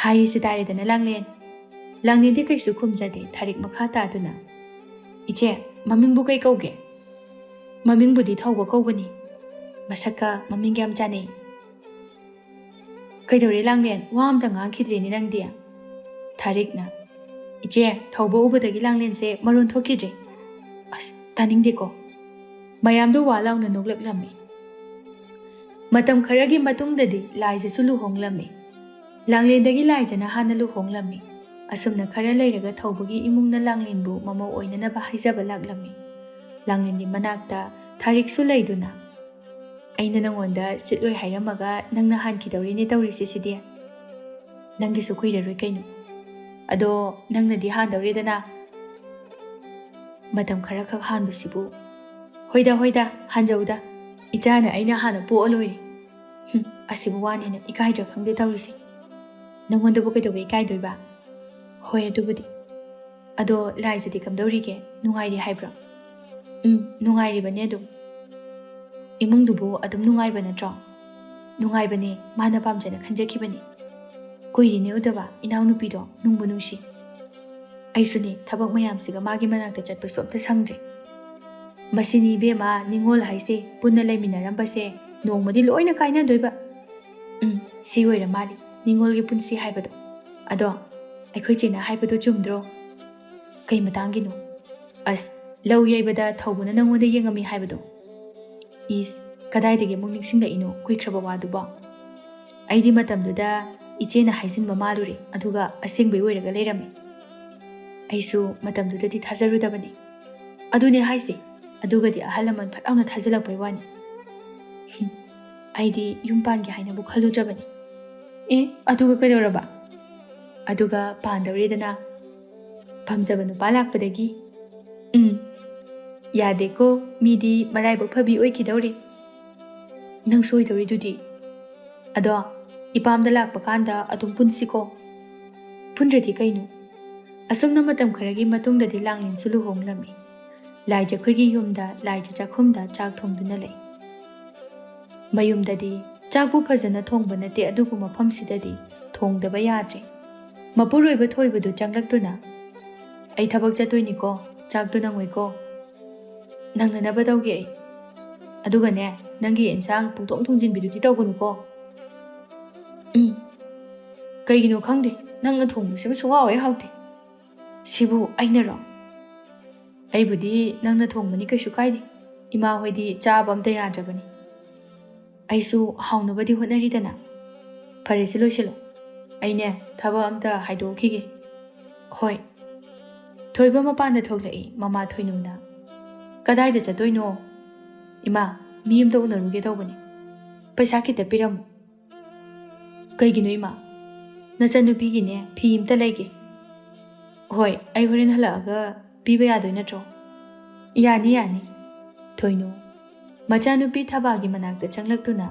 ꯍꯥꯏꯔꯤꯁꯦ ꯇꯥꯔꯦꯗꯅ ꯂꯥꯡꯂꯦꯟ꯫ ꯂꯥꯡꯂꯦꯟꯗꯤ ꯀꯩꯁꯨ ꯈꯨꯝꯖꯗꯦ, ꯊꯥꯔꯤꯛ ꯃꯈꯥ ꯇꯥꯗꯨꯅ, "ꯏꯆꯦ, ꯃꯃꯤꯡꯕꯨ ꯀꯩ ꯀꯧꯒꯦ?" "ꯃꯃꯤꯡꯕꯨꯗꯤ ꯊꯧꯕ ꯀꯧꯕꯅꯤ꯫ ꯃꯁꯛꯀ ꯃꯃꯤꯡꯒ ꯌꯥꯝ ꯆꯥꯟꯅꯩ꯫" "ꯀꯩꯗꯧꯔꯦ ꯂꯥꯡꯂꯦꯟ? ꯋꯥ ꯑꯝꯇ ꯉꯥꯡꯈꯤꯗ꯭ꯔꯦꯅꯦ ꯅꯪꯗꯤ?" ꯊꯥꯔꯤꯛꯅ, "ꯏꯆꯦ, ꯊꯧꯕ ꯎꯕꯗꯒꯤ ꯂꯥꯡꯂꯦꯟꯁꯦ ꯃꯔꯣꯟ ꯊꯣꯛꯈꯤꯗ꯭ꯔꯦ꯫" ꯑꯁ, ꯇꯥꯅꯤꯡꯗꯦꯀꯣ꯫ ꯃꯌꯥꯝꯗꯣ ꯋꯥ ꯂꯥꯎꯅ ꯅꯣꯛꯂꯛꯂꯝꯃꯤ꯫ ꯃꯇꯝ ꯈꯔꯒꯤ ꯃꯇꯨꯡꯗꯗꯤ ꯂꯥꯏꯖꯁꯨ ꯂꯨꯍꯣꯡꯂꯝꯃꯤ꯫ ꯂꯥꯡꯂꯦꯟꯗꯒꯤ ꯂꯥꯏꯖꯅ ꯍꯥꯟꯅ ꯂꯨꯍꯣꯡꯂꯝꯃꯤ꯫ ꯑꯁꯨꯝꯅ ꯈꯔ ꯂꯩꯔꯒ ꯊꯧꯕꯒꯤ ꯏꯃꯨꯡꯅ ꯂꯥꯡꯂꯦꯟꯕꯨ ꯃꯃꯧ ꯑꯣꯏꯅꯅꯕ ꯍꯥꯏꯖꯕ ꯂꯥꯛꯂꯝꯃꯤ꯫ ꯂꯥꯡꯂꯦꯟꯒꯤ ꯃꯅꯥꯛꯇ ꯊꯥꯔꯤꯛꯁꯨ ꯂꯩꯗꯨꯅ, "ꯑꯩꯅ ꯅꯉꯣꯟꯗ ꯁꯤꯠꯂꯣꯏ ꯍꯥꯏꯔꯝꯃꯒ ꯅꯪꯅ ꯍꯥꯟꯈꯤꯗꯧꯔꯤꯅꯦ ꯇꯧꯔꯤꯁꯦ ꯁꯤꯗꯤ꯫ ꯅꯪꯒꯤꯁꯨ ꯀꯨꯏꯔꯔꯣꯏ ꯀꯩꯅꯣ꯫ ꯑꯗꯣ ꯅꯪꯅꯗꯤ ꯍꯥꯟꯗꯧꯔꯦꯗꯅ꯫ ꯃꯇꯝ ꯈꯔꯈꯛ ꯍꯥꯟꯕꯁꯤꯕꯨ꯫" "ꯍꯣꯏꯗ, ꯍꯣꯏꯗ, ꯍꯥꯟꯖꯧꯗ꯫ ꯏꯆꯥꯅ ꯑꯩꯅ ꯍꯥꯟꯅ ꯄꯣꯛꯑ ꯂꯣꯏꯔꯦ꯫" "ꯍꯨꯝ, ꯑꯁꯤꯕꯨ ꯋꯥꯅꯦꯅ ꯏꯀꯥꯏꯗ꯭ꯔꯥ ꯈꯪꯗꯦ ꯇꯧꯔꯤꯁꯦ꯫ ꯅꯪꯉꯣꯟꯗꯕꯨ ꯀꯩꯗꯧꯕ ꯏꯀꯥꯏꯗꯣꯏꯕ?" "ꯍꯣꯏ, ꯑꯗꯨꯕꯨꯗꯤ꯫ ꯑꯗꯣ ꯂꯥꯏꯖꯗꯤ ꯀꯝꯗꯧꯔꯤꯒꯦ? ꯅꯨꯡꯉꯥꯏꯔꯤ ꯍꯥꯏꯕ꯭ꯔꯣ?" "ꯎꯝ, ꯅꯨꯡꯉꯥꯏꯔꯤꯕꯅꯦ ꯑꯗꯨꯝ꯫" "ꯏꯃꯨꯡꯗꯨꯕꯨ ꯑꯗꯨꯝ ꯅꯨꯡꯉꯥꯏꯕ ꯅꯠꯇ꯭ꯔꯣ?" "ꯅꯨꯡꯉꯥꯏꯕꯅꯦ, ꯃꯥꯅ ꯄꯥꯝꯖꯅ ꯈꯟꯖꯈꯤꯕꯅꯤ꯫ ꯀꯨꯏꯔꯦꯅꯦ ꯎꯗꯕ, ꯏꯅꯥꯎꯅꯨꯄꯤꯗꯣ ꯅꯨꯡꯕꯨ ꯅꯨꯡꯁꯤ꯫" "ꯑꯩꯁꯨꯅꯦ, ꯊꯕꯛ ꯃꯌꯥꯝꯁꯤꯒ ꯃꯥꯒꯤ ꯃꯅꯥꯛꯇ ꯆꯠꯄꯁꯨ ꯑꯝꯇ ꯁꯪꯗ꯭ꯔꯦ꯫ ꯃꯁꯤꯅꯤ ꯏꯕꯦꯝꯃ, ꯅꯤꯉꯣꯜ ꯍꯥꯏꯁꯦ, ꯄꯨꯟꯅ ꯂꯩꯃꯤꯟꯅꯔꯝꯕꯁꯦ ꯅꯣꯡꯃꯗꯤ ꯂꯣꯏꯅ ꯀꯥꯏꯅꯗꯣꯏꯕ꯫ ꯎꯝ, ꯁꯤ ꯑꯣꯏꯔ ꯃꯥꯜꯂꯤ ꯅꯤꯉꯣꯜꯒꯤ ꯄꯨꯟꯁꯤ ꯍꯥꯏꯕꯗꯣ꯫ ꯑꯗꯣ ꯑꯩꯈꯣꯏ ꯆꯦꯅ ꯍꯥꯏꯕꯗꯣ ꯆꯨꯝꯗ꯭ꯔꯣ?" "ꯀꯩ ꯃꯇꯥꯡꯒꯤꯅꯣ?" "ꯑꯁ, ꯂꯧ ꯌꯩꯕꯗ ꯊꯧꯕꯅ ꯅꯪꯉꯣꯟꯗ ꯌꯦꯡꯉꯝꯃꯤ ꯍꯥꯏꯕꯗꯣ꯫" "ꯏꯁ, ꯀꯗꯥꯏꯗꯒꯤ ꯑꯃꯨꯛ ꯅꯤꯡꯁꯤꯡꯂꯛꯏꯅꯣ ꯀꯨꯏꯈ꯭ꯔꯕ ꯋꯥꯗꯨꯕꯣ? ꯑꯩꯗꯤ ꯃꯇꯝꯗꯨꯗ ꯏꯆꯦꯅ ꯍꯥꯏꯖꯤꯟꯕ ꯃꯥꯜꯂꯨꯔꯦ, ꯑꯗꯨꯒ ꯑꯁꯦꯡꯕꯩ ꯑꯣꯏꯔꯒ ꯂꯩꯔꯝꯃꯦ꯫ ꯑꯩꯁꯨ ꯃꯇꯝꯗꯨꯗꯗꯤ ꯊꯥꯖꯔꯨꯗꯕꯅꯤ꯫" "ꯑꯗꯨꯅꯦ ꯍꯥꯏꯁꯦ, ꯑꯗꯨꯒꯗꯤ ꯑꯍꯜ ꯂꯃꯟ ꯐꯠ ꯂꯥꯎꯅ ꯊꯥꯖꯤꯜꯂꯛꯄꯩ ꯋꯥꯅꯤ꯫ ꯍꯨꯝ, ꯑꯩꯗꯤ ꯌꯨꯝ ꯄꯥꯟꯒꯦ ꯍꯥꯏꯅꯕꯨ ꯈꯜꯂꯨꯗ꯭ꯔꯕꯅꯤ꯫ ꯑꯦ, ꯑꯗꯨꯒ ꯀꯩꯗꯧꯔꯕ? ꯑꯗꯨꯒ ꯄꯥꯟꯗꯧꯔꯦꯗꯅ꯫ ꯄꯥꯝꯖꯕ ꯅꯨꯄꯥ ꯂꯥꯛꯄꯗꯒꯤ꯫ ꯎꯝ, ꯌꯥꯗꯦꯀꯣ, ꯃꯤꯗꯤ ꯃꯔꯥꯏꯕꯛ ꯐꯕꯤ ꯑꯣꯏꯈꯤꯗꯧꯔꯦ꯫ ꯅꯪ ꯁꯣꯏꯗꯧꯔꯤꯗꯨꯗꯤ꯫ ꯑꯗꯣ, ꯏꯄꯥꯝꯗ ꯂꯥꯛꯄ ꯀꯥꯟꯗ ꯑꯗꯨꯝ ꯄꯨꯟꯁꯤꯀꯣ꯫ ꯄꯨꯟꯗ꯭ꯔꯗꯤ ꯀꯩꯅꯣ? ꯑꯁꯨꯝꯅ ꯃꯇꯝ ꯈꯔꯒꯤ ꯃꯇꯨꯡꯗꯗꯤ ꯂꯥꯡꯂꯦꯟꯁꯨ ꯂꯨꯍꯣꯡꯂꯝꯃꯤ꯫ ꯂꯥꯏ ꯖꯈꯣꯏꯒꯤ ꯌꯨꯝꯗ ꯂꯥꯏꯖ ꯆꯥꯛꯈꯨꯝꯗ ꯆꯥꯛ ꯊꯣꯡꯗꯨꯅ ꯂꯩ꯫ ꯃꯌꯨꯝꯗꯗꯤ ꯆꯥꯛꯄꯨ ꯐꯖꯅ ꯊꯣꯡꯕ ꯅꯠꯇꯦ, ꯑꯗꯨꯕꯨ ꯃꯐꯝꯁꯤꯗꯗꯤ ꯊꯣꯡꯗꯕ ꯌꯥꯗ꯭ꯔꯦ꯫ ꯃꯄꯨꯔꯣꯏꯕ ꯊꯣꯏꯕꯗꯨ ꯆꯪꯂꯛꯇꯨꯅ, "ꯑꯩ ꯊꯕꯛ ꯆꯠꯇꯣꯏꯅꯤꯀꯣ, ꯆꯥꯛꯇꯨ ꯅꯪꯉꯣꯏꯀꯣ꯫ ꯅꯪꯅꯅꯕ ꯇꯧꯒꯦ ꯑꯩ꯫ ꯑꯗꯨꯒꯅꯦ, ꯅꯪꯒꯤ ꯏꯟꯁꯥꯡ ꯄꯨꯡꯊꯣꯡ ꯊꯣꯡꯖꯤꯟꯕꯤꯗꯨꯗꯤ ꯇꯧꯒꯅꯨꯀꯣ꯫" "ꯎꯝ, ꯀꯩꯒꯤꯅꯣ ꯈꯪꯗꯦ, ꯅꯪꯅ ꯊꯣꯡꯕꯁꯤꯃ ꯁꯨꯡꯍꯥꯎ ꯍꯦꯛ ꯍꯥꯎꯇꯦ꯫ ꯁꯤꯕꯨ ꯑꯩꯅꯔꯣ? ꯑꯩꯕꯨꯗꯤ ꯅꯪꯅ ꯊꯣꯡꯕꯅꯤ ꯀꯩꯁꯨ ꯀꯥꯏꯗꯦ꯫ ꯏꯃꯥ ꯍꯣꯏꯗꯤ ꯆꯥꯕ ꯑꯝꯇ ꯌꯥꯗ꯭ꯔꯕꯅꯤ꯫ ꯑꯩꯁꯨ ꯍꯥꯎꯅꯕꯗꯤ ꯍꯣꯠꯅꯔꯤꯗꯅ꯫ ꯐꯔꯦꯁꯦ, ꯂꯣꯏꯁꯤꯜꯂꯣ꯫ ꯑꯩꯅꯦ, ꯊꯕꯛ ꯑꯝꯇ ꯍꯥꯏꯗꯣꯛꯈꯤꯒꯦ꯫" "ꯍꯣꯏ꯫" ꯊꯣꯏꯕ ꯃꯄꯥꯟꯗ ꯊꯣꯛꯂꯛꯏ꯫ ꯃꯃꯥ ꯊꯣꯏꯅꯨꯅ, "ꯀꯗꯥꯏꯗ ꯆꯠꯇꯣꯏꯅꯣ?" "ꯏꯃꯥ, ꯃꯤ ꯑꯝꯇ ꯎꯅꯔꯨꯒꯦ ꯇꯧꯕꯅꯤ꯫ ꯄꯩꯁꯥ ꯈꯤꯇ ꯄꯤꯔꯝꯃꯨ꯫" "ꯀꯩꯒꯤꯅꯣ ꯏꯃꯥ?" "ꯅꯆꯟꯅꯨꯄꯤꯒꯤꯅꯦ, ꯐꯤ ꯑꯝꯇ ꯂꯩꯒꯦ꯫" "ꯍꯣꯏ, ꯑꯩ ꯍꯣꯔꯦꯟ ꯍꯜꯂꯛꯑꯒ ꯄꯤꯕ ꯌꯥꯗꯣꯏ ꯅꯠꯇ꯭ꯔꯣ?" "ꯌꯥꯅꯤ, ꯌꯥꯅꯤ꯫" ꯊꯣꯏꯅꯨ ꯃꯆꯥꯅꯨꯄꯤ ꯊꯕꯥꯒꯤ ꯃꯅꯥꯛꯇ ꯆꯪꯂꯛꯇꯨꯅ,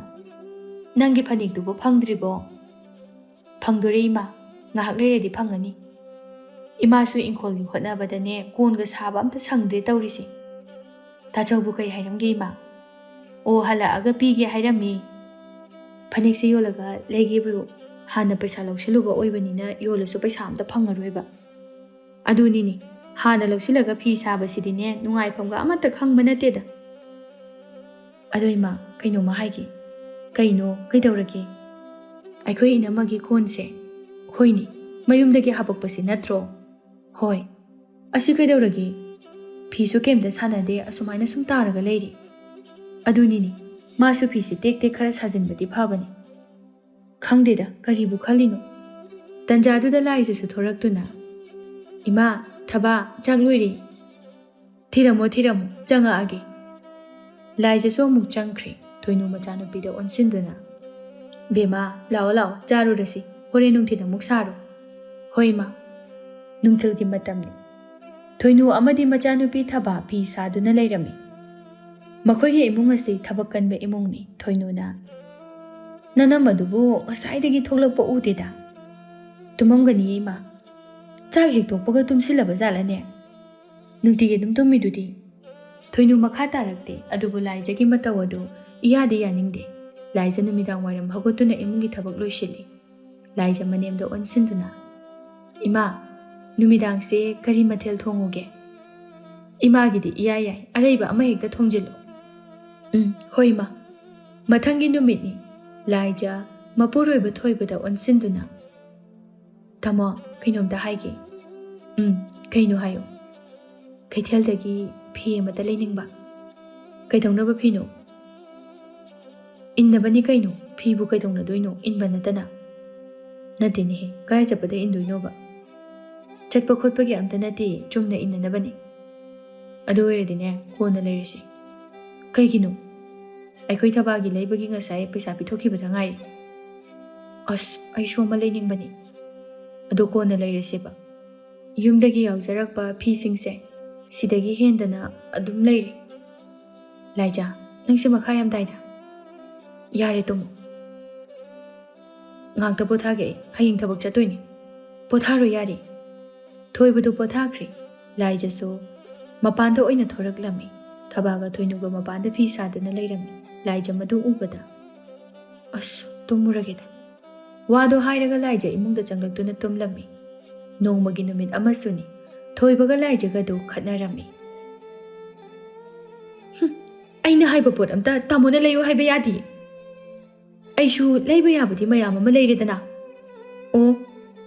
"ꯅꯪꯒꯤ ꯐꯅꯦꯛꯇꯨꯕꯨ ꯐꯪꯗ꯭ꯔꯤꯕꯣ?" "ꯐꯪꯗꯣꯔꯦ ꯏꯃꯥ, ꯉꯥꯏꯍꯥꯛ ꯂꯩꯔꯗꯤ ꯐꯪꯉꯅꯤ꯫ ꯏꯃꯥꯁꯨ ꯏꯪꯈꯣꯜꯒꯤ ꯍꯣꯠꯅꯕꯗꯅꯦ ꯀꯣꯟꯒ ꯁꯥꯕ ꯑꯝꯇ ꯁꯪꯗ꯭ꯔꯦ ꯇꯧꯔꯤꯁꯦ꯫" "ꯇꯥꯆꯧꯕꯨ ꯀꯩ ꯍꯥꯏꯔꯝꯒꯦ ꯏꯃꯥ?" "ꯑꯣ, ꯍꯜꯂꯛꯑꯒ ꯄꯤꯒꯦ ꯍꯥꯏꯔꯝꯃꯤ꯫" "ꯐꯅꯦꯛꯁꯦ ꯌꯣꯜꯂꯒ ꯂꯩꯒꯦꯕꯨ, ꯍꯥꯟꯅ ꯄꯩꯁꯥ ꯂꯧꯁꯤꯜꯂꯨꯕ ꯑꯣꯏꯕꯅꯤꯅ ꯌꯣꯜꯂꯁꯨ ꯄꯩꯁꯥ ꯑꯝꯇ ꯐꯪꯉꯔꯣꯏꯕ꯫" "ꯑꯗꯨꯅꯤꯅꯦ, ꯍꯥꯟꯅ ꯂꯧꯁꯤꯜꯂꯒ ꯐꯤ ꯁꯥꯕꯁꯤꯗꯤꯅꯦ ꯅꯨꯡꯉꯥꯏꯐꯝꯒ ꯑꯃꯠꯇ ꯈꯪꯕ ꯅꯠꯇꯦꯗ꯫" "ꯑꯗꯣ ꯏꯃꯥ, ꯀꯩꯅꯣꯝꯃ ꯍꯥꯏꯒꯦ꯫" "ꯀꯩꯅꯣ? ꯀꯩꯗꯧꯔꯒꯦ?" "ꯑꯩꯈꯣꯏ ꯏꯅꯝꯃꯒꯤ ꯀꯣꯟꯁꯦ꯫" "ꯍꯣꯏꯅꯦ, ꯃꯌꯨꯝꯗꯒꯤ ꯍꯥꯄꯛꯄꯁꯤ ꯅꯠꯇ꯭ꯔꯣ?" "ꯍꯣꯏ꯫" "ꯑꯁꯤ ꯀꯩꯗꯧꯔꯒꯦ? ꯐꯤꯁꯨ ꯀꯩꯝꯇ ꯁꯥꯟꯅꯗꯦ, ꯑꯁꯨꯃꯥꯏꯅ ꯁꯨꯝ ꯇꯥꯔꯒ ꯂꯩꯔꯤ꯫" "ꯑꯗꯨꯅꯤꯅꯦ, ꯃꯥꯁꯨ ꯐꯤꯁꯦ ꯇꯦꯛ ꯇꯦꯛ ꯈꯔ ꯁꯥꯖꯤꯟꯕꯗꯤ ꯐꯕꯅꯤ꯫ ꯈꯪꯗꯦꯗ, ꯀꯔꯤꯕꯨ ꯈꯜꯂꯤꯅꯣ?" ꯇꯟꯖꯥꯗꯨꯗ ꯂꯥꯏꯖꯁꯨ ꯊꯣꯔꯛꯇꯨꯅ, "ꯏꯃꯥ, ꯊꯕꯥ, ꯆꯥꯛ ꯂꯣꯏꯔꯦ꯫" "ꯊꯤꯔꯝꯃꯣ, ꯊꯤꯔꯝꯃꯣ, ꯆꯪꯉꯛꯑꯒꯦ꯫" ꯂꯥꯏꯖꯁꯨ ꯑꯃꯨꯛ ꯆꯪꯈ꯭ꯔꯦ, ꯊꯣꯏꯅꯨ ꯃꯆꯥꯅꯨꯄꯤꯗ ꯑꯣꯟꯁꯤꯟꯗꯨꯅ꯫ "ꯕꯦꯝꯃ, ꯂꯥꯛꯑꯣ, ꯂꯥꯛꯑꯣ, ꯆꯥꯔꯨꯔꯁꯤ, ꯍꯣꯔꯦꯟ ꯅꯨꯡꯊꯤꯜ ꯑꯃꯨꯛ ꯁꯥꯔꯣ꯫" "ꯍꯣꯏ, ꯏꯃꯥ꯫" ꯅꯨꯡꯊꯤꯜꯒꯤ ꯃꯇꯝꯅꯤ꯫ ꯊꯣꯏꯅꯨ ꯑꯃꯗꯤ ꯃꯆꯥꯅꯨꯄꯤ ꯊꯕꯥ ꯐꯤ ꯁꯥꯗꯨꯅ ꯂꯩꯔꯝꯃꯤ꯫ ꯃꯈꯣꯏꯒꯤ ꯏꯃꯨꯡ ꯑꯁꯤ ꯊꯕꯛ ꯀꯟꯕ ꯏꯃꯨꯡꯅꯤ꯫ ꯊꯣꯏꯅꯨꯅ, "ꯅꯅꯝꯃꯗꯨꯕꯨ ꯉꯁꯥꯏꯗꯒꯤ ꯊꯣꯛꯂꯛꯄ ꯎꯗꯦꯗ꯫" "ꯇꯨꯝꯃꯝꯒꯅꯤꯌꯦ, ꯏꯃꯥ꯫ ꯆꯥꯛ ꯍꯦꯛ ꯇꯣꯛꯄꯒ ꯇꯨꯝꯁꯤꯜꯂꯕ ꯖꯥꯠꯂꯅꯦ? ꯅꯨꯡꯇꯤꯒꯤ ꯑꯗꯨꯝ ꯇꯨꯝꯃꯤꯗꯨꯗꯤ꯫" ꯊꯣꯏꯅꯨ ꯃꯈꯥ ꯇꯥꯔꯛꯇꯦ, ꯑꯗꯨꯕꯨ ꯂꯥꯏꯖꯒꯤ ꯃꯇꯧ ꯑꯗꯨ ꯏꯌꯥꯗꯤ ꯌꯥꯅꯤꯡꯗꯦ꯫ ꯂꯥꯏꯖ ꯅꯨꯃꯤꯗꯥꯡ ꯋꯥꯏꯔꯝ ꯍꯧꯒꯠꯇꯨꯅ ꯏꯃꯨꯡꯒꯤ ꯊꯕꯛ ꯂꯣꯏꯁꯤꯜꯂꯤ꯫ ꯂꯥꯏꯖ ꯃꯅꯦꯝꯗ ꯑꯣꯟꯁꯤꯟꯗꯨꯅ, "ꯏꯃꯥ, ꯅꯨꯃꯤꯗꯥꯡꯁꯦ ꯀꯔꯤ ꯃꯊꯦꯜ ꯊꯣꯡꯉꯨꯒꯦ?" "ꯏꯃꯥꯒꯤꯗꯤ ꯏꯌꯥ ꯌꯥꯏ, ꯑꯔꯩꯕ ꯑꯃ ꯍꯦꯛꯇ ꯊꯣꯡꯖꯤꯜꯂꯨ꯫" "ꯎꯝ, ꯍꯣꯏ, ꯏꯃꯥ꯫" ꯃꯊꯪꯒꯤ ꯅꯨꯃꯤꯠꯅꯤ꯫ ꯂꯥꯏꯖ ꯃꯄꯨꯔꯣꯏꯕ ꯊꯣꯏꯕꯗ ꯑꯣꯟꯁꯤꯟꯗꯨꯅ, "ꯇꯥꯃꯣ, ꯀꯩꯅꯣꯝꯇ ꯍꯥꯏꯒꯦ꯫" "ꯎꯝ, ꯀꯩꯅꯣ ꯍꯥꯏꯌꯣ꯫" "ꯀꯩꯊꯦꯜꯗꯒꯤ ꯐꯤ ꯑꯃꯇ ꯂꯩꯅꯤꯡꯕ꯫" "ꯀꯩꯗꯧꯅꯕ ꯐꯤꯅꯣ?" "ꯏꯟꯅꯕꯅꯤ ꯀꯩꯅꯣ, ꯐꯤꯕꯨ ꯀꯩꯗꯧꯅꯗꯣꯏꯅꯣ ꯏꯟꯕ ꯅꯠꯇꯅ?" "ꯅꯠꯇꯦꯅꯦꯍꯦ, ꯀꯥꯏ ꯆꯠꯄꯗ ꯏꯟꯗꯣꯏꯅꯣꯕ?" "ꯆꯠꯄ ꯈꯣꯠꯄꯒꯤ ꯑꯝꯇ ꯅꯠꯇꯦ, ꯆꯨꯝꯅ ꯏꯟꯅꯅꯕꯅꯤ꯫" "ꯑꯗꯨ ꯑꯣꯏꯔꯗꯤꯅꯦ, ꯀꯣꯟꯅ ꯂꯩꯔꯁꯤ꯫" "ꯀꯩꯒꯤꯅꯣ?" "ꯑꯩꯈꯣꯏ ꯊꯕꯥꯒꯤ ꯂꯩꯕꯒꯤ ꯉꯁꯥꯏ ꯄꯩꯁꯥ ꯄꯤꯊꯣꯛꯈꯤꯕꯗ ꯉꯥꯏꯔꯤ꯫" "ꯑꯁ, ꯑꯩꯁꯨ ꯑꯃ ꯂꯩꯅꯤꯡꯕꯅꯤ꯫" "ꯑꯗꯣ ꯀꯣꯟꯅ ꯂꯩꯔꯁꯦꯕ꯫ ꯌꯨꯝꯗꯒꯤ ꯌꯥꯎꯖꯔꯛꯄ ꯐꯤꯁꯤꯡꯁꯦ ꯁꯤꯗꯒꯤ ꯍꯦꯟꯗꯅ ꯑꯗꯨꯝ ꯂꯩꯔꯦ꯫" "ꯂꯥꯏꯖꯥ, ꯅꯪꯁꯦ ꯃꯈꯥ ꯌꯥꯝ ꯇꯥꯏꯗ꯫ ꯌꯥꯔꯦ, ꯇꯨꯝꯃꯣ꯫ ꯉꯥꯛꯇ ꯄꯣꯊꯥꯒꯦ ꯑꯩ, ꯍꯌꯦꯡ ꯊꯕꯛ ꯆꯠꯇꯣꯏꯅꯤ꯫" "ꯄꯣꯊꯥꯔꯣ ꯌꯥꯔꯦ꯫" ꯊꯣꯏꯕꯗꯨ ꯄꯣꯊꯥꯈ꯭ꯔꯦ꯫ ꯂꯥꯏꯖꯁꯨ ꯃꯄꯥꯟꯗ ꯑꯣꯏꯅ ꯊꯣꯔꯛꯂꯝꯃꯤ꯫ ꯊꯕꯥꯒ ꯊꯣꯏꯅꯨꯒ ꯃꯄꯥꯟꯗ ꯐꯤ ꯁꯥꯗꯨꯅ ꯂꯩꯔꯝꯃꯤ꯫ ꯂꯥꯏꯖ ꯃꯗꯨ ꯎꯕꯗ, "ꯑꯁ, ꯇꯨꯝꯃꯨꯔꯒꯦꯗ꯫" ꯋꯥꯗꯣ ꯍꯥꯏꯔꯒ ꯂꯥꯏꯖ ꯏꯃꯨꯡꯗ ꯆꯪꯂꯛꯇꯨꯅ ꯇꯨꯝꯂꯝꯃꯤ꯫ ꯅꯣꯡꯃꯒꯤ ꯅꯨꯃꯤꯠ ꯑꯃꯁꯨꯅꯤ꯫ ꯊꯣꯏꯕꯒ ꯂꯥꯏꯖꯒꯗꯨ ꯈꯠꯅꯔꯝꯃꯤ꯫ "ꯍꯨꯝ, ꯑꯩꯅ ꯍꯥꯏꯕ ꯄꯣꯠ ꯑꯝꯇ ꯇꯥꯃꯣꯅ ꯂꯩꯌꯨ ꯍꯥꯏꯕ ꯌꯥꯗꯤꯌꯦ꯫ ꯑꯩꯁꯨ ꯂꯩꯕ ꯌꯥꯕꯗꯤ ꯃꯌꯥꯝ ꯑꯃ ꯂꯩꯔꯦꯗꯅ꯫ ꯑꯣ,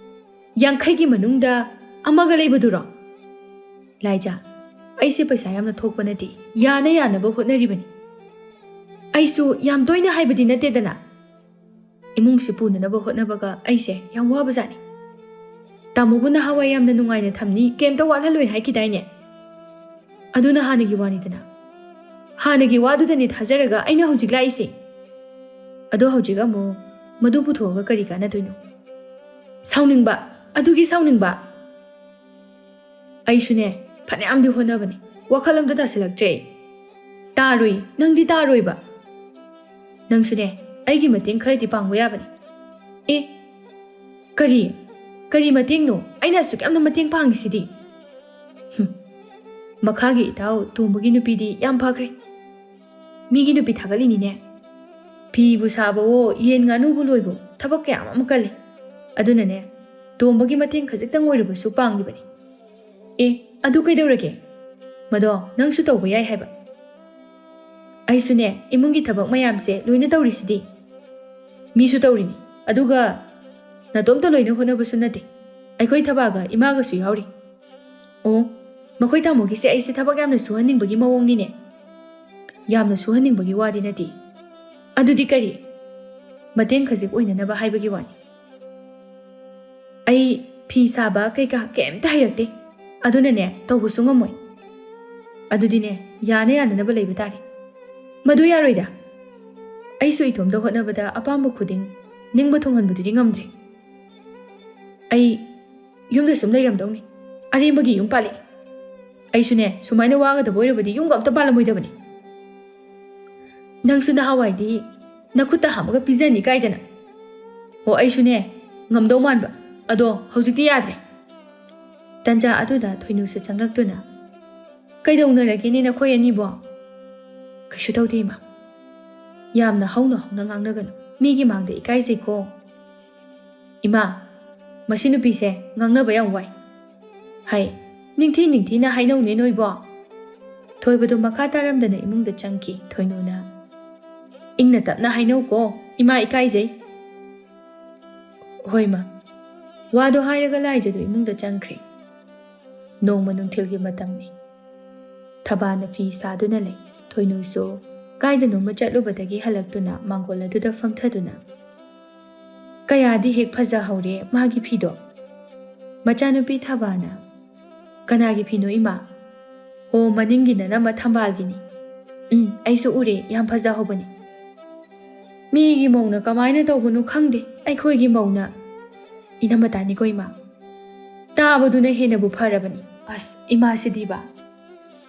ꯌꯥꯡꯈꯩꯒꯤ ꯃꯅꯨꯡꯗ ꯑꯃꯒ ꯂꯩꯕꯗꯨꯔꯣ?" "ꯂꯥꯏꯖꯥ, ꯑꯩꯁꯦ ꯄꯩꯁꯥ ꯌꯥꯝꯅ ꯊꯣꯛꯄ ꯅꯠꯇꯦ, ꯌꯥꯅ ꯌꯥꯅꯕ ꯍꯣꯠꯅꯔꯤꯕꯅꯤ꯫ ꯑꯩꯁꯨ ꯌꯥꯝ ꯇꯣꯏꯅ ꯍꯥꯏꯕꯗꯤ ꯅꯠꯇꯦꯗꯅ꯫ ꯏꯃꯨꯡꯁꯤ ꯄꯨꯅꯅꯕ ꯍꯣꯠꯅꯕꯒ ꯑꯩꯁꯦ ꯌꯥꯝ ꯋꯥꯕꯖꯥꯠꯅꯤ꯫ ꯇꯥꯃꯣꯕꯨ ꯅꯍꯥꯟꯋꯥꯏ ꯌꯥꯝꯅ ꯅꯨꯡꯉꯥꯏꯅ ꯊꯝꯅꯤ, ꯀꯩꯝꯇ ꯋꯥꯠꯍꯜꯂꯣꯏ ꯍꯥꯏꯈꯤꯗꯥꯏꯅꯦ?" ꯑꯗꯨꯅ ꯍꯥꯟꯅꯒꯤ ꯋꯥꯅꯤꯗꯅ꯫ ꯍꯥꯟꯅꯒꯤ ꯋꯥꯗꯨꯗꯅꯤ ꯊꯥꯖꯔꯒ ꯑꯩꯅ ꯍꯧꯖꯤꯛ ꯂꯥꯛꯏꯁꯦ꯫ ꯑꯗꯣ ꯍꯧꯖꯤꯛ ꯑꯃꯨꯛ ꯃꯗꯨ ꯄꯨꯊꯣꯛꯑꯒ ꯀꯔꯤ ꯀꯥꯟꯅꯗꯣꯏꯅꯣ? ꯁꯥꯎꯅꯤꯡꯕ, ꯑꯗꯨꯒꯤ ꯁꯥꯎꯅꯤꯡꯕ꯫ ꯑꯩꯁꯨꯅꯦ, ꯐꯅꯌꯥꯝꯗꯤ ꯍꯣꯠꯅꯕꯅꯤ, ꯋꯥꯈꯜ ꯑꯝꯇ ꯇꯥꯁꯤꯜꯂꯛꯇ꯭ꯔꯦ ꯑꯩ꯫ ꯇꯥꯔꯣꯏ, ꯅꯪꯗꯤ ꯇꯥꯔꯣꯏꯕ꯫ ꯅꯪꯁꯨꯅꯦ, ꯑꯩꯒꯤ ꯃꯇꯦꯡ ꯈꯔꯗꯤ ꯄꯥꯡꯕ ꯌꯥꯕꯅꯤ꯫ ꯑꯦ, ꯀꯔꯤ? ꯀꯔꯤ ꯃꯇꯦꯡꯅꯣ? ꯑꯩꯅ ꯑꯁꯨꯛ ꯌꯥꯝꯅ ꯃꯇꯦꯡ ꯄꯥꯡꯉꯤꯁꯤꯗꯤ꯫ ꯍꯨꯝ, ꯃꯈꯥꯒꯤ ꯏꯇꯥꯎ ꯇꯣꯝꯕꯒꯤ ꯅꯨꯄꯤꯗꯤ ꯌꯥꯝ ꯐꯈ꯭ꯔꯦ꯫ ꯃꯤꯒꯤ ꯅꯨꯄꯤ ꯊꯥꯒꯠꯂꯤꯅꯤꯅꯦ꯫ ꯐꯤꯕꯨ ꯁꯥꯕꯋꯣ, ꯌꯦꯟ ꯉꯥꯅꯨꯕꯨ ꯂꯣꯏꯕꯋꯣ, ꯊꯕꯛ ꯀꯌꯥ ꯑꯃ ꯀꯜꯂꯤ꯫ ꯑꯗꯨꯅꯅꯦ, ꯇꯣꯝꯕꯒꯤ ꯃꯇꯦꯡ ꯈꯖꯤꯛꯇꯪ ꯑꯣꯏꯔꯕꯁꯨ ꯄꯥꯡꯂꯤꯕꯅꯤ꯫ ꯑꯦ, ꯑꯗꯨ ꯀꯩꯗꯧꯔꯒꯦ? ꯃꯗꯣ ꯅꯪꯁꯨ ꯇꯧꯕ ꯌꯥꯏ ꯍꯥꯏꯕ꯫ ꯑꯩꯁꯨꯅꯦ, ꯏꯃꯨꯡꯒꯤ ꯊꯕꯛ ꯃꯌꯥꯝꯁꯦ ꯂꯣꯏꯅ ꯇꯧꯔꯤꯁꯤꯗꯤ꯫ ꯃꯤꯁꯨ ꯇꯧꯔꯤꯅꯤ, ꯑꯗꯨꯒ ꯅꯇꯣꯝꯇ ꯂꯣꯏꯅ ꯍꯣꯠꯅꯕꯁꯨ ꯅꯠꯇꯦ꯫ ꯑꯩꯈꯣꯏ ꯊꯕꯥꯒ ꯏꯃꯥꯒꯁꯨ ꯌꯥꯎꯔꯤ꯫ ꯑꯣ, ꯃꯈꯣꯏ ꯇꯥꯃꯣꯒꯤꯁꯦ ꯑꯩꯁꯦ ꯊꯕꯛ ꯌꯥꯝꯅ ꯁꯨꯍꯟꯅꯤꯡꯕꯒꯤ ꯃꯑꯣꯡꯅꯤꯅꯦ꯫ ꯌꯥꯝꯅ ꯁꯨꯍꯟꯅꯤꯡꯕꯒꯤ ꯋꯥꯗꯤ ꯅꯠꯇꯦ꯫ ꯑꯗꯨꯗꯤ ꯀꯔꯤ? ꯃꯇꯦꯡ ꯈꯖꯤꯛ ꯑꯣꯏꯅꯅꯕ ꯍꯥꯏꯕꯒꯤ ꯋꯥꯅꯤ꯫ ꯑꯩ ꯐꯤ ꯁꯥꯕ ꯀꯩꯀꯥ ꯀꯩꯝꯇ ꯍꯩꯔꯛꯇꯦ꯫ ꯑꯗꯨꯅꯅꯦ, ꯇꯧꯕꯁꯨ ꯉꯝꯃꯣꯏ꯫ ꯑꯗꯨꯗꯤꯅꯦ, ꯌꯥꯅ ꯌꯥꯅꯅꯕ ꯂꯩꯕ ꯇꯥꯔꯦ꯫ ꯃꯗꯨ ꯌꯥꯔꯣꯏꯗ꯫ ꯑꯩꯁꯨ ꯏꯇꯣꯝꯇ ꯍꯣꯠꯅꯕꯗ ꯑꯄꯥꯝꯕ ꯈꯨꯗꯤꯡ ꯅꯤꯡꯕ ꯊꯨꯡꯍꯟꯕꯗꯨꯗꯤ ꯉꯝꯗ꯭ꯔꯦ꯫ ꯑꯩ ꯌꯨꯝꯗ ꯁꯨꯝ ꯂꯩꯔꯝꯗꯧꯅꯤ꯫ ꯑꯔꯦꯝꯕꯒꯤ ꯌꯨꯝ ꯄꯥꯜꯂꯛꯑꯦ꯫ ꯑꯩꯁꯨꯅꯦ, ꯁꯨꯃꯥꯏꯅ ꯋꯥꯒꯗꯕ ꯑꯣꯏꯔꯕꯗꯤ ꯌꯨꯝꯒ ꯑꯝꯇ ꯄꯥꯜꯂꯝꯃꯣꯏꯗꯕꯅꯤ꯫ ꯅꯪꯁꯨ ꯅꯍꯥꯟꯋꯥꯏꯗꯤ ꯅꯈꯨꯠꯇ ꯍꯥꯝꯃꯒ ꯄꯤꯖꯅꯤ ꯀꯥꯏꯗꯅ꯫ ꯑꯣ, ꯑꯩꯁꯨꯅꯦ, ꯉꯝꯗꯧ ꯃꯥꯟꯕ꯫ ꯑꯗꯣ ꯍꯧꯖꯤꯛꯇꯤ ꯌꯥꯗ꯭ꯔꯦ꯫ ꯇꯟꯖꯥ ꯑꯗꯨꯗ ꯊꯣꯏꯅꯨꯁꯨ ꯆꯪꯂꯛꯇꯨꯅ, "ꯀꯩꯗꯧꯅꯔꯒꯦꯅꯦ ꯅꯈꯣꯏ ꯑꯅꯤꯕꯣ?" "ꯀꯩꯁꯨ ꯇꯧꯗꯦ, ꯏꯃꯥ꯫ ꯌꯥꯝꯅ ꯍꯧꯅ ꯍꯧꯅ ꯉꯥꯡꯅꯒꯅꯨ꯫ ꯃꯤꯒꯤ ꯃꯥꯡꯗ ꯏꯀꯥꯏꯖꯩꯀꯣ꯫ ꯏꯃꯥ, ꯃꯁꯤ ꯅꯨꯄꯤꯁꯦ ꯉꯥꯡꯅꯕ ꯌꯥꯝ ꯋꯥꯏ꯫ ꯍꯥꯏ, ꯅꯤꯡꯊꯤ ꯅꯤꯡꯊꯤꯅ ꯍꯥꯏꯅꯧꯅꯦ ꯅꯣꯏꯕꯣ?" ꯊꯣꯏꯕꯗꯨ ꯃꯈꯥ ꯇꯥꯔꯝꯗꯅ ꯏꯃꯨꯡꯗ ꯆꯪꯈꯤ꯫ ꯊꯣꯏꯅꯨꯅ, "ꯏꯪꯅ ꯇꯞꯅ ꯍꯥꯏꯅꯧꯀꯣ, ꯏꯃꯥ ꯏꯀꯥꯏꯖꯩ꯫" "ꯍꯣꯏ, ꯃꯥ꯫" ꯋꯥꯗꯣ ꯍꯥꯏꯔꯒ ꯂꯥꯏꯖꯗꯨ ꯏꯃꯨꯡꯗ ꯆꯪꯈ꯭ꯔꯦ꯫ ꯅꯣꯡꯃ ꯅꯨꯡꯊꯤꯜꯒꯤ ꯃꯇꯝꯅꯤ꯫ ꯊꯕꯥꯅ ꯐꯤ ꯁꯥꯗꯨꯅ ꯂꯩ꯫ ꯊꯣꯏꯅꯨꯁꯨ ꯀꯥꯏꯗꯅꯣꯃ ꯆꯠꯂꯨꯕꯗꯒꯤ ꯍꯜꯂꯛꯇꯨꯅ ꯃꯥꯡꯒꯣꯜ ꯑꯗꯨꯗ ꯐꯝꯊꯗꯨꯅ, ꯀꯌꯥꯗꯤ ꯍꯦꯛ ꯐꯖꯍꯧꯔꯦ ꯃꯥꯒꯤ ꯐꯤꯗꯣ꯫ ꯃꯆꯥꯅꯨꯄꯤ ꯊꯕꯥꯅ, "ꯀꯅꯥꯒꯤ ꯐꯤꯅꯣ, ꯏꯃꯥ?" ꯑꯣ, ꯃꯅꯤꯡꯒꯤ ꯅꯅꯝꯃ ꯊꯝꯕꯥꯜꯒꯤꯅꯤ꯫ ꯎꯝ, ꯑꯩꯁꯨ ꯎꯔꯦ, ꯌꯥꯝ ꯐꯖꯍꯧꯕꯅꯤ꯫ ꯃꯤꯒꯤ ꯃꯧꯅ ꯀꯃꯥꯏꯅ ꯇꯧꯕꯅꯣ ꯈꯪꯗꯦ, ꯑꯩꯈꯣꯏꯒꯤ ꯃꯧꯅ꯫ ꯏꯅꯝꯃ ꯇꯥꯅꯤꯀꯣ ꯏꯃꯥ꯫ ꯇꯥꯕꯗꯨꯅ ꯍꯦꯟꯅꯕꯨ ꯐꯔꯕꯅꯤ꯫ ꯑꯁ, ꯏꯃꯥꯁꯤꯗꯤꯕ꯫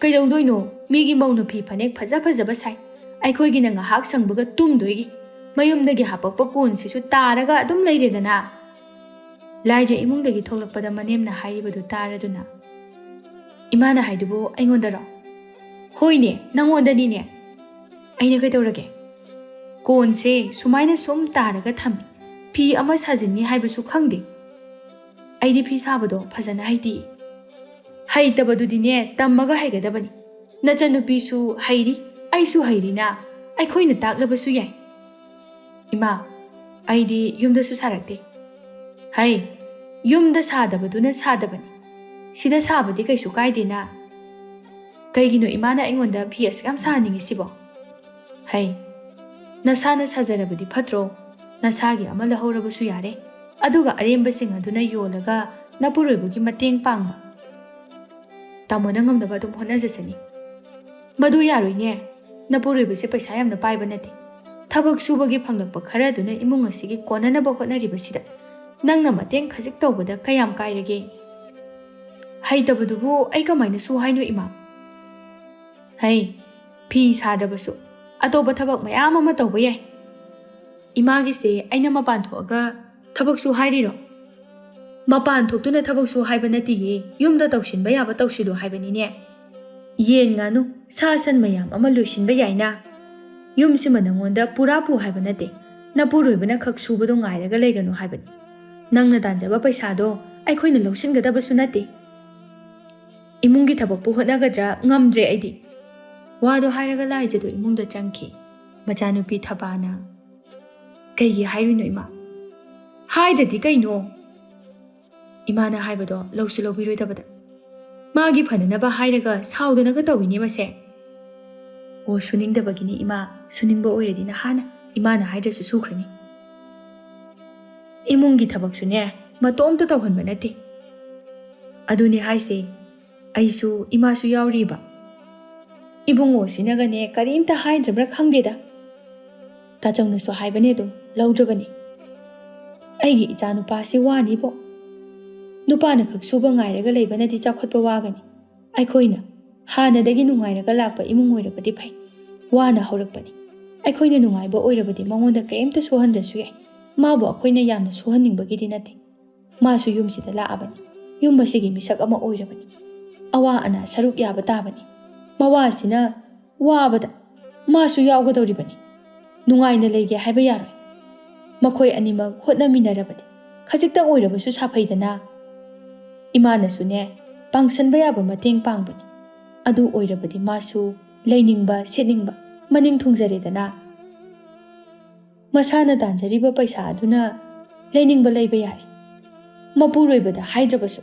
ꯀꯩꯗꯧꯗꯣꯏꯅꯣ? ꯃꯤꯒꯤ ꯃꯧꯅ ꯐꯤ ꯐꯅꯦꯛ ꯐꯖ ꯐꯖꯕ ꯁꯥꯏ, ꯑꯩꯈꯣꯏꯒꯤꯅ ꯉꯥꯏꯍꯥꯛ ꯁꯪꯕꯒ ꯇꯨꯝꯗꯣꯏꯒꯤ꯫ ꯃꯌꯨꯝꯗꯒꯤ ꯍꯥꯄꯛꯄ ꯀꯣꯟꯁꯤꯁꯨ ꯇꯥꯔꯒ ꯑꯗꯨꯝ ꯂꯩꯔꯦꯗꯅ꯫ ꯂꯥꯏꯖ ꯏꯃꯨꯡꯗꯒꯤ ꯊꯣꯛꯂꯛꯄꯗ ꯃꯅꯦꯝꯅ ꯍꯥꯏꯔꯤꯕꯗꯨ ꯇꯥꯔꯗꯨꯅ, "ꯏꯃꯥꯅ ꯍꯥꯏꯗꯨꯕꯨ ꯑꯩꯉꯣꯟꯗꯔꯣ?" "ꯍꯣꯏꯅꯦ, ꯅꯪꯉꯣꯟꯗꯅꯤꯅꯦ꯫ ꯑꯩꯅ ꯀꯩꯗꯧꯔꯒꯦ? ꯀꯣꯟꯁꯦ ꯁꯨꯃꯥꯏꯅ ꯁꯨꯝ ꯇꯥꯔꯒ ꯊꯝꯃꯤ, ꯐꯤ ꯑꯃ ꯁꯥꯖꯤꯟꯅꯤ ꯍꯥꯏꯕꯁꯨ ꯈꯪꯗꯦ꯫ ꯑꯩꯗꯤ ꯐꯤ ꯁꯥꯕꯗꯣ ꯐꯖꯅ ꯍꯩꯇꯦ꯫" "ꯍꯩꯇꯕꯗꯨꯗꯤꯅꯦ, ꯇꯝꯃꯒ ꯍꯩꯒꯗꯕꯅꯤ꯫ ꯅꯆꯟꯅꯨꯄꯤꯁꯨ ꯍꯩꯔꯤ, ꯑꯩꯁꯨ ꯍꯩꯔꯤꯅ, ꯑꯩꯈꯣꯏꯅ ꯇꯥꯛꯂꯕꯁꯨ ꯌꯥꯏ꯫" "ꯏꯃꯥ, ꯑꯩꯗꯤ ꯌꯨꯝꯗꯁꯨ ꯁꯥꯔꯛꯇꯦ꯫" "ꯍꯩ, ꯌꯨꯝꯗ ꯁꯥꯗꯕꯗꯨꯅ ꯁꯥꯗꯕꯅꯤ꯫ ꯁꯤꯗ ꯁꯥꯕꯗꯤ ꯀꯩꯁꯨ ꯀꯥꯏꯗꯦꯅ꯫ ꯀꯩꯒꯤꯅꯣ ꯏꯃꯥꯅ ꯑꯩꯉꯣꯟꯗ ꯐꯤ ꯑꯁꯨꯛ ꯌꯥꯝ ꯁꯥꯍꯟꯅꯤꯡꯉꯤꯁꯤꯕꯣ?" "ꯍꯩ, ꯅꯁꯥꯅ ꯁꯥꯖꯔꯕꯗꯤ ꯐꯠꯇ꯭ꯔꯣ? ꯅꯁꯥꯒꯤ ꯑꯃ ꯂꯧꯍꯧꯔꯕꯁꯨ ꯌꯥꯔꯦ꯫ ꯑꯗꯨꯒ ꯑꯔꯦꯝꯕꯁꯤꯡ ꯑꯗꯨꯅ ꯌꯣꯜꯂꯒ ꯅꯄꯨꯔꯣꯏꯕꯒꯤ ꯃꯇꯦꯡ ꯄꯥꯡꯕ꯫ ꯇꯥꯃꯣꯅ ꯉꯝꯅꯕ ꯑꯗꯨꯝ ꯍꯣꯠꯅꯖꯁꯅꯤ꯫" "ꯃꯗꯨ ꯌꯥꯔꯣꯏꯅꯦ꯫ ꯅꯄꯨꯔꯣꯏꯕꯁꯦ ꯄꯩꯁꯥ ꯌꯥꯝꯅ ꯄꯥꯏꯕ ꯅꯠꯇꯦ꯫ ꯊꯕꯛ ꯁꯨꯕꯒꯤ ꯐꯪꯂꯛꯄ ꯈꯔꯗꯨꯅ ꯏꯃꯨꯡ ꯑꯁꯤꯒꯤ ꯀꯣꯟꯅꯅꯕ ꯍꯣꯠꯅꯔꯤꯕꯁꯤꯗ ꯅꯪꯅ ꯃꯇꯦꯡ ꯈꯖꯤꯛ ꯇꯧꯕꯗ ꯀꯌꯥꯝ ꯀꯥꯏꯔꯒꯦ?" "ꯍꯩꯇꯕꯗꯨꯕꯨ ꯑꯩ ꯀꯃꯥꯏꯅ ꯁꯨ ꯍꯥꯏꯅꯣ, ꯏꯃꯥ?" "ꯍꯩ, ꯐꯤ ꯁꯥꯗ꯭ꯔꯕꯁꯨ ꯑꯇꯣꯞꯄ ꯊꯕꯛ ꯃꯌꯥꯝ ꯑꯃ ꯇꯧꯕ ꯌꯥꯏ꯫" "ꯏꯃꯥꯒꯤꯁꯦ ꯑꯩꯅ ꯃꯄꯥꯟ ꯊꯣꯛꯑꯒ ꯊꯕꯛ ꯁꯨ ꯍꯥꯏꯔꯤꯔꯣ?" "ꯃꯄꯥꯟ ꯊꯣꯛꯇꯨꯅ ꯊꯕꯛ ꯁꯨ ꯍꯥꯏꯕ ꯅꯠꯇꯤꯌꯦ, ꯌꯨꯝꯗ ꯇꯧꯁꯤꯟꯕ ꯌꯥꯕ ꯇꯧꯁꯤꯜꯂꯨ ꯍꯥꯏꯕꯅꯤꯅꯦ꯫ ꯌꯦꯟ ꯉꯥꯅꯨ, ꯁꯥ ꯁꯟ ꯃꯌꯥꯝ ꯑꯃ ꯂꯣꯏꯁꯤꯟꯕ ꯌꯥꯏꯅ꯫ ꯌꯨꯝꯁꯤꯃ ꯅꯉꯣꯟꯗ ꯄꯨꯔꯥ ꯄꯨ ꯍꯥꯏꯕ ꯅꯠꯇꯦ꯫ ꯅꯄꯨꯔꯣꯏꯕꯅ ꯈꯛ ꯁꯨꯕꯗꯣ ꯉꯥꯏꯔꯒ ꯂꯩꯒꯅꯨ ꯍꯥꯏꯕꯅꯤ꯫ ꯅꯪꯅ ꯇꯥꯟꯖꯕ ꯄꯩꯁꯥꯗꯣ ꯑꯩꯈꯣꯏꯅ ꯂꯧꯁꯤꯟꯒꯗꯕꯁꯨ ꯅꯠꯇꯦ꯫" "ꯏꯃꯨꯡꯒꯤ ꯊꯕꯛꯄꯨ ꯍꯣꯠꯅꯒꯗ꯭ꯔꯥ? ꯉꯝꯗ꯭ꯔꯦ ꯑꯩꯗꯤ꯫" ꯋꯥꯗꯣ ꯍꯥꯏꯔꯒ ꯂꯥꯏꯖꯗꯣ ꯏꯃꯨꯡꯗ ꯆꯪꯈꯤ꯫ ꯃꯆꯥꯅꯨꯄꯤ ꯊꯕꯥꯅ, "ꯀꯩꯒꯤ ꯍꯥꯏꯔꯨꯏꯅꯣ, ꯏꯃꯥ?" "ꯍꯥꯏꯗ꯭ꯔꯗꯤ ꯀꯩꯅꯣ?" ꯏꯃꯥꯅ ꯍꯥꯏꯕꯗꯣ ꯂꯧꯁꯨ ꯂꯧꯕꯤꯔꯣꯏꯗꯕꯗ꯫ "ꯃꯥꯒꯤ ꯐꯅꯅꯕ ꯍꯥꯏꯔꯒ ꯁꯥꯎꯗꯅꯒ ꯇꯧꯏꯅꯦ ꯃꯁꯦ꯫" "ꯑꯣ, ꯁꯨꯅꯤꯡꯗꯕꯒꯤꯅꯤ ꯏꯃꯥ, ꯁꯨꯅꯤꯡꯕ ꯑꯣꯏꯔꯗꯤ ꯅꯍꯥꯟꯅ ꯏꯃꯥꯅ ꯍꯥꯏꯗ꯭ꯔꯁꯨ ꯁꯨꯈ꯭ꯔꯅꯤ꯫" "ꯏꯃꯨꯡꯒꯤ ꯊꯕꯛꯁꯨꯅꯦ ꯃꯇꯣꯝꯇ ꯇꯧꯍꯟꯕ ꯅꯠꯇꯦ꯫" "ꯑꯗꯨꯅꯦ ꯍꯥꯏꯁꯦ, ꯑꯩꯁꯨ ꯏꯃꯥꯁꯨ ꯌꯥꯎꯔꯤꯕ꯫ ꯏꯕꯨꯡꯉꯣꯁꯤꯅꯒꯅꯦ ꯀꯔꯤꯝꯇ ꯍꯥꯏꯗ꯭ꯔꯕ꯭ꯔꯥ ꯈꯪꯗꯦꯗ꯫ ꯇꯥꯆꯧꯅꯁꯨ ꯍꯥꯏꯕꯅꯦ ꯑꯗꯨꯝ, ꯂꯧꯗ꯭ꯔꯕꯅꯤ꯫ ꯑꯩꯒꯤ ꯏꯆꯥꯅꯨꯄꯥꯁꯤ ꯋꯥꯅꯤꯕꯣ꯫ ꯅꯨꯄꯥꯅ ꯈꯛ ꯁꯨꯕ ꯉꯥꯏꯔꯒ ꯂꯩꯕꯅꯗꯤ ꯆꯥꯎꯈꯠꯄ ꯋꯥꯒꯅꯤ꯫ ꯑꯩꯈꯣꯏꯅ ꯍꯥꯟꯅꯗꯒꯤ ꯅꯨꯡꯉꯥꯏꯔꯒ ꯂꯥꯛꯄ ꯏꯃꯨꯡ ꯑꯣꯏꯔꯕꯗꯤ ꯐꯩ꯫ ꯋꯥꯅ ꯍꯧꯔꯛꯄꯅꯤ꯫ ꯑꯩꯈꯣꯏꯅ ꯅꯨꯡꯉꯥꯏꯕ ꯑꯣꯏꯔꯕꯗꯤ ꯃꯉꯣꯟꯗ ꯀꯔꯤꯝꯇ ꯁꯨꯍꯟꯗ꯭ꯔꯁꯨ ꯌꯥꯏ꯫ ꯃꯥꯕꯨ ꯑꯩꯈꯣꯏꯅ ꯌꯥꯝꯅ ꯁꯨꯍꯟꯅꯤꯡꯕꯒꯤꯗꯤ ꯅꯠꯇꯦ꯫ ꯃꯥꯁꯨ ꯌꯨꯝꯁꯤꯗ ꯂꯥꯛꯑꯕꯅꯤ꯫ ꯌꯨꯝ ꯑꯁꯤꯒꯤ ꯃꯤꯁꯛ ꯑꯃ ꯑꯣꯏꯔꯕꯅꯤ꯫ ꯑꯋꯥ ꯑꯅꯥ ꯁꯔꯨꯛ ꯌꯥꯕ ꯇꯥꯕꯅꯤ꯫ ꯃꯋꯥꯁꯤꯅ ꯋꯥꯕꯗ ꯃꯥꯁꯨ ꯌꯥꯎꯒꯗꯧꯔꯤꯕꯅꯤ꯫ ꯅꯨꯡꯉꯥꯏꯅ ꯂꯩꯒꯦ ꯍꯥꯏꯕ ꯌꯥꯔꯣꯏ꯫ ꯃꯈꯣꯏ ꯑꯅꯤꯃꯛ ꯍꯣꯠꯅꯃꯤꯟꯅꯔꯕꯗꯤ ꯈꯖꯤꯛꯇꯪ ꯑꯣꯏꯔꯕꯁꯨ ꯁꯥꯐꯩꯗꯅ꯫ ꯏꯃꯥꯅꯁꯨꯅꯦ, ꯄꯥꯡꯁꯟꯕ ꯌꯥꯕ ꯃꯇꯦꯡ ꯄꯥꯡꯕꯅꯤ꯫ ꯑꯗꯨ ꯑꯣꯏꯔꯕꯗꯤ ꯃꯥꯁꯨ ꯂꯩꯅꯤꯡꯕ, ꯁꯦꯠꯅꯤꯡꯕ ꯃꯅꯤꯡ ꯊꯨꯡꯖꯔꯦꯗꯅ꯫ ꯃꯁꯥꯅ ꯇꯥꯟꯖꯔꯤꯕ ꯄꯩꯁꯥ ꯑꯗꯨꯅ ꯂꯩꯅꯤꯡꯕ ꯂꯩꯕ ꯌꯥꯔꯦ, ꯃꯄꯨꯔꯣꯏꯕꯗ ꯍꯥꯏꯗ꯭ꯔꯕꯁꯨ꯫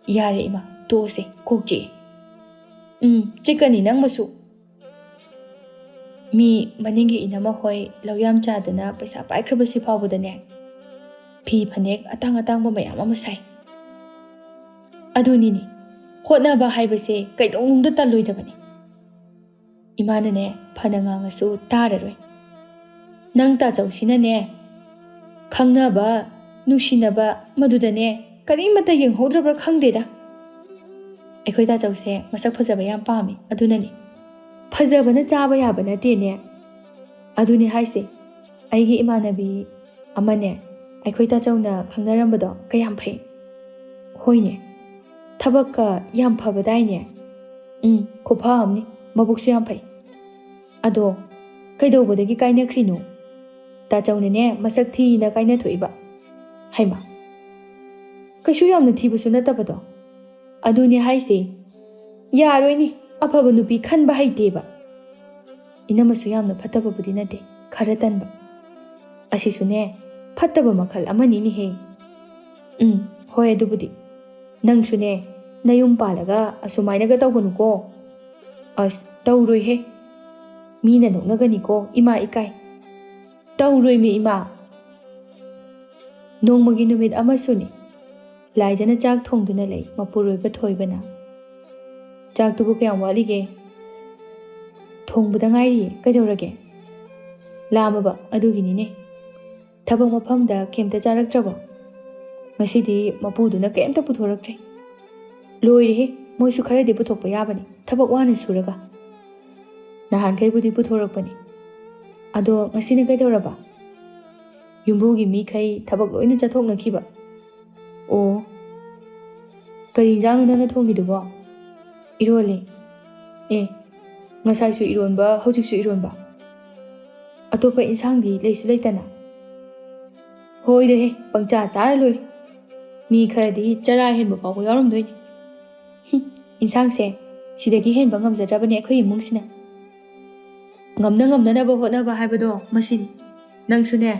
ꯌꯥꯔꯦ ꯏꯃꯥ, ꯇꯣꯛꯑꯁꯦ, ꯀꯣꯛ ꯆꯤꯛꯑꯦ꯫ ꯎꯝ, ꯆꯤꯛꯀꯅꯤ ꯅꯪꯃꯁꯨ꯫ ꯃꯤ ꯃꯅꯤꯡꯒꯤ ꯏꯅꯝꯃ ꯍꯣꯏ ꯂꯧ ꯌꯥꯝ ꯆꯥꯗꯅ ꯄꯩꯁꯥ ꯄꯥꯏꯈ꯭ꯔꯕꯁꯤ ꯐꯥꯎꯕꯗꯅꯦ, ꯐꯤ ꯐꯅꯦꯛ ꯑꯇꯥꯡ ꯑꯇꯥꯡꯕ ꯃꯌꯥꯝ ꯑꯃ ꯁꯥꯏ꯫ ꯑꯗꯨꯅꯤꯅꯦ, ꯍꯣꯠꯅꯕ ꯍꯥꯏꯕꯁꯦ ꯀꯩꯗꯧꯅꯨꯡꯗ ꯇꯜꯂꯣꯏꯗꯕꯅꯤ꯫ ꯏꯃꯥꯅꯅꯦ ꯐꯅ ꯉꯥꯡꯉꯁꯨ ꯇꯥꯔꯔꯣꯏ꯫ ꯅꯪ ꯇꯥꯆꯧꯁꯤꯅꯅꯦ, ꯈꯪꯅꯕ, ꯅꯨꯡꯁꯤꯅꯕ ꯃꯗꯨꯗꯅꯦ ꯀꯔꯤꯃꯠꯇ ꯌꯦꯡꯍꯧꯗ꯭ꯔꯕ꯭ꯔꯥ ꯈꯪꯗꯦꯗ꯫ ꯑꯩꯈꯣꯏ ꯇꯥꯆꯧꯁꯦ ꯃꯁꯛ ꯐꯖꯕ ꯌꯥꯝ ꯄꯥꯝꯃꯤ, ꯑꯗꯨꯅꯅꯤ꯫ ꯐꯖꯕꯅ ꯆꯥꯕ ꯌꯥꯕ ꯅꯠꯇꯦꯅꯦ꯫ ꯑꯗꯨꯅꯦ ꯍꯥꯏꯁꯦ, ꯑꯩꯒꯤ ꯏꯃꯥꯟꯅꯕꯤ ꯑꯃꯅꯦ ꯑꯩꯈꯣꯏ ꯇꯥꯆꯧꯅ ꯈꯪꯅꯔꯝꯕꯗꯣ ꯀꯌꯥꯝ ꯐꯩ꯫ ꯍꯣꯏꯅꯦ, ꯊꯕꯛꯀ ꯌꯥꯝ ꯐꯕꯗꯥꯏꯅꯦ꯫ ꯎꯝ, ꯈꯨꯐ ꯑꯃꯅꯤ, ꯃꯕꯨꯛꯁꯨ ꯌꯥꯝ ꯐꯩ꯫ ꯑꯗꯣ ꯀꯩꯗꯧꯕꯗꯒꯤ ꯀꯥꯏꯅꯈ꯭ꯔꯤꯅꯣ? ꯇꯥꯆꯧꯅꯅꯦ ꯃꯁꯛ ꯊꯤꯅ ꯀꯥꯏꯅꯊꯣꯛꯏꯕ꯫ ꯍꯩꯃꯥ, ꯀꯩꯁꯨ ꯌꯥꯝꯅ ꯊꯤꯕꯁꯨ ꯅꯠꯇꯕꯗꯣ꯫ ꯑꯗꯨꯅꯦ ꯍꯥꯏꯁꯦ, ꯌꯥꯔꯣꯏꯅꯦ, ꯑꯐꯕ ꯅꯨꯄꯤ ꯈꯟꯕ ꯍꯩꯇꯦꯕ꯫ ꯏꯅꯝꯃꯁꯨ ꯌꯥꯝꯅ ꯐꯠꯇꯕꯕꯨꯗꯤ ꯅꯠꯇꯦ, ꯈꯔ ꯇꯟꯕ꯫ ꯑꯁꯤꯁꯨꯅꯦ ꯐꯠꯇꯕ ꯃꯈꯜ ꯑꯃꯅꯤꯅꯦꯍꯦ꯫ ꯎꯝ, ꯍꯣꯏ, ꯑꯗꯨꯕꯨꯗꯤ꯫ ꯅꯪꯁꯨꯅꯦ ꯅꯌꯨꯝ ꯄꯥꯜꯂꯒ ꯑꯁꯨꯃꯥꯏꯅꯒ ꯇꯧꯒꯅꯨꯀꯣ꯫ ꯑꯁ, ꯇꯧꯔꯣꯏꯍꯦ꯫ ꯃꯤꯅ ꯅꯣꯛꯅꯒꯅꯤꯀꯣ, ꯏꯃꯥ ꯏꯀꯥꯏ꯫ ꯇꯧꯔꯣꯏꯃꯤ ꯏꯃꯥ꯫ ꯅꯣꯡꯃꯒꯤ ꯅꯨꯃꯤꯠ ꯑꯃꯁꯨꯅꯤ꯫ ꯂꯥꯏꯖꯅ ꯆꯥꯛ ꯊꯣꯡꯗꯨꯅ ꯂꯩ ꯃꯄꯨꯔꯣꯏꯕ ꯊꯣꯏꯕꯅ꯫ "ꯆꯥꯛꯇꯨꯕꯨ ꯀꯌꯥꯝ ꯋꯥꯠꯂꯤꯒꯦ?" "ꯊꯣꯡꯕꯗ ꯉꯥꯏꯔꯤꯌꯦ, ꯀꯩꯗꯧꯔꯒꯦ?" "ꯂꯥꯝꯃꯕ ꯑꯗꯨꯒꯤꯅꯤꯅꯦ꯫ ꯊꯕꯛ ꯃꯐꯝꯗ ꯀꯩꯝꯇ ꯆꯥꯔꯛꯇ꯭ꯔꯕꯣ?" "ꯉꯁꯤꯗꯤ ꯃꯄꯨꯗꯨꯅ ꯀꯩꯝꯇ ꯄꯨꯊꯣꯔꯛꯇ꯭ꯔꯦ꯫" "ꯂꯣꯏꯔꯦꯍꯦ, ꯃꯣꯏꯁꯨ ꯈꯔꯗꯤ ꯄꯨꯊꯣꯛꯄ ꯌꯥꯕꯅꯤ, ꯊꯕꯛ ꯋꯥꯅ ꯁꯨꯔꯒ꯫" "ꯅꯍꯥꯟꯈꯩꯕꯨꯗꯤ ꯄꯨꯊꯣꯔꯛꯄꯅꯤ꯫ ꯑꯗꯣ ꯉꯁꯤꯅ ꯀꯩꯗꯧꯔꯕ?" "ꯌꯨꯝꯕꯨꯒꯤ ꯃꯤꯈꯩ ꯊꯕꯛ ꯂꯣꯏꯅ ꯆꯠꯊꯣꯛꯅꯈꯤꯕ꯫" "ꯑꯣ꯫ ꯀꯔꯤ ꯏꯟꯖꯥꯡꯅꯣ ꯅꯪꯅ ꯊꯣꯡꯉꯤꯗꯨꯕꯣ?" "ꯏꯔꯣꯜꯂꯦ꯫" "ꯑꯦ, ꯉꯁꯥꯏꯁꯨ ꯏꯔꯣꯟꯕ, ꯍꯧꯖꯤꯛꯁꯨ ꯏꯔꯣꯟꯕ? ꯑꯇꯣꯞꯄ ꯏꯟꯁꯥꯡꯗꯤ ꯂꯩꯁꯨ ꯂꯩꯇꯅ?" "ꯍꯣꯏꯗꯍꯦ, ꯄꯪꯆꯥ ꯆꯥꯔ ꯂꯣꯏꯔꯦ꯫ ꯃꯤ ꯈꯔꯗꯤ ꯆꯔꯥ ꯍꯦꯟꯕ ꯐꯥꯎꯕ ꯌꯥꯎꯔꯝꯗꯣꯏꯅꯤ꯫" "ꯍꯨꯝ, ꯏꯟꯁꯥꯡꯁꯦ ꯁꯤꯗꯒꯤ ꯍꯦꯟꯕ ꯉꯝꯖꯗ꯭ꯔꯕꯅꯦ ꯑꯩꯈꯣꯏ ꯏꯃꯨꯡꯁꯤꯅ꯫ ꯉꯝꯅ ꯉꯝꯅꯅꯕ ꯍꯣꯠꯅꯕ ꯍꯥꯏꯕꯗꯣ ꯃꯁꯤꯅꯤ꯫ ꯅꯪꯁꯨꯅꯦ,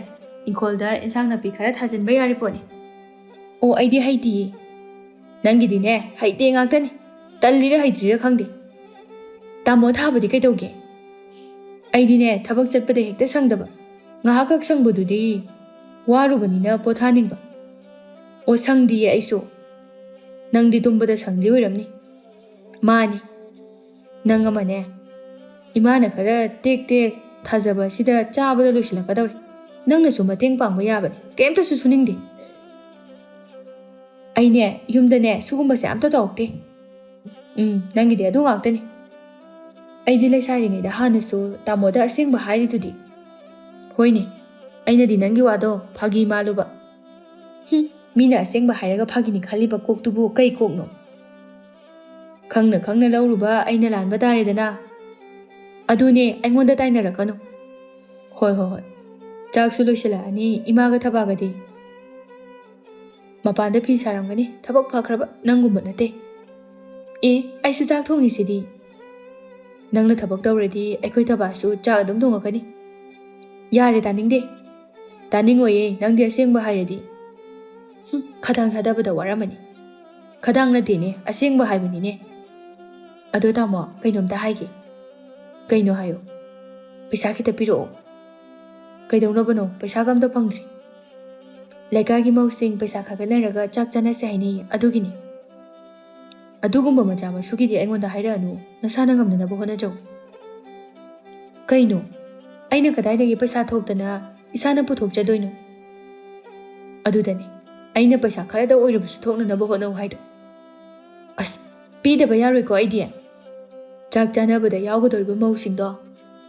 ꯏꯪꯈꯣꯜꯗ ꯏꯟꯁꯥꯡ ꯅꯥꯄꯤ ꯈꯔ ꯊꯥꯖꯤꯟꯕ ꯌꯥꯔꯤ ꯄꯣꯠꯅꯤ꯫" "ꯑꯣ, ꯑꯩꯗꯤ ꯍꯩꯇꯤꯌꯦ꯫" "ꯅꯪꯒꯤꯗꯤꯅꯦ, ꯍꯩꯇꯦ ꯉꯥꯛꯇꯅꯤ꯫ ꯇꯜꯂꯤꯔ ꯍꯩꯇ꯭ꯔꯤꯔ ꯈꯪꯗꯦ꯫ ꯇꯥꯃꯣ ꯊꯥꯕꯗꯤ ꯀꯩꯗꯧꯒꯦ?" "ꯑꯩꯗꯤꯅꯦ, ꯊꯕꯛ ꯆꯠꯄꯗ ꯍꯦꯛꯇ ꯁꯪꯗꯕ꯫ ꯉꯥꯏꯍꯥꯛꯈꯛ ꯁꯪꯕꯗꯨꯗꯤ ꯋꯥꯔꯨꯕꯅꯤꯅ ꯄꯣꯊꯥꯅꯤꯡꯕ꯫" "ꯑꯣ, ꯁꯪꯗꯤꯌꯦ ꯑꯩꯁꯨ꯫ ꯅꯪꯗꯤ ꯇꯨꯝꯕꯗ ꯁꯪꯗ꯭ꯔꯤ ꯑꯣꯏꯔꯝꯅꯤ꯫" "ꯃꯥꯅꯤ꯫ ꯅꯪ ꯑꯃꯅꯦ, ꯏꯃꯥꯅ ꯈꯔ ꯇꯦꯛ ꯇꯦꯛ ꯊꯥꯖꯕ ꯑꯁꯤꯗ ꯆꯥꯕꯗ ꯂꯣꯏꯁꯤꯜꯂꯛꯀꯗꯧꯔꯦ꯫ ꯅꯪꯅꯁꯨ ꯃꯇꯦꯡ ꯄꯥꯡꯕ ꯌꯥꯕꯅꯤ, ꯀꯩꯝꯇꯁꯨ ꯁꯨꯅꯤꯡꯗꯦ꯫ ꯑꯩꯅꯦ, ꯌꯨꯝꯗꯅꯦ ꯁꯤꯒꯨꯝꯕꯁꯦ ꯑꯝꯇ ꯇꯧꯔꯛꯇꯦ꯫ ꯎꯝ, ꯅꯪꯒꯤꯗꯤ ꯑꯗꯨ ꯉꯥꯛꯇꯅꯤ꯫ ꯑꯩꯗꯤ ꯂꯩꯁꯥꯔꯤꯉꯩꯗ ꯍꯥꯟꯅꯁꯨ ꯇꯥꯃꯣꯗ ꯑꯁꯦꯡꯕ ꯍꯥꯏꯔꯤꯗꯨꯗꯤ꯫" "ꯍꯣꯏꯅꯦ, ꯑꯩꯅꯗꯤ ꯅꯪꯒꯤ ꯋꯥꯗꯣ ꯐꯥꯒꯤ ꯃꯥꯜꯂꯨꯕ꯫" "ꯍꯨꯝ, ꯃꯤꯅ ꯑꯁꯦꯡꯕ ꯍꯥꯏꯔꯒ ꯐꯥꯒꯤꯅꯤ ꯈꯜꯂꯤꯕ ꯀꯣꯛꯇꯨꯕꯨ ꯀꯩ ꯀꯣꯛꯅꯣ?" "ꯈꯪꯅ ꯈꯪꯅ ꯂꯧꯔꯨꯕ ꯑꯩꯅ ꯂꯥꯟꯕ ꯇꯥꯔꯦꯗꯅ꯫" "ꯑꯗꯨꯅꯦ, ꯑꯩꯉꯣꯟꯗ ꯇꯥꯏꯅꯔꯛꯀꯅꯨ꯫" "ꯍꯣꯏ, ꯍꯣꯏ, ꯍꯣꯏ꯫ ꯆꯥꯛꯁꯨ ꯂꯣꯏꯁꯤꯜꯂꯛꯑꯅꯤ, ꯏꯃꯥꯒ ꯊꯕꯥꯒꯗꯤ?" "ꯃꯄꯥꯟꯗ ꯐꯤ ꯁꯥꯔꯝꯒꯅꯤ, ꯊꯕꯛ ꯐꯈ꯭ꯔꯕ ꯅꯪꯒꯨꯝꯕ ꯅꯠꯇꯦ꯫" "ꯑꯦ, ꯑꯩꯁꯨ ꯆꯥꯛ ꯊꯣꯡꯉꯤꯁꯤꯗꯤ꯫" "ꯅꯪꯅ ꯊꯕꯛ ꯇꯧꯔꯗꯤ ꯑꯩꯈꯣꯏ ꯊꯕꯥꯁꯨ ꯆꯥꯛ ꯑꯗꯨꯝ ꯊꯣꯡꯉꯛꯀꯅꯤ꯫" "ꯌꯥꯔꯦ, ꯇꯥꯅꯤꯡꯗꯦ꯫" "ꯇꯥꯅꯤꯡꯉꯣꯏꯌꯦ, ꯅꯪꯗꯤ ꯑꯁꯦꯡꯕ ꯍꯥꯏꯔꯗꯤ꯫" "ꯍꯨꯝ, ꯈꯗꯥꯡ ꯊꯥꯗꯕꯗ ꯋꯥꯔꯝꯃꯅꯤ꯫" "ꯈꯗꯥꯡ ꯅꯠꯇꯦꯅꯦ, ꯑꯁꯦꯡꯕ ꯍꯥꯏꯕꯅꯤꯅꯦ꯫ ꯑꯗꯣ ꯇꯥꯃꯣ, ꯀꯩꯅꯣꯝꯇ ꯍꯥꯏꯒꯦ꯫" "ꯀꯩꯅꯣ ꯍꯥꯏꯌꯣ꯫" "ꯄꯩꯁꯥ ꯈꯤꯇ ꯄꯤꯔꯛꯑꯣ꯫" "ꯀꯩꯗꯧꯅꯕꯅꯣ? ꯄꯩꯁꯥꯒ ꯑꯝꯇ ꯐꯪꯗ꯭ꯔꯤ꯫" ꯂꯩꯀꯥꯏꯒꯤ ꯃꯧꯁꯤꯡ ꯄꯩꯁꯥ ꯈꯥꯒꯠꯅꯔꯒ ꯆꯥꯛ ꯆꯥꯅꯁꯦ ꯍꯥꯏꯅꯩ, ꯑꯗꯨꯒꯤꯅꯤ꯫ ꯑꯗꯨꯒꯨꯝꯕ ꯃꯆꯥ ꯃꯁꯨꯒꯤꯗꯤ ꯑꯩꯉꯣꯟꯗ ꯍꯥꯏꯔꯛꯑꯅꯨ, ꯅꯁꯥꯅ ꯉꯝꯅꯅꯕ ꯍꯣꯠꯅꯖꯧ꯫ ꯀꯩꯅꯣ? ꯑꯩꯅ ꯀꯗꯥꯏꯗꯒꯤ ꯄꯩꯁꯥ ꯊꯣꯛꯇꯅ ꯏꯁꯥꯅ ꯄꯨꯊꯣꯛꯆꯗꯣꯏꯅꯣ? ꯑꯗꯨꯗꯅꯦ ꯑꯩꯅ ꯄꯩꯁꯥ ꯈꯔꯗ ꯑꯣꯏꯔꯕꯁꯨ ꯊꯣꯛꯅꯅꯕ ꯍꯣꯠꯅꯧ ꯍꯥꯏꯗꯣ꯫ ꯑꯁ, ꯄꯤꯗꯕ ꯌꯥꯔꯣꯏꯀꯣ ꯑꯩꯗꯤ꯫ ꯆꯥꯛ ꯆꯥꯅꯕꯗ ꯌꯥꯎꯒꯗꯧꯔꯤꯕ ꯃꯧꯁꯤꯡꯗꯣ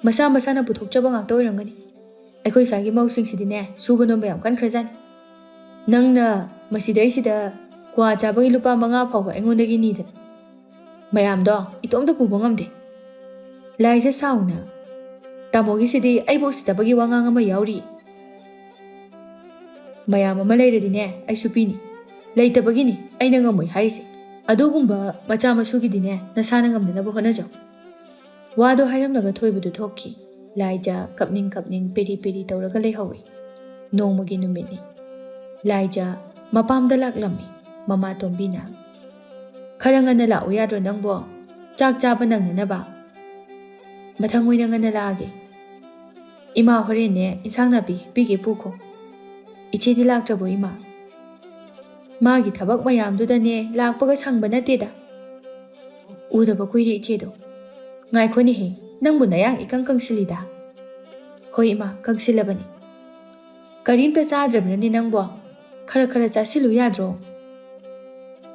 ꯃꯁꯥ ꯃꯁꯥꯅ ꯄꯨꯊꯣꯛꯆꯕ ꯉꯥꯛꯇ ꯑꯣꯏꯔꯝꯒꯅꯤ꯫ ꯑꯩꯈꯣꯏ ꯁ꯭ꯋꯥꯏꯒꯤ ꯃꯧꯁꯤꯡꯁꯤꯗꯤꯅꯦ, ꯁꯨꯕ ꯅꯣꯝꯕ ꯌꯥꯝ ꯀꯟꯈ꯭ꯔꯖꯥꯠꯅꯤ꯫ ꯅꯪꯅ ꯃꯁꯤꯗꯩꯁꯤꯗ ꯀ꯭ꯋꯥ ꯆꯥꯕꯒꯤ ꯂꯨꯄꯥ ꯃꯉꯥ ꯐꯥꯎꯕ ꯑꯩꯉꯣꯟꯗꯒꯤ ꯅꯤꯗꯅ, ꯃꯌꯥꯝꯗꯣ ꯏꯇꯣꯝꯇ ꯄꯨꯕ ꯉꯝꯗꯦ꯫ ꯂꯥꯏꯖ ꯁꯥꯎꯅ, ꯇꯥꯃꯣꯒꯤꯁꯤꯗꯤ ꯑꯩꯕꯨ ꯎꯁꯤꯠꯇꯕꯒꯤ ꯋꯥꯉꯥꯡ ꯑꯃ ꯌꯥꯎꯔꯤ꯫ ꯃꯌꯥꯝ ꯑꯃ ꯂꯩꯔꯗꯤꯅꯦ, ꯑꯩꯁꯨ ꯄꯤꯅꯤ꯫ ꯂꯩꯇꯕꯒꯤꯅꯤ ꯑꯩꯅ ꯉꯝꯃꯣꯏ ꯍꯥꯏꯔꯤꯁꯦ꯫ ꯑꯗꯨꯒꯨꯝꯕ ꯃꯆꯥ ꯃꯁꯨꯒꯤꯗꯤꯅꯦ, ꯅꯁꯥꯅ ꯉꯝꯅꯅꯕ ꯍꯣꯠꯅꯖꯧ꯫ ꯋꯥꯗꯣ ꯍꯥꯏꯔꯝꯂꯒ ꯊꯣꯏꯕꯗꯨ ꯊꯣꯛꯈꯤ꯫ ꯂꯥꯏꯖ ꯀꯞꯅꯤꯡ ꯀꯞꯅꯤꯡ ꯄꯦꯔꯤ ꯄꯦꯔꯤ ꯇꯧꯔꯒ ꯂꯩꯍꯧꯏ꯫ ꯅꯣꯡꯃꯒꯤ ꯅꯨꯃꯤꯠꯅꯤ꯫ ꯂꯥꯏꯖ ꯃꯄꯥꯝꯗ ꯂꯥꯛꯂꯝꯃꯤ꯫ ꯃꯃꯥ ꯇꯣꯝꯕꯤꯅ, "ꯈꯔ ꯉꯟꯅ ꯂꯥꯛꯎ ꯌꯥꯗ꯭ꯔꯣ ꯅꯪꯕꯣ? ꯆꯥꯛ ꯆꯥꯕ ꯅꯪꯅꯅꯕ꯫ ꯃꯊꯪ ꯑꯣꯏꯅ ꯉꯟꯅ ꯂꯥꯛꯑꯒꯦ꯫ ꯏꯃꯥ, ꯍꯣꯔꯦꯟꯅꯦ ꯏꯟꯁꯥꯡ ꯅꯥꯄꯤ ꯍꯦꯛꯄꯤꯒꯦ ꯄꯨꯈꯣ꯫ ꯏꯆꯦꯗꯤ ꯂꯥꯛꯇ꯭ꯔꯕꯣ ꯏꯃꯥ?" "ꯃꯥꯒꯤ ꯊꯕꯛ ꯃꯌꯥꯝꯗꯨꯗꯅꯦ ꯂꯥꯛꯄꯒ ꯁꯪꯕ ꯅꯠꯇꯦꯗ꯫ ꯎꯗꯕ ꯀꯨꯏꯔꯦ ꯏꯆꯦꯗꯣ꯫ ꯉꯥꯏꯈꯣꯅꯦꯍꯦ, ꯅꯪꯕꯨ ꯅꯌꯥꯡ ꯏꯀꯪ ꯀꯪꯁꯤꯜꯂꯤꯗ?" "ꯍꯣꯏ ꯏꯃꯥ, ꯀꯪꯁꯤꯜꯂꯕꯅꯤ꯫ ꯀꯔꯤꯝꯇ ꯆꯥꯗ꯭ꯔꯕ꯭ꯔꯅꯦ ꯅꯪꯕꯣ? ꯈꯔ ꯈꯔ ꯆꯥꯁꯤꯜꯂꯨ ꯌꯥꯗ꯭ꯔꯣ?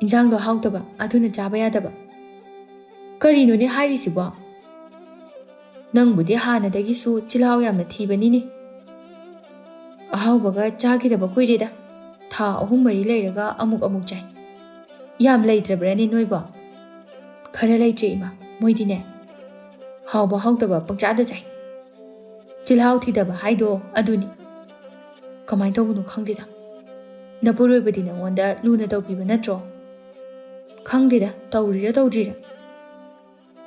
ꯏꯟꯖꯥꯡꯗꯣ ꯍꯥꯎꯇꯕ, ꯑꯗꯨꯅ ꯆꯥꯕ ꯌꯥꯗꯕ꯫ ꯀꯔꯤꯅꯣꯅꯦ ꯍꯥꯏꯔꯤꯁꯤꯕꯣ? ꯅꯪꯕꯨꯗꯤ ꯍꯥꯟꯅꯗꯒꯤꯁꯨ ꯆꯤꯜꯍꯥꯎ ꯌꯥꯝꯅ ꯊꯤꯕꯅꯤꯅꯦ꯫ ꯑꯍꯥꯎꯕꯒ ꯆꯥꯈꯤꯗꯕ ꯀꯨꯏꯔꯦꯗ꯫ ꯊꯥ ꯑꯍꯨꯝ ꯃꯔꯤ ꯂꯩꯔꯒ ꯑꯃꯨꯛ ꯑꯃꯨꯛ ꯆꯥꯏ꯫ ꯌꯥꯝ ꯂꯩꯇ꯭ꯔꯕ꯭ꯔꯅꯦ ꯅꯣꯏꯕꯣ?" "ꯈꯔ ꯂꯩꯇ꯭ꯔꯦ ꯏꯃꯥ, ꯃꯣꯏꯗꯤꯅꯦ ꯍꯥꯎꯕ ꯍꯥꯎꯇꯕ ꯄꯪꯆꯥꯗ ꯆꯥꯏ꯫ ꯆꯤꯜꯍꯥꯎ ꯊꯤꯗꯕ ꯍꯥꯏꯗꯣ ꯑꯗꯨꯅꯤ꯫ ꯀꯃꯥꯏꯅ ꯇꯧꯕꯅꯣ ꯈꯪꯗꯦꯗ꯫ ꯅꯄꯨꯔꯣꯏꯕꯗꯤ ꯅꯉꯣꯟꯗ ꯂꯨꯅ ꯇꯧꯕꯤꯕ ꯅꯠꯇ꯭ꯔꯣ? ꯈꯪꯗꯦꯗ, ꯇꯧꯔꯤꯔ ꯇꯧꯗ꯭ꯔꯤꯔ꯫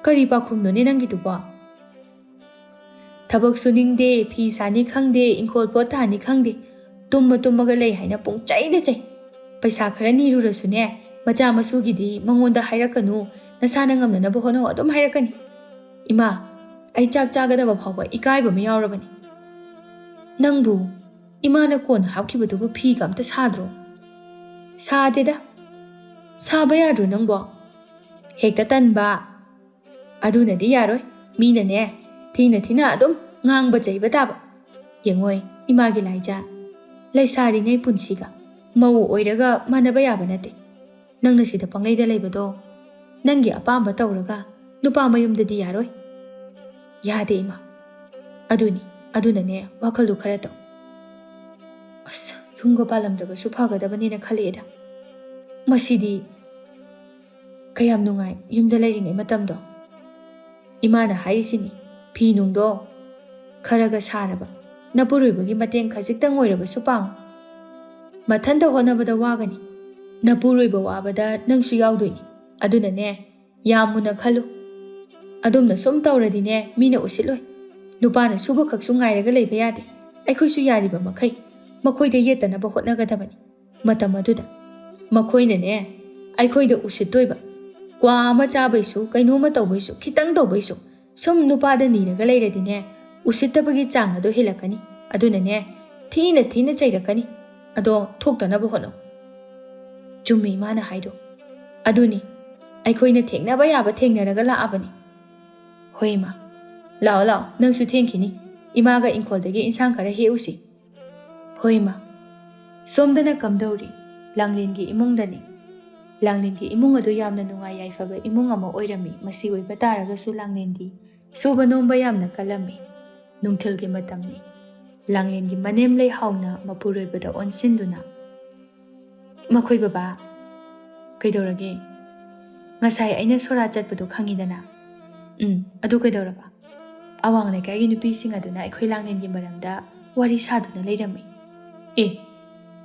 ꯀꯔꯤ ꯄꯥꯎꯈꯨꯝꯅꯣꯅꯦ ꯅꯪꯒꯤꯗꯨꯕꯣ? ꯊꯕꯛ ꯁꯨꯅꯤꯡꯗꯦ, ꯐꯤ ꯁꯥꯅꯤ ꯈꯪꯗꯦ, ꯏꯪꯈꯣꯜ ꯄꯣꯠ ꯊꯥꯅꯤ ꯈꯪꯗꯦ, ꯇꯨꯝꯃ ꯇꯨꯝꯃꯒ ꯂꯩ ꯍꯥꯏꯅ ꯄꯨꯡꯆꯩꯗ ꯆꯩ꯫ ꯄꯩꯁꯥ ꯈꯔ ꯅꯤꯔꯨꯔꯁꯨꯅꯦ, ꯃꯆꯥ ꯃꯁꯨꯒꯤꯗꯤ ꯃꯉꯣꯟꯗ ꯍꯥꯏꯔꯛꯀꯅꯨ, ꯅꯁꯥꯅ ꯉꯝꯅꯅꯕ ꯍꯣꯠꯅꯧ ꯑꯗꯨꯝ ꯍꯥꯏꯔꯛꯀꯅꯤ꯫ ꯏꯃꯥ, ꯑꯩ ꯆꯥꯛ ꯆꯥꯒꯗꯕ ꯐꯥꯎꯕ ꯏꯀꯥꯏꯕ ꯑꯃ ꯌꯥꯎꯔꯕꯅꯤ꯫ ꯅꯪꯕꯨ ꯏꯃꯥꯅ ꯀꯣꯟ ꯍꯥꯞꯈꯤꯕꯗꯨꯕꯨ ꯐꯤꯒ ꯑꯝꯇ ꯁꯥꯗ꯭ꯔꯣ? ꯁꯥꯗꯦꯗ꯫ ꯁꯥꯕ ꯌꯥꯗ꯭ꯔꯣ ꯅꯪꯕꯣ? ꯍꯦꯛꯇ ꯇꯟꯕ꯫ ꯑꯗꯨꯅꯗꯤ ꯌꯥꯔꯣꯏ꯫ ꯃꯤꯅꯅꯦ, ꯊꯤꯅ ꯊꯤꯅ ꯑꯗꯨꯝ ꯉꯥꯡꯕ ꯆꯩꯕ ꯇꯥꯕ꯫ ꯌꯦꯡꯉꯣꯏ, ꯏꯃꯥꯒꯤ ꯂꯥꯏꯖꯥ꯫ ꯂꯩꯁꯥꯔꯤꯉꯩ ꯄꯨꯟꯁꯤꯒ ꯃꯧ ꯑꯣꯏꯔꯒ ꯃꯥꯟꯅꯕ ꯌꯥꯕ ꯅꯠꯇꯦ꯫ ꯅꯪꯅ ꯁꯤꯗ ꯄꯪꯂꯩꯗ ꯂꯩꯕꯗꯣ, ꯅꯪꯒꯤ ꯑꯄꯥꯝꯕ ꯇꯧꯔꯒ ꯅꯨꯄꯥ ꯃꯌꯨꯝꯗꯗꯤ ꯌꯥꯔꯣꯏ꯫ ꯌꯥꯗꯦ ꯏꯃꯥ꯫ ꯑꯗꯨꯅꯤ, ꯑꯗꯨꯅꯅꯦ ꯋꯥꯈꯜꯗꯨ ꯈꯔ ꯇꯧ꯫ ꯑꯁ, ꯌꯨꯝꯒ ꯄꯥꯜꯂꯝꯗ꯭ꯔꯕꯁꯨ ꯐꯒꯗꯕꯅꯦꯅ ꯈꯜꯂꯛꯑꯦꯗ꯫ ꯃꯁꯤꯗꯤ ꯀꯌꯥꯝ ꯅꯨꯡꯉꯥꯏ ꯌꯨꯝꯗ ꯂꯩꯔꯤꯉꯩ ꯃꯇꯝꯗꯣ꯫ ꯏꯃꯥꯅ ꯍꯥꯏꯔꯤꯁꯤꯅꯤ, ꯐꯤ ꯅꯨꯡꯗꯣ ꯈꯔꯒ ꯁꯥꯔꯕ, ꯅꯄꯨꯔꯣꯏꯕꯒꯤ ꯃꯇꯦꯡ ꯈꯖꯤꯛꯇꯪ ꯑꯣꯏꯔꯕꯁꯨ ꯄꯥꯡꯉꯨ꯫ ꯃꯊꯟꯇ ꯍꯣꯠꯅꯕꯗ ꯋꯥꯒꯅꯤ꯫ ꯅꯄꯨꯔꯣꯏꯕ ꯋꯥꯕꯗ ꯅꯪꯁꯨ ꯌꯥꯎꯗꯣꯏꯅꯤ꯫ ꯑꯗꯨꯅꯅꯦ, ꯌꯥꯝ ꯃꯨꯟꯅ ꯈꯜꯂꯨ꯫ ꯑꯗꯨꯝꯅ ꯁꯨꯝ ꯇꯧꯔꯗꯤꯅꯦ, ꯃꯤꯅ ꯎꯁꯤꯠꯂꯣꯏ꯫ ꯅꯨꯄꯥꯅ ꯁꯨꯕ ꯈꯛꯁꯨ ꯉꯥꯏꯔꯒ ꯂꯩꯕ ꯌꯥꯗꯦ꯫ ꯑꯩꯈꯣꯏꯁꯨ ꯌꯥꯔꯤꯕ ꯃꯈꯩ ꯃꯈꯣꯏꯗ ꯌꯦꯠꯇꯅꯕ ꯍꯣꯠꯅꯒꯗꯕꯅꯤ꯫ ꯃꯇꯝ ꯑꯗꯨꯗ ꯃꯈꯣꯏꯅꯅꯦ, ꯑꯩꯈꯣꯏꯗ ꯎꯁꯤꯠꯇꯣꯏꯕ꯫ ꯀ꯭ꯋꯥ ꯑꯃ ꯆꯥꯕꯩꯁꯨ, ꯀꯩꯅꯣꯝꯃ ꯇꯧꯕꯩꯁꯨ, ꯈꯤꯇꯪ ꯇꯧꯕꯩꯁꯨ, ꯁꯨꯝ ꯅꯨꯄꯥꯗ ꯅꯤꯔꯒ ꯂꯩꯔꯗꯤꯅꯦ, ꯎꯁꯤꯠꯇꯕꯒꯤ ꯆꯥꯡ ꯑꯗꯨ ꯍꯦꯜꯂꯛꯀꯅꯤ꯫ ꯑꯗꯨꯅꯅꯦ, ꯊꯤꯅ ꯊꯤꯅ ꯆꯩꯔꯛꯀꯅꯤ꯫ ꯑꯗꯣ ꯊꯣꯛꯇꯅꯕ ꯍꯣꯠꯅꯧ꯫ ꯆꯨꯝꯃꯤ ꯏꯃꯥꯅ ꯍꯥꯏꯗꯣ꯫ ꯑꯗꯨꯅꯤ, ꯑꯩꯈꯣꯏꯅ ꯊꯦꯡꯅꯕ ꯌꯥꯕ ꯊꯦꯡꯅꯔꯒ ꯂꯥꯛꯑꯕꯅꯤ꯫ ꯍꯣꯏ ꯏꯃꯥ, ꯂꯥꯛꯑꯣ ꯂꯥꯛꯑꯣ, ꯅꯪꯁꯨ ꯊꯦꯡꯈꯤꯅꯤ꯫ ꯏꯃꯥꯒ ꯏꯪꯈꯣꯜꯗꯒꯤ ꯏꯟꯁꯥꯡ ꯈꯔ ꯍꯦꯛꯎꯁꯤ꯫ ꯍꯣꯏ ꯏꯃꯥ꯫ ꯁꯣꯝꯗꯅ ꯀꯝꯗꯧꯔꯤ? ꯂꯥꯡꯂꯦꯟꯒꯤ ꯏꯃꯨꯡꯗꯅꯤ꯫ ꯂꯥꯡꯂꯦꯟꯒꯤ ꯏꯃꯨꯡ ꯑꯗꯨ ꯌꯥꯝꯅ ꯅꯨꯡꯉꯥꯏ ꯌꯥꯏꯐꯕ ꯏꯃꯨꯡ ꯑꯃ ꯑꯣꯏꯔꯝꯃꯤ꯫ ꯃꯁꯤ ꯑꯣꯏꯕ ꯇꯥꯔꯒꯁꯨ ꯂꯥꯡꯂꯦꯟꯗꯤ ꯁꯨꯕ ꯅꯣꯝꯕ ꯌꯥꯝꯅ ꯀꯜꯂꯝꯃꯤ꯫ ꯅꯨꯡꯊꯤꯜꯒꯤ ꯃꯇꯝꯅꯤ꯫ ꯂꯥꯡꯂꯦꯟꯒꯤ ꯃꯅꯦꯝ ꯂꯩꯍꯥꯎꯅ ꯃꯄꯨꯔꯣꯏꯕꯗ ꯑꯣꯟꯁꯤꯟꯗꯨꯅ, "ꯃꯈꯣꯏ ꯕꯕꯥ, ꯀꯩꯗꯧꯔꯒꯦ? ꯉꯁꯥꯏ ꯑꯩꯅ ꯁꯣꯔꯥ ꯆꯠꯄꯗꯣ ꯈꯪꯉꯤꯗꯅ?" "ꯎꯝ, ꯑꯗꯨ ꯀꯩꯗꯧꯔꯕ?" "ꯑꯋꯥꯡ ꯂꯩꯀꯥꯏꯒꯤ ꯅꯨꯄꯤꯁꯤꯡ ꯑꯗꯨꯅ ꯑꯩꯈꯣꯏ ꯂꯥꯡꯂꯦꯟꯒꯤ ꯃꯔꯝꯗ ꯋꯥꯔꯤ ꯁꯥꯗꯨꯅ ꯂꯩꯔꯝꯃꯤ꯫" "ꯑꯦ,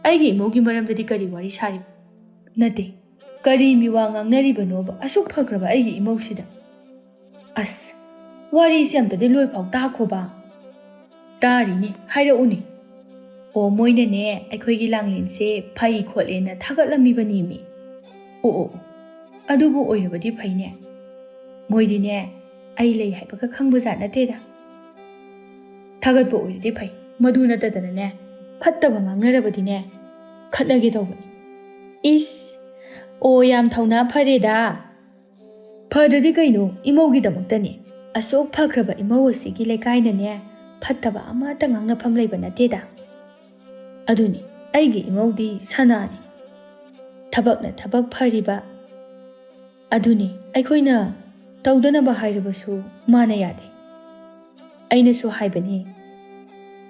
ꯑꯩꯒꯤ ꯏꯃꯧꯒꯤ ꯃꯔꯝꯗꯗꯤ ꯀꯔꯤ ꯋꯥꯔꯤ ꯁꯥꯔꯤꯕ?" "ꯅꯠꯇꯦ, ꯀꯔꯤ ꯃꯤꯋꯥ ꯉꯥꯡꯅꯔꯤꯕꯅꯣꯕ ꯑꯁꯨꯛ ꯐꯈ꯭ꯔꯕ ꯑꯩꯒꯤ ꯏꯃꯧꯁꯤꯗ?" "ꯑꯁ, ꯋꯥꯔꯤꯁꯦ ꯑꯝꯇꯗꯤ ꯂꯣꯏꯐꯥꯎ ꯇꯥꯈꯣꯕ꯫" "ꯇꯥꯔꯤꯅꯦ, ꯍꯥꯏꯔꯛꯎꯅꯦ꯫" "ꯑꯣ, ꯃꯣꯏꯅꯅꯦ ꯑꯩꯈꯣꯏꯒꯤ ꯂꯥꯡꯂꯦꯟꯁꯦ ꯐꯩ ꯈꯣꯠꯂꯦꯅ ꯊꯥꯒꯠꯂꯝꯃꯤꯕꯅꯤꯃꯤ꯫" "ꯑꯣ, ꯑꯣ, ꯑꯣ, ꯑꯗꯨꯕꯨ ꯑꯣꯏꯔꯕꯗꯤ ꯐꯩꯅꯦ꯫ ꯃꯣꯏꯗꯤꯅꯦ ꯑꯩ ꯂꯩ ꯍꯥꯏꯕꯒ ꯈꯪꯕꯖꯥꯠ ꯅꯠꯇꯦꯗ꯫" "ꯊꯥꯒꯠꯄ ꯑꯣꯏꯔꯗꯤ ꯐꯩ, ꯃꯗꯨ ꯅꯠꯇꯗꯅꯅꯦ ꯐꯠꯇꯕ ꯉꯥꯡꯅꯔꯕꯗꯤꯅꯦ, ꯈꯠꯅꯒꯦ ꯇꯧꯕꯅꯤ꯫ ꯏꯁ, ꯑꯣ, ꯌꯥꯝ ꯊꯧꯅꯥ ꯐꯔꯦꯗ꯫ ꯐꯗ꯭ꯔꯗꯤ ꯀꯩꯅꯣ, ꯏꯃꯧꯒꯤꯗꯃꯛꯇꯅꯦ꯫ ꯑꯁꯨꯛ ꯐꯈ꯭ꯔꯕ ꯏꯃꯧ ꯑꯁꯤꯒꯤ ꯂꯩꯀꯥꯏꯗꯅꯦ, ꯐꯠꯇꯕ ꯑꯃꯠꯇ ꯉꯥꯡꯅꯐꯝ ꯂꯩꯕ ꯅꯠꯇꯦꯗ꯫ ꯑꯗꯨꯅꯤ, ꯑꯩꯒꯤ ꯏꯃꯧꯗꯤ ꯁꯅꯥꯅꯤ꯫ ꯊꯕꯛꯅ ꯊꯕꯛ ꯐꯔꯤꯕ꯫ ꯑꯗꯨꯅꯤ, ꯑꯩꯈꯣꯏꯅ ꯇꯧꯗꯅꯕ ꯍꯥꯏꯔꯕꯁꯨ ꯃꯥꯅ ꯌꯥꯗꯦ꯫ ꯑꯩꯅꯁꯨ ꯍꯥꯏꯕꯅꯤ,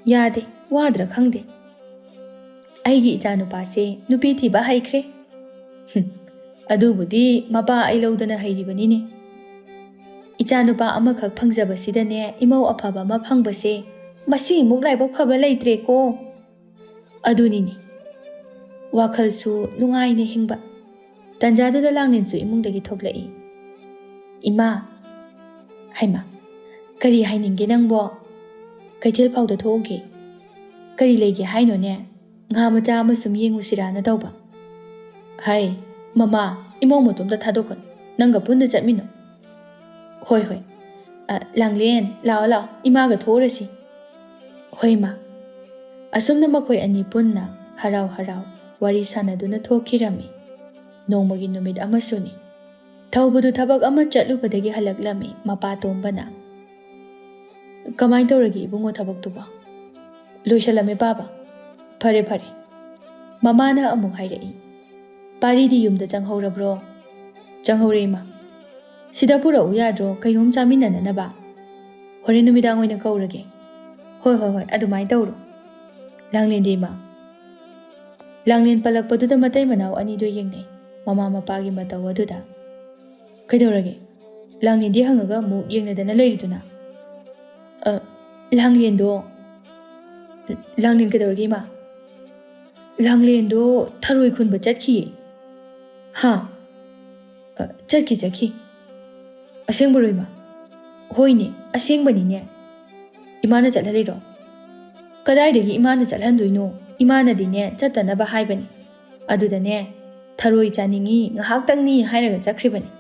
ꯌꯥꯗꯦ, ꯋꯥꯗ꯭ꯔꯥ ꯈꯪꯗꯦ꯫ ꯑꯩꯒꯤ ꯏꯆꯥꯅꯨꯄꯥꯁꯦ ꯅꯨꯄꯤ ꯊꯤꯕ ꯍꯩꯈ꯭ꯔꯦ꯫ ꯍꯨꯝ, ꯑꯗꯨꯕꯨꯗꯤ ꯃꯄꯥ ꯑꯩ ꯂꯧꯗꯅ ꯍꯩꯔꯤꯕꯅꯤꯅꯦ꯫ ꯏꯆꯥꯅꯨꯄꯥ ꯑꯃꯈꯛ ꯐꯪꯖꯕꯁꯤꯗꯅꯦ, ꯏꯃꯧ ꯑꯐꯕ ꯑꯃ ꯐꯪꯕꯁꯦ ꯃꯁꯤꯃꯨꯛ ꯂꯥꯏꯕꯛ ꯐꯕ ꯂꯩꯇ꯭ꯔꯦꯀꯣ꯫ ꯑꯗꯨꯅꯤꯅꯦ, ꯋꯥꯈꯜꯁꯨ ꯅꯨꯡꯉꯥꯏꯅ ꯍꯤꯡꯕ꯫ ꯇꯟꯖꯥꯗꯨꯗ ꯂꯥꯡꯂꯦꯟꯁꯨ ꯏꯃꯨꯡꯗꯒꯤ ꯊꯣꯛꯂꯛꯏ꯫ "ꯏꯃꯥ!" "ꯍꯩꯃꯥ, ꯀꯔꯤ ꯍꯥꯏꯅꯤꯡꯒꯦ ꯅꯪꯕꯣ? ꯀꯩꯊꯦꯜ ꯐꯥꯎꯗ ꯊꯣꯛꯎꯒꯦ꯫ ꯀꯔꯤ ꯂꯩꯒꯦ ꯍꯥꯏꯅꯣꯅꯦ? ꯉꯥ ꯃꯆꯥ ꯑꯃ ꯁꯨꯝ ꯌꯦꯡꯉꯨꯁꯤꯔꯥꯅ ꯇꯧꯕ꯫" "ꯍꯩ, ꯃꯃꯥ, ꯏꯃꯧ ꯃꯇꯣꯝꯇ ꯊꯥꯗꯣꯛꯀꯅꯨ꯫ ꯅꯪꯒ ꯄꯨꯟꯅ ꯆꯠꯃꯤꯟꯅꯧ꯫" "ꯍꯣꯏ, ꯍꯣꯏ꯫ ꯑ, ꯂꯥꯡꯂꯦꯟ, ꯂꯥꯛꯑꯣ, ꯂꯥꯛꯑꯣ, ꯏꯃꯥꯒ ꯊꯣꯛꯎꯔꯁꯤ꯫" "ꯍꯣꯏ, ꯃꯥ꯫" ꯑꯁꯨꯝꯅ ꯃꯈꯣꯏ ꯑꯅꯤ ꯄꯨꯟꯅ ꯍꯔꯥꯎ ꯍꯔꯥꯎ ꯋꯥꯔꯤ ꯁꯥꯟꯅꯗꯨꯅ ꯊꯣꯛꯈꯤꯔꯝꯃꯤ꯫ ꯅꯣꯡꯃꯒꯤ ꯅꯨꯃꯤꯠ ꯑꯃꯁꯨꯅꯤ꯫ ꯊꯧꯕꯗꯨ ꯊꯕꯛ ꯑꯃ ꯆꯠꯂꯨꯕꯗꯒꯤ ꯍꯜꯂꯛꯂꯝꯃꯤ ꯃꯄꯥ ꯇꯣꯝꯕꯅ꯫ "ꯀꯃꯥꯏꯅ ꯇꯧꯔꯒꯦ ꯏꯕꯨꯡꯉꯣ ꯊꯕꯛꯇꯨꯕꯣ?" "ꯂꯣꯏꯁꯜꯂꯝꯃꯦ ꯄꯥꯕ꯫" "ꯐꯔꯦ, ꯐꯔꯦ꯫" ꯃꯃꯥꯅ ꯑꯃꯨꯛ ꯍꯥꯏꯔꯛꯏ꯫ "ꯄꯥꯔꯤꯗꯤ ꯌꯨꯝꯗ ꯆꯪꯍꯧꯔꯕ꯭ꯔꯣ?" "ꯆꯪꯍꯧꯔꯦ ꯏꯃꯥ꯫" "ꯁꯤꯗ ꯄꯨꯔꯛꯎ ꯌꯥꯗ꯭ꯔꯣ, ꯀꯩꯅꯣꯝ ꯆꯥꯃꯤꯟꯅꯅꯅꯕ?" "ꯍꯣꯔꯦꯟ ꯅꯨꯃꯤꯗꯥꯡ ꯑꯣꯏꯅ ꯀꯧꯔꯒꯦ꯫" "ꯍꯣꯏ, ꯍꯣꯏ, ꯍꯣꯏ, ꯑꯗꯨꯃꯥꯏꯅ ꯇꯧꯔꯣ꯫" "ꯂꯥꯡꯂꯦꯟꯗꯤ ꯏꯃꯥ?" ꯂꯥꯡꯂꯦꯟ ꯄꯜꯂꯛꯄꯗꯨꯗ ꯃꯇꯩ ꯃꯅꯥꯎ ꯑꯅꯤꯗꯣ ꯌꯦꯡꯅꯩ꯫ ꯃꯃꯥ ꯃꯄꯥꯒꯤ ꯃꯇꯧ ꯑꯗꯨꯗ꯫ "ꯀꯩꯗꯧꯔꯒꯦ? ꯂꯥꯡꯂꯦꯟꯗꯤ ꯍꯪꯉꯒ ꯑꯃꯨꯛ ꯌꯦꯡꯅꯗꯅ ꯂꯩꯔꯤꯗꯨꯅ?" "ꯑ, ꯂꯥꯡꯂꯦꯟꯗꯣ꯫" "ꯂꯥꯡꯂꯦꯟ ꯀꯩꯗꯧꯔꯒꯦ, ꯏꯃꯥ?" "ꯂꯥꯡꯂꯦꯟꯗꯣ ꯊꯔꯣꯏ ꯈꯨꯟꯕ ꯆꯠꯈꯤꯌꯦ꯫" "ꯍꯥ?" "ꯑ, ꯆꯠꯈꯤ, ꯆꯠꯈꯤ꯫" "ꯑꯁꯦꯡꯕꯔꯣ, ꯏꯃꯥ?" "ꯍꯣꯏꯅꯦ, ꯑꯁꯦꯡꯕꯅꯤꯅꯦ꯫" "ꯏꯃꯥꯅ ꯆꯠꯍꯜꯂꯤꯔꯣ?" "ꯀꯗꯥꯏꯗꯒꯤ ꯏꯃꯥꯅ ꯆꯠꯍꯟꯗꯣꯏꯅꯣ? ꯏꯃꯥꯅꯗꯤꯅꯦ, ꯆꯠꯇꯅꯕ ꯍꯥꯏꯕꯅꯤ꯫ ꯑꯗꯨꯗꯅꯦ, ꯊꯔꯣꯏ ꯆꯥꯅꯤꯡꯉꯤ, ꯉꯥꯏꯍꯥꯛꯇꯪꯅꯤ ꯍꯥꯏꯔꯒ ꯆꯠꯈ꯭ꯔꯤꯕꯅꯤ꯫"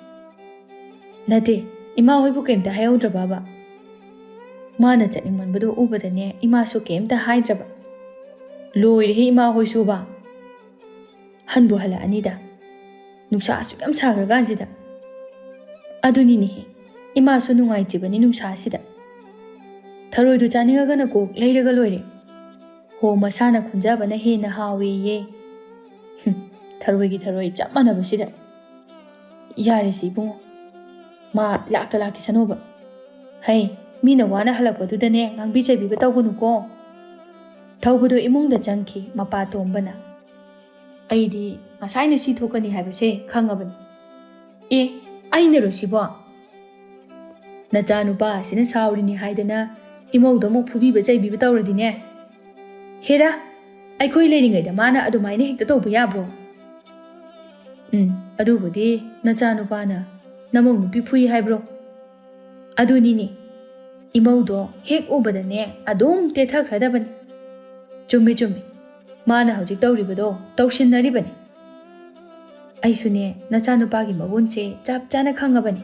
"ꯅꯠꯇꯦ, ꯏꯃꯥ ꯍꯣꯏꯕꯨ ꯀꯩꯝꯇ ꯍꯥꯏꯍꯧꯗ꯭ꯔꯕꯕ?" "ꯃꯥꯅ ꯆꯠꯅꯤꯡꯃꯟꯕꯗꯣ ꯎꯕꯗꯅꯦ, ꯏꯃꯥꯁꯨ ꯀꯩꯝꯇ ꯍꯥꯏꯗ꯭ꯔꯕ꯫" ꯂꯣꯏꯔꯦꯍꯦ ꯏꯃꯥ ꯍꯣꯏꯁꯨꯕ꯫ ꯍꯟꯕꯨ ꯍꯜꯂꯛꯑꯅꯤꯗ꯫ ꯅꯨꯡꯁꯥ ꯑꯁꯨꯛ ꯌꯥꯝ ꯁꯥꯈ꯭ꯔꯀꯥꯟꯁꯤꯗ꯫ ꯑꯗꯨꯅꯤꯅꯦꯍꯦ, ꯏꯃꯥꯁꯨ ꯅꯨꯡꯉꯥꯏꯇ꯭ꯔꯤꯕꯅꯤ ꯅꯨꯡꯁꯥꯁꯤꯗ꯫ ꯊꯔꯣꯏꯗꯨ ꯆꯥꯅꯤꯡꯉꯒꯅ ꯀꯣꯛ ꯂꯩꯔꯒ ꯂꯣꯏꯔꯦ꯫ ꯍꯣ, ꯃꯁꯥꯅ ꯈꯨꯟꯖꯕꯅ ꯍꯦꯟꯅ ꯍꯥꯎꯋꯦꯌꯦ꯫ ꯍꯨꯝ, ꯊꯔꯣꯏꯒꯤ ꯊꯔꯣꯏ ꯆꯞ ꯃꯥꯟꯅꯕꯁꯤꯗ꯫ ꯌꯥꯔꯦꯁꯦ ꯏꯕꯨꯡꯉꯣ, ꯃꯥ ꯂꯥꯛꯇ ꯂꯥꯛꯈꯤꯁꯅꯨꯕ꯫ ꯍꯩ, ꯃꯤꯅ ꯋꯥꯅ ꯍꯜꯂꯛꯄꯗꯨꯗꯅꯦ ꯉꯥꯡꯕꯤ ꯆꯩꯕꯤꯕ ꯇꯧꯒꯅꯨꯀꯣ꯫ ꯊꯧꯕꯗꯣ ꯏꯃꯨꯡꯗ ꯆꯪꯈꯤ ꯃꯄꯥ ꯇꯣꯝꯕꯅ꯫ ꯑꯩꯗꯤ ꯉꯁꯥꯏꯅ ꯁꯤ ꯊꯣꯛꯀꯅꯤ ꯍꯥꯏꯕꯁꯦ ꯈꯪꯉꯕꯅꯤ꯫ ꯑꯦ, ꯑꯩꯅꯔꯣ ꯁꯤꯕꯣ? ꯅꯆꯥꯅꯨꯄꯥ ꯑꯁꯤꯅ ꯁꯥꯎꯔꯤꯅꯤ ꯍꯥꯏꯗꯅ ꯏꯃꯧꯗ ꯑꯃꯨꯛ ꯐꯨꯕꯤꯕ ꯆꯩꯕꯤꯕ ꯇꯧꯔꯗꯤꯅꯦ꯫ ꯍꯦꯔꯥ, ꯑꯩꯈꯣꯏ ꯂꯩꯔꯤꯉꯩꯗ ꯃꯥꯅ ꯑꯗꯨꯃꯥꯏꯅ ꯍꯦꯛꯇ ꯇꯧꯕ ꯌꯥꯕ꯭ꯔꯣ? ꯎꯝ, ꯑꯗꯨꯕꯨꯗꯤ ꯅꯆꯥꯅꯨꯄꯥꯅ ꯅꯃꯧ ꯅꯨꯄꯤ ꯐꯨꯏ ꯍꯥꯏꯕ꯭ꯔꯣ? ꯑꯗꯨꯅꯤꯅꯦ, ꯏꯃꯧꯗꯣ ꯍꯦꯛ ꯎꯕꯗꯅꯦ ꯑꯗꯨꯝ ꯇꯦꯊꯈ꯭ꯔꯗꯕꯅꯤ꯫ ꯆꯨꯝꯃꯤ, ꯆꯨꯝꯃꯤ, ꯃꯥꯅ ꯍꯧꯖꯤꯛ ꯇꯧꯔꯤꯕꯗꯣ ꯇꯧꯁꯤꯟꯅꯔꯤꯕꯅꯤ꯫ ꯑꯩꯁꯨꯅꯦ ꯅꯆꯥꯅꯨꯄꯥꯒꯤ ꯃꯒꯨꯟꯁꯦ ꯆꯞ ꯆꯥꯅ ꯈꯪꯉꯕꯅꯤ꯫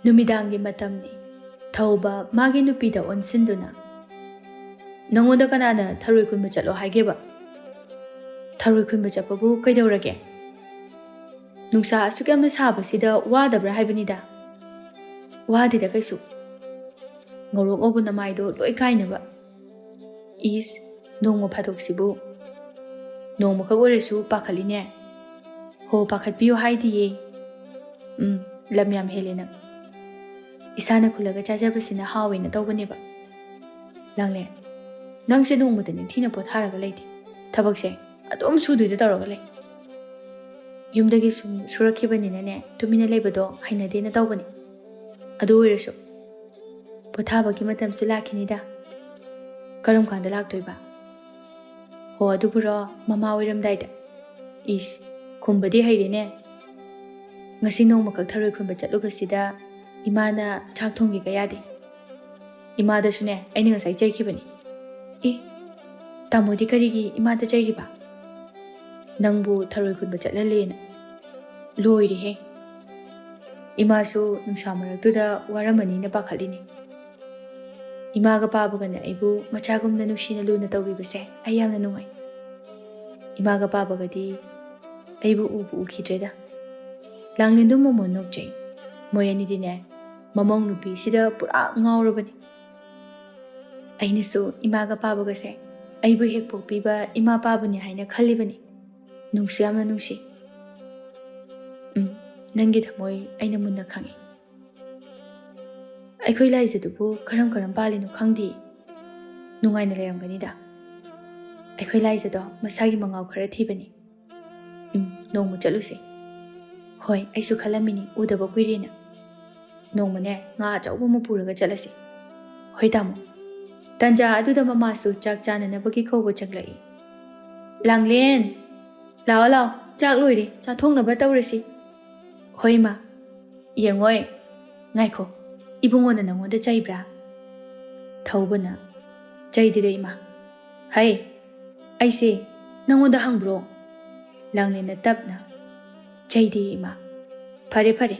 ꯅꯨꯃꯤꯗꯥꯡꯒꯤ ꯃꯇꯝꯅꯤ꯫ ꯊꯧꯕ ꯃꯥꯒꯤ ꯅꯨꯄꯤꯗ ꯑꯣꯟꯁꯤꯟꯗꯨꯅ, "ꯅꯉꯣꯟꯗ ꯀꯅꯥꯅ ꯊꯔꯣꯏ ꯈꯨꯟꯕ ꯆꯠꯂꯣ ꯍꯥꯏꯒꯦꯕ? ꯊꯔꯣꯏ ꯈꯨꯟꯕ ꯆꯠꯄꯕꯨ ꯀꯩꯗꯧꯔꯒꯦ? ꯅꯨꯡꯁꯥ ꯑꯁꯨꯛ ꯌꯥꯝꯅ ꯁꯥꯕꯁꯤꯗ ꯋꯥꯗꯕ꯭ꯔꯥ ꯍꯥꯏꯕꯅꯤꯗ?" "ꯋꯥꯗꯦꯗ ꯀꯩꯁꯨ꯫ ꯉꯧꯔꯣꯛ ꯉꯧꯕ ꯅꯃꯥꯏꯗꯣ ꯂꯣꯏ ꯀꯥꯏꯅꯕ꯫ ꯏꯁ, ꯅꯣꯡꯃ ꯐꯥꯗꯣꯛꯁꯤꯕꯨ꯫ ꯅꯣꯡꯃꯈꯛ ꯑꯣꯏꯔꯁꯨ ꯄꯥꯈꯠꯂꯤꯅꯦ꯫ ꯍꯣ, ꯄꯥꯈꯠꯄꯤꯌꯨ ꯍꯥꯏꯗꯤꯌꯦ꯫ ꯎꯝ, ꯂꯝ ꯌꯥꯝ ꯍꯦꯜꯂꯦ ꯅꯪ꯫ ꯏꯁꯥꯅ ꯈꯨꯜꯂꯒ ꯆꯥꯖꯕꯁꯤꯅ ꯍꯥꯎꯋꯦꯅ ꯇꯧꯕꯅꯦꯕ꯫ ꯂꯥꯡꯂꯦ, ꯅꯪꯁꯦ ꯅꯣꯡꯃꯇ ꯅꯤꯡꯊꯤꯅ ꯄꯣꯊꯥꯔꯒ ꯂꯩꯇꯦ꯫ ꯊꯕꯛꯁꯦ ꯑꯗꯨꯝ ꯁꯨꯗꯣꯏꯗ ꯇꯧꯔꯒ ꯂꯩ꯫ ꯌꯨꯝꯗꯒꯤ ꯁꯨꯝ ꯁꯨꯔꯛꯈꯤꯕꯅꯤꯅꯅꯦ, ꯇꯨꯃꯤꯟꯅ ꯂꯩꯕꯗꯣ ꯍꯩꯅꯗꯦꯅ ꯇꯧꯕꯅꯤ꯫ ꯑꯗꯨ ꯑꯣꯏꯔꯁꯨ ꯄꯣꯊꯥꯕꯒꯤ ꯃꯇꯝꯁꯨ ꯂꯥꯛꯈꯤꯅꯤꯗ꯫ ꯀꯔꯝ ꯀꯥꯟꯗ ꯂꯥꯛꯇꯣꯏꯕ? ꯍꯣ, ꯑꯗꯨꯕꯨꯔꯣ, ꯃꯃꯥ ꯑꯣꯏꯔꯝꯗꯥꯏꯗ꯫ ꯏꯁ, ꯈꯨꯝꯕꯗꯤ ꯍꯩꯔꯦꯅꯦ꯫ ꯉꯁꯤ ꯅꯣꯡꯃꯈꯛ ꯊꯔꯣꯏ ꯈꯨꯟꯕ ꯆꯠꯂꯨꯕꯁꯤꯗ ꯏꯃꯥꯅ ꯆꯥꯛ ꯊꯣꯡꯒꯦꯒ ꯌꯥꯗꯦ꯫ ꯏꯃꯥꯗꯁꯨꯅꯦ ꯑꯩꯅ ꯉꯁꯥꯏ ꯆꯩꯈꯤꯕꯅꯤ꯫ ꯑꯦ, ꯇꯥꯃꯣꯗꯤ ꯀꯔꯤꯒꯤ ꯏꯃꯥꯗ ꯆꯩꯔꯤꯕ? ꯅꯪꯕꯨ ꯊꯔꯣꯏ ꯈꯨꯟꯕ ꯆꯠꯍꯜꯂꯦꯅ꯫ ꯂꯣꯏꯔꯦꯍꯦ꯫ ꯏꯃꯥꯁꯨ ꯅꯨꯡꯁꯥ ꯃꯔꯛꯇꯨꯗ ꯋꯥꯔꯝꯃꯅꯤꯅ ꯄꯥꯈꯠꯂꯤꯅꯦ꯫ ꯏꯃꯥꯒ ꯄꯥꯕꯒꯅ ꯑꯩꯕꯨ ꯃꯆꯥꯒꯨꯝꯅ ꯅꯨꯡꯁꯤꯅ ꯂꯨꯅ ꯇꯧꯕꯤꯕꯁꯦ ꯑꯩ ꯌꯥꯝꯅ ꯅꯨꯡꯉꯥꯏ꯫ ꯏꯃꯥꯒ ꯄꯥꯕꯒꯗꯤ ꯑꯩꯕꯨ ꯎꯕꯨ ꯎꯈꯤꯗ꯭ꯔꯦꯗ꯫ ꯂꯥꯡꯂꯦꯟꯗꯨ ꯃꯃꯣꯟ ꯅꯣꯛꯆꯩ꯫ ꯃꯣꯏ ꯑꯅꯤꯗꯤꯅꯦ, ꯃꯃꯧ ꯅꯨꯄꯤꯁꯤꯗ ꯄꯨꯔꯥ ꯉꯥꯎꯔꯕꯅꯤ꯫ ꯑꯩꯅꯁꯨ ꯏꯃꯥꯒ ꯄꯥꯕꯒꯁꯦ ꯑꯩꯕꯨ ꯍꯦꯛ ꯄꯣꯛꯄꯤꯕ ꯏꯃꯥ ꯄꯥꯕꯅꯤ ꯍꯥꯏꯅ ꯈꯜꯂꯤꯕꯅꯤ꯫ ꯅꯨꯡꯁꯨ ꯌꯥꯝꯅ ꯅꯨꯡꯁꯤ꯫ ꯎꯝ, ꯅꯪꯒꯤ ꯊꯃꯣꯏ ꯑꯩꯅ ꯃꯨꯟꯅ ꯈꯪꯏ꯫ ꯑꯩꯈꯣꯏ ꯂꯥꯏꯖꯗꯨꯕꯨ ꯀꯔꯝ ꯀꯔꯝ ꯄꯥꯜꯂꯤꯅꯣ ꯈꯪꯗꯦ꯫ ꯅꯨꯡꯉꯥꯏꯅ ꯂꯩꯔꯝꯒꯅꯤꯗ꯫ ꯑꯩꯈꯣꯏ ꯂꯥꯏꯖꯗꯣ ꯃꯁꯥꯒꯤ ꯃꯉꯥꯎ ꯈꯔ ꯊꯤꯕꯅꯤ꯫ ꯎꯝ, ꯅꯣꯡꯃ ꯆꯠꯂꯨꯁꯦ꯫ ꯍꯣꯏ, ꯑꯩꯁꯨ ꯈꯜꯂꯝꯃꯤꯅꯤ, ꯎꯗꯕ ꯀꯨꯏꯔꯦꯅ꯫ ꯅꯣꯡꯃꯅꯦ, ꯉꯥ ꯑꯆꯧꯕ ꯑꯃ ꯄꯨꯔꯒ ꯆꯠꯂꯁꯤ꯫ ꯍꯣꯏ ꯇꯥꯃꯣ꯫ ꯇꯟꯖꯥ ꯑꯗꯨꯗ ꯃꯃꯥꯁꯨ ꯆꯥꯛ ꯆꯥꯅꯅꯕꯒꯤ ꯀꯧꯕ ꯆꯪꯂꯛꯏ꯫ "ꯂꯥꯡꯂꯦꯟ, ꯂꯥꯛꯑꯣ ꯂꯥꯛꯑꯣ, ꯆꯥꯛ ꯂꯣꯏꯔꯦ, ꯆꯥꯊꯣꯛꯅꯕ ꯇꯧꯔꯁꯤ꯫" "ꯍꯣꯏ ꯏꯃꯥ꯫" "ꯌꯦꯡꯉꯣꯏ, ꯉꯥꯏꯈꯣ, ꯏꯕꯨꯡꯉꯣꯅ ꯅꯪꯉꯣꯟꯗ ꯆꯩꯕ꯭ꯔꯥ?" ꯊꯧꯕꯅ, "ꯆꯩꯗꯦꯗ ꯏꯃꯥ꯫" "ꯍꯩ, ꯑꯩꯁꯦ ꯅꯪꯉꯣꯟꯗ ꯍꯪꯕ꯭ꯔꯣ?" ꯂꯥꯡꯂꯦꯟꯅ ꯇꯞꯅ, "ꯆꯩꯗꯦ ꯏꯃꯥ꯫" "ꯐꯔꯦ ꯐꯔꯦ,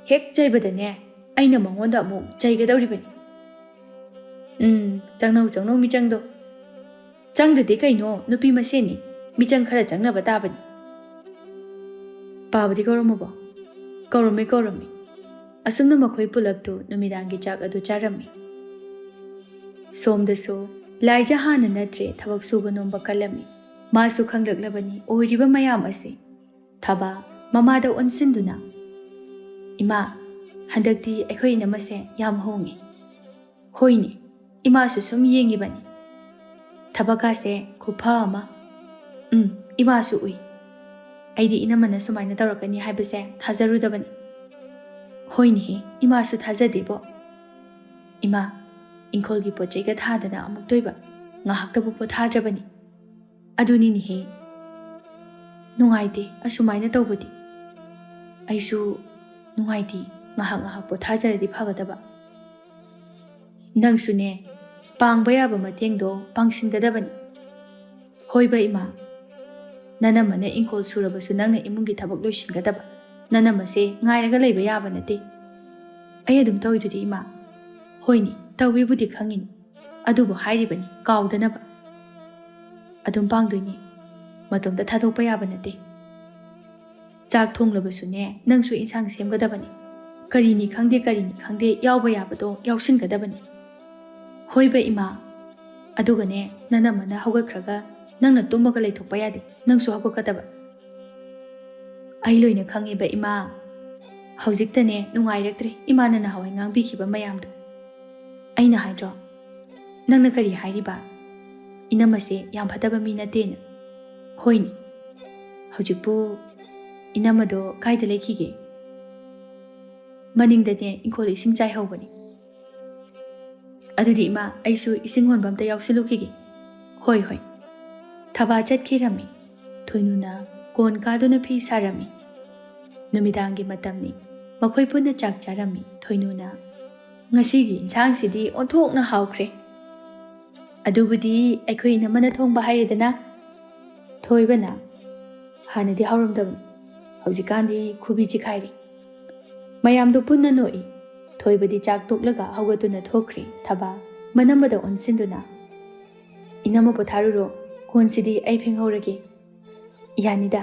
ꯍꯦꯛ ꯆꯩꯕꯗꯅꯦ ꯑꯩꯅ ꯃꯉꯣꯟꯗ ꯑꯃꯨꯛ ꯆꯩꯒꯗꯧꯔꯤꯕꯅꯤ꯫" "ꯎꯝ, ꯆꯪꯅꯧ ꯆꯪꯅꯧ ꯃꯤꯆꯪꯗꯣ꯫ ꯆꯪꯗꯗꯤ ꯀꯩꯅꯣ, ꯅꯨꯄꯤ ꯃꯁꯦꯟꯅꯤ, ꯃꯤꯆꯪ ꯈꯔ ꯆꯪꯅꯕ ꯇꯥꯕꯅꯤ꯫" "ꯄꯥꯕꯗꯤ ꯀꯧꯔꯝꯃꯕꯣ?" "ꯀꯧꯔꯝꯃꯦ, ꯀꯧꯔꯝꯃꯦ꯫" ꯑꯁꯨꯝꯅ ꯃꯈꯣꯏ ꯄꯨꯂꯞꯇꯨ ꯅꯨꯃꯤꯗꯥꯡꯒꯤ ꯆꯥꯛ ꯑꯗꯨ ꯆꯥꯔꯝꯃꯤ꯫ ꯁꯣꯝꯗꯁꯨ ꯂꯥꯏꯖ ꯍꯥꯟꯅ ꯅꯠꯇ꯭ꯔꯦ ꯊꯕꯛ ꯁꯨꯕ ꯅꯣꯝꯕ ꯀꯜꯂꯝꯃꯤ꯫ ꯃꯥꯁꯨ ꯈꯪꯂꯛꯂꯕꯅꯤ ꯑꯣꯏꯔꯤꯕ ꯃꯌꯥꯝ ꯑꯁꯤ꯫ ꯊꯕꯥ ꯃꯃꯥꯗ ꯑꯣꯟꯁꯤꯟꯗꯨꯅ, "ꯏꯃꯥ, ꯍꯟꯗꯛꯇꯤ ꯑꯩꯈꯣꯏ ꯏꯅꯝꯃꯁꯦ ꯌꯥꯝ ꯍꯣꯡꯉꯤ꯫" "ꯍꯣꯏꯅꯦ, ꯏꯃꯥꯁꯨ ꯁꯨꯝ ꯌꯦꯡꯉꯤꯕꯅꯤ꯫ ꯊꯕꯛꯀꯥꯁꯦ ꯈꯨꯐ ꯑꯃ꯫ ꯎꯝ, ꯏꯃꯥꯁꯨ ꯎꯏ꯫ ꯑꯩꯗꯤ ꯏꯅꯝꯃꯅ ꯁꯨꯃꯥꯏꯅ ꯇꯧꯔꯛꯀꯅꯤ ꯍꯥꯏꯕꯁꯦ ꯊꯥꯖꯔꯨꯗꯕꯅꯤ꯫" "ꯍꯣꯏꯅꯦꯍꯦ, ꯏꯃꯥꯁꯨ ꯊꯥꯖꯗꯦꯕꯣ꯫ ꯏꯃꯥ, ꯏꯪꯈꯣꯜꯒꯤ ꯄꯣꯠ ꯆꯩꯒ ꯊꯥꯗꯅ ꯑꯃꯨꯛꯇꯣꯏꯕ, ꯉꯥꯏꯍꯥꯛꯇꯕꯨ ꯄꯣꯊꯥꯗ꯭ꯔꯕꯅꯤ꯫" "ꯑꯗꯨꯅꯤꯅꯦꯍꯦ, ꯅꯨꯡꯉꯥꯏꯇꯦ ꯑꯁꯨꯃꯥꯏꯅ ꯇꯧꯕꯗꯤ꯫ ꯑꯩꯁꯨ ꯅꯨꯡꯉꯥꯏꯇꯦ, ꯉꯥꯏꯍꯥꯛ ꯉꯥꯏꯍꯥꯛ ꯄꯣꯊꯥꯖꯔꯗꯤ ꯐꯒꯗꯕ꯫" "ꯅꯪꯁꯨꯅꯦ, ꯄꯥꯡꯕ ꯌꯥꯕ ꯃꯇꯦꯡꯗꯣ ꯄꯥꯡꯁꯤꯟꯒꯗꯕꯅꯤ꯫" "ꯍꯣꯏꯕ ꯏꯃꯥ, ꯅꯅꯝꯃꯅ ꯏꯪꯈꯣꯜ ꯁꯨꯔꯕꯁꯨ ꯅꯪꯅ ꯏꯃꯨꯡꯒꯤ ꯊꯕꯛ ꯂꯣꯏꯁꯤꯟꯒꯗꯕ꯫ ꯅꯅꯝꯃꯁꯦ ꯉꯥꯏꯔꯒ ꯂꯩꯕ ꯌꯥꯕ ꯅꯠꯇꯦ꯫" "ꯑꯩ ꯑꯗꯨꯝ ꯇꯧꯔꯤꯗꯨꯗꯤ ꯏꯃꯥ꯫" "ꯍꯣꯏꯅꯦ, ꯇꯧꯏꯕꯨꯗꯤ ꯈꯪꯉꯤꯅꯤ, ꯑꯗꯨꯕꯨ ꯍꯥꯏꯔꯤꯕꯅꯤ ꯀꯥꯎꯗꯅꯕ꯫ ꯑꯗꯨꯝ ꯄꯥꯡꯗꯣꯏꯅꯤ, ꯃꯇꯣꯝꯇ ꯊꯥꯗꯣꯛꯄ ꯌꯥꯕ ꯅꯠꯇꯦ꯫ ꯆꯥꯛ ꯊꯣꯡꯂꯕꯁꯨꯅꯦ, ꯅꯪꯁꯨ ꯏꯟꯁꯥꯡ ꯁꯦꯝꯒꯗꯕꯅꯤ꯫ ꯀꯔꯤꯅꯤ ꯈꯪꯗꯦ, ꯀꯔꯤꯅꯤ ꯈꯪꯗꯦ, ꯌꯥꯎꯕ ꯌꯥꯕꯗꯣ ꯌꯥꯎꯁꯤꯟꯒꯗꯕꯅꯤ꯫ ꯍꯣꯏꯕ ꯏꯃꯥ, ꯑꯗꯨꯒꯅꯦ, ꯅꯅꯝꯃꯅ ꯍꯧꯒꯠꯈ꯭ꯔꯒ ꯅꯪꯅ ꯇꯨꯝꯃꯒ ꯂꯩꯊꯣꯛꯄ ꯌꯥꯗꯦ, ꯅꯪꯁꯨ ꯍꯧꯒꯠꯀꯗꯕ꯫ ꯑꯩ ꯂꯣꯏꯅ ꯈꯪꯉꯦꯕ ꯏꯃꯥ꯫ ꯍꯧꯖꯤꯛꯇꯅꯦ ꯅꯨꯡꯉꯥꯏꯔꯛꯇ꯭ꯔꯦ ꯏꯃꯥꯅ ꯅꯍꯥꯟꯋꯥꯏ ꯉꯥꯡꯕꯤꯈꯤꯕ ꯃꯌꯥꯝꯗꯣ꯫ ꯑꯩꯅ ꯍꯥꯏꯗ꯭ꯔꯣ? ꯅꯪꯅ ꯀꯔꯤ ꯍꯥꯏꯔꯤꯕ? ꯏꯅꯝꯃꯁꯦ ꯌꯥꯝ ꯐꯠꯇꯕ ꯃꯤ ꯅꯠꯇꯦꯅ꯫ ꯍꯣꯏꯅꯦ꯫ ꯍꯧꯖꯤꯛꯄꯨ ꯏꯅꯝꯃꯗꯣ ꯀꯥꯏꯗ ꯂꯩꯈꯤꯒꯦ? ꯃꯅꯤꯡꯗꯅꯦ ꯏꯪꯈꯣꯜ ꯏꯁꯤꯡ ꯆꯥꯏꯍꯧꯕꯅꯤ꯫ ꯑꯗꯨꯗꯤ ꯏꯃꯥ, ꯑꯩꯁꯨ ꯏꯁꯤꯡ ꯍꯣꯟꯕ ꯑꯝꯇ ꯌꯥꯎꯁꯤꯜꯂꯨꯈꯤꯒꯦ꯫ ꯍꯣꯏ, ꯍꯣꯏ꯫ ꯊꯕꯥ ꯆꯠꯈꯤꯔꯝꯃꯤ꯫ ꯊꯣꯏꯅꯨꯅ ꯀꯣꯟ ꯀꯥꯗꯨꯅ ꯐꯤ ꯁꯥꯔꯝꯃꯤ꯫ ꯅꯨꯃꯤꯗꯥꯡꯒꯤ ꯃꯇꯝꯅꯤ꯫ ꯃꯈꯣꯏ ꯄꯨꯟꯅ ꯆꯥꯛ ꯆꯥꯔꯝꯃꯤ꯫ ꯊꯣꯏꯅꯨꯅ, "ꯉꯁꯤꯒꯤ ꯏꯟꯁꯥꯡꯁꯤꯗꯤ ꯑꯣꯟꯊꯣꯛꯅ ꯍꯥꯎꯈ꯭ꯔꯦ꯫ ꯑꯗꯨꯕꯨꯗꯤ ꯑꯩꯈꯣꯏ ꯏꯅꯝꯃꯅ ꯊꯣꯡꯕ ꯍꯥꯏꯔꯦꯗꯅ꯫" ꯊꯣꯏꯕꯅ, "ꯍꯥꯟꯅꯗꯤ ꯍꯥꯎꯔꯝꯗꯕꯅꯤ, ꯍꯧꯖꯤꯛꯀꯥꯟꯗꯤ ꯈꯨꯕꯤ ꯆꯤꯈꯥꯏꯔꯦ꯫" ꯃꯌꯥꯝꯗꯨ ꯄꯨꯟꯅ ꯅꯣꯛꯏ꯫ ꯊꯣꯏꯕꯗꯤ ꯆꯥꯛ ꯇꯣꯛꯂꯒ ꯍꯧꯒꯠꯇꯨꯅ ꯊꯣꯛꯈ꯭ꯔꯦ꯫ ꯊꯕꯥ ꯃꯅꯝꯃꯗ ꯑꯣꯟꯁꯤꯟꯗꯨꯅ, "ꯏꯅꯝꯃ ꯄꯣꯊꯥꯔꯨꯔꯣ, ꯀꯣꯟꯁꯤꯗꯤ ꯑꯩ ꯐꯦꯡꯍꯧꯔꯒꯦ꯫" "ꯌꯥꯅꯤꯗ꯫"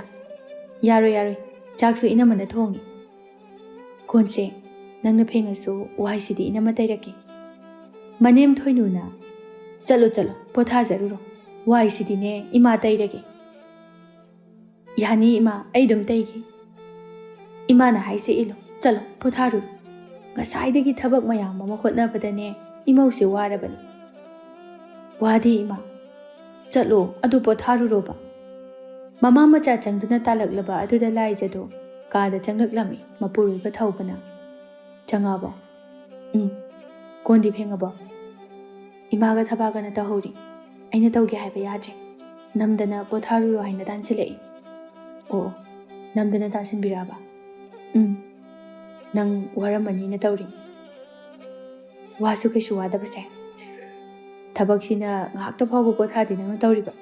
"ꯌꯥꯔꯣꯏ, ꯌꯥꯔꯣꯏ, ꯆꯥꯛꯁꯨ ꯏꯅꯝꯃꯅ ꯊꯣꯡꯉꯤ꯫ ꯀꯣꯟꯁꯦ ꯅꯪꯅ ꯐꯦꯡꯉꯁꯨ ꯋꯥꯏꯁꯤꯗꯤ ꯏꯅꯝꯃ ꯇꯩꯔꯛꯀꯦ꯫" ꯃꯅꯦꯝ ꯊꯣꯏꯅꯨꯅ, "ꯆꯠꯂꯣ, ꯆꯠꯂꯣ, ꯄꯣꯊꯥꯖꯔꯨꯔꯣ, ꯋꯥꯏꯁꯤꯗꯤꯅꯦ ꯏꯃꯥ ꯇꯩꯔꯒꯦ꯫" "ꯌꯥꯅꯤ ꯏꯃꯥ, ꯑꯩ ꯑꯗꯨꯝ ꯇꯩꯒꯦ꯫" "ꯏꯃꯥꯅ ꯍꯥꯏꯁꯦ ꯏꯜꯂꯣ, ꯆꯠꯂꯣ ꯄꯣꯊꯥꯔꯨꯔꯣ꯫ ꯉꯁꯥꯏꯗꯒꯤ ꯊꯕꯛ ꯃꯌꯥꯝ ꯑꯃ ꯍꯣꯠꯅꯕꯗꯅꯦ ꯏꯃꯧꯁꯦ ꯋꯥꯔꯕꯅꯤ꯫" "ꯋꯥꯗꯦ ꯏꯃꯥ, ꯆꯠꯂꯣ ꯑꯗꯨ ꯄꯣꯊꯥꯔꯨꯔꯣꯕ꯫" ꯃꯃꯥ ꯃꯆꯥ ꯆꯪꯗꯨꯅ ꯇꯥꯜꯂꯛꯂꯕ ꯑꯗꯨꯗ ꯂꯥꯏꯖꯗꯣ ꯀꯥꯗ ꯆꯪꯂꯛꯂꯝꯃꯤ꯫ ꯃꯄꯨꯔꯣꯏꯕ ꯊꯧꯕꯅ, "ꯆꯪꯉꯛꯑꯕꯣ?" "ꯎꯝ꯫" "ꯀꯣꯟꯗꯤ ꯐꯦꯡꯉꯕꯣ?" "ꯏꯃꯥꯒ ꯊꯕꯥꯒꯅ ꯇꯧꯍꯧꯔꯤ꯫ ꯑꯩꯅ ꯇꯧꯒꯦ ꯍꯥꯏꯕ ꯌꯥꯗ꯭ꯔꯦ꯫ ꯅꯝꯗꯅ ꯄꯣꯊꯥꯔꯨꯔꯣ ꯍꯥꯏꯅ ꯇꯥꯟꯁꯤꯜꯂꯛꯏ꯫" "ꯑꯣ, ꯅꯝꯗꯅ ꯇꯥꯟꯁꯤꯟꯕꯤꯔꯛꯑꯕ?" "ꯎꯝ꯫ ꯅꯪ ꯋꯥꯔꯝꯃꯅꯤꯅ ꯇꯧꯔꯤꯅꯤ꯫" "ꯋꯥꯁꯨ ꯀꯩꯁꯨ ꯋꯥꯗꯕꯁꯦ꯫ ꯊꯕꯛꯁꯤꯅ ꯉꯥꯏꯍꯥꯛꯇ ꯐꯥꯎꯕ ꯄꯣꯊꯥꯗꯦ ꯅꯪꯅ ꯇꯧꯔꯤꯕ꯫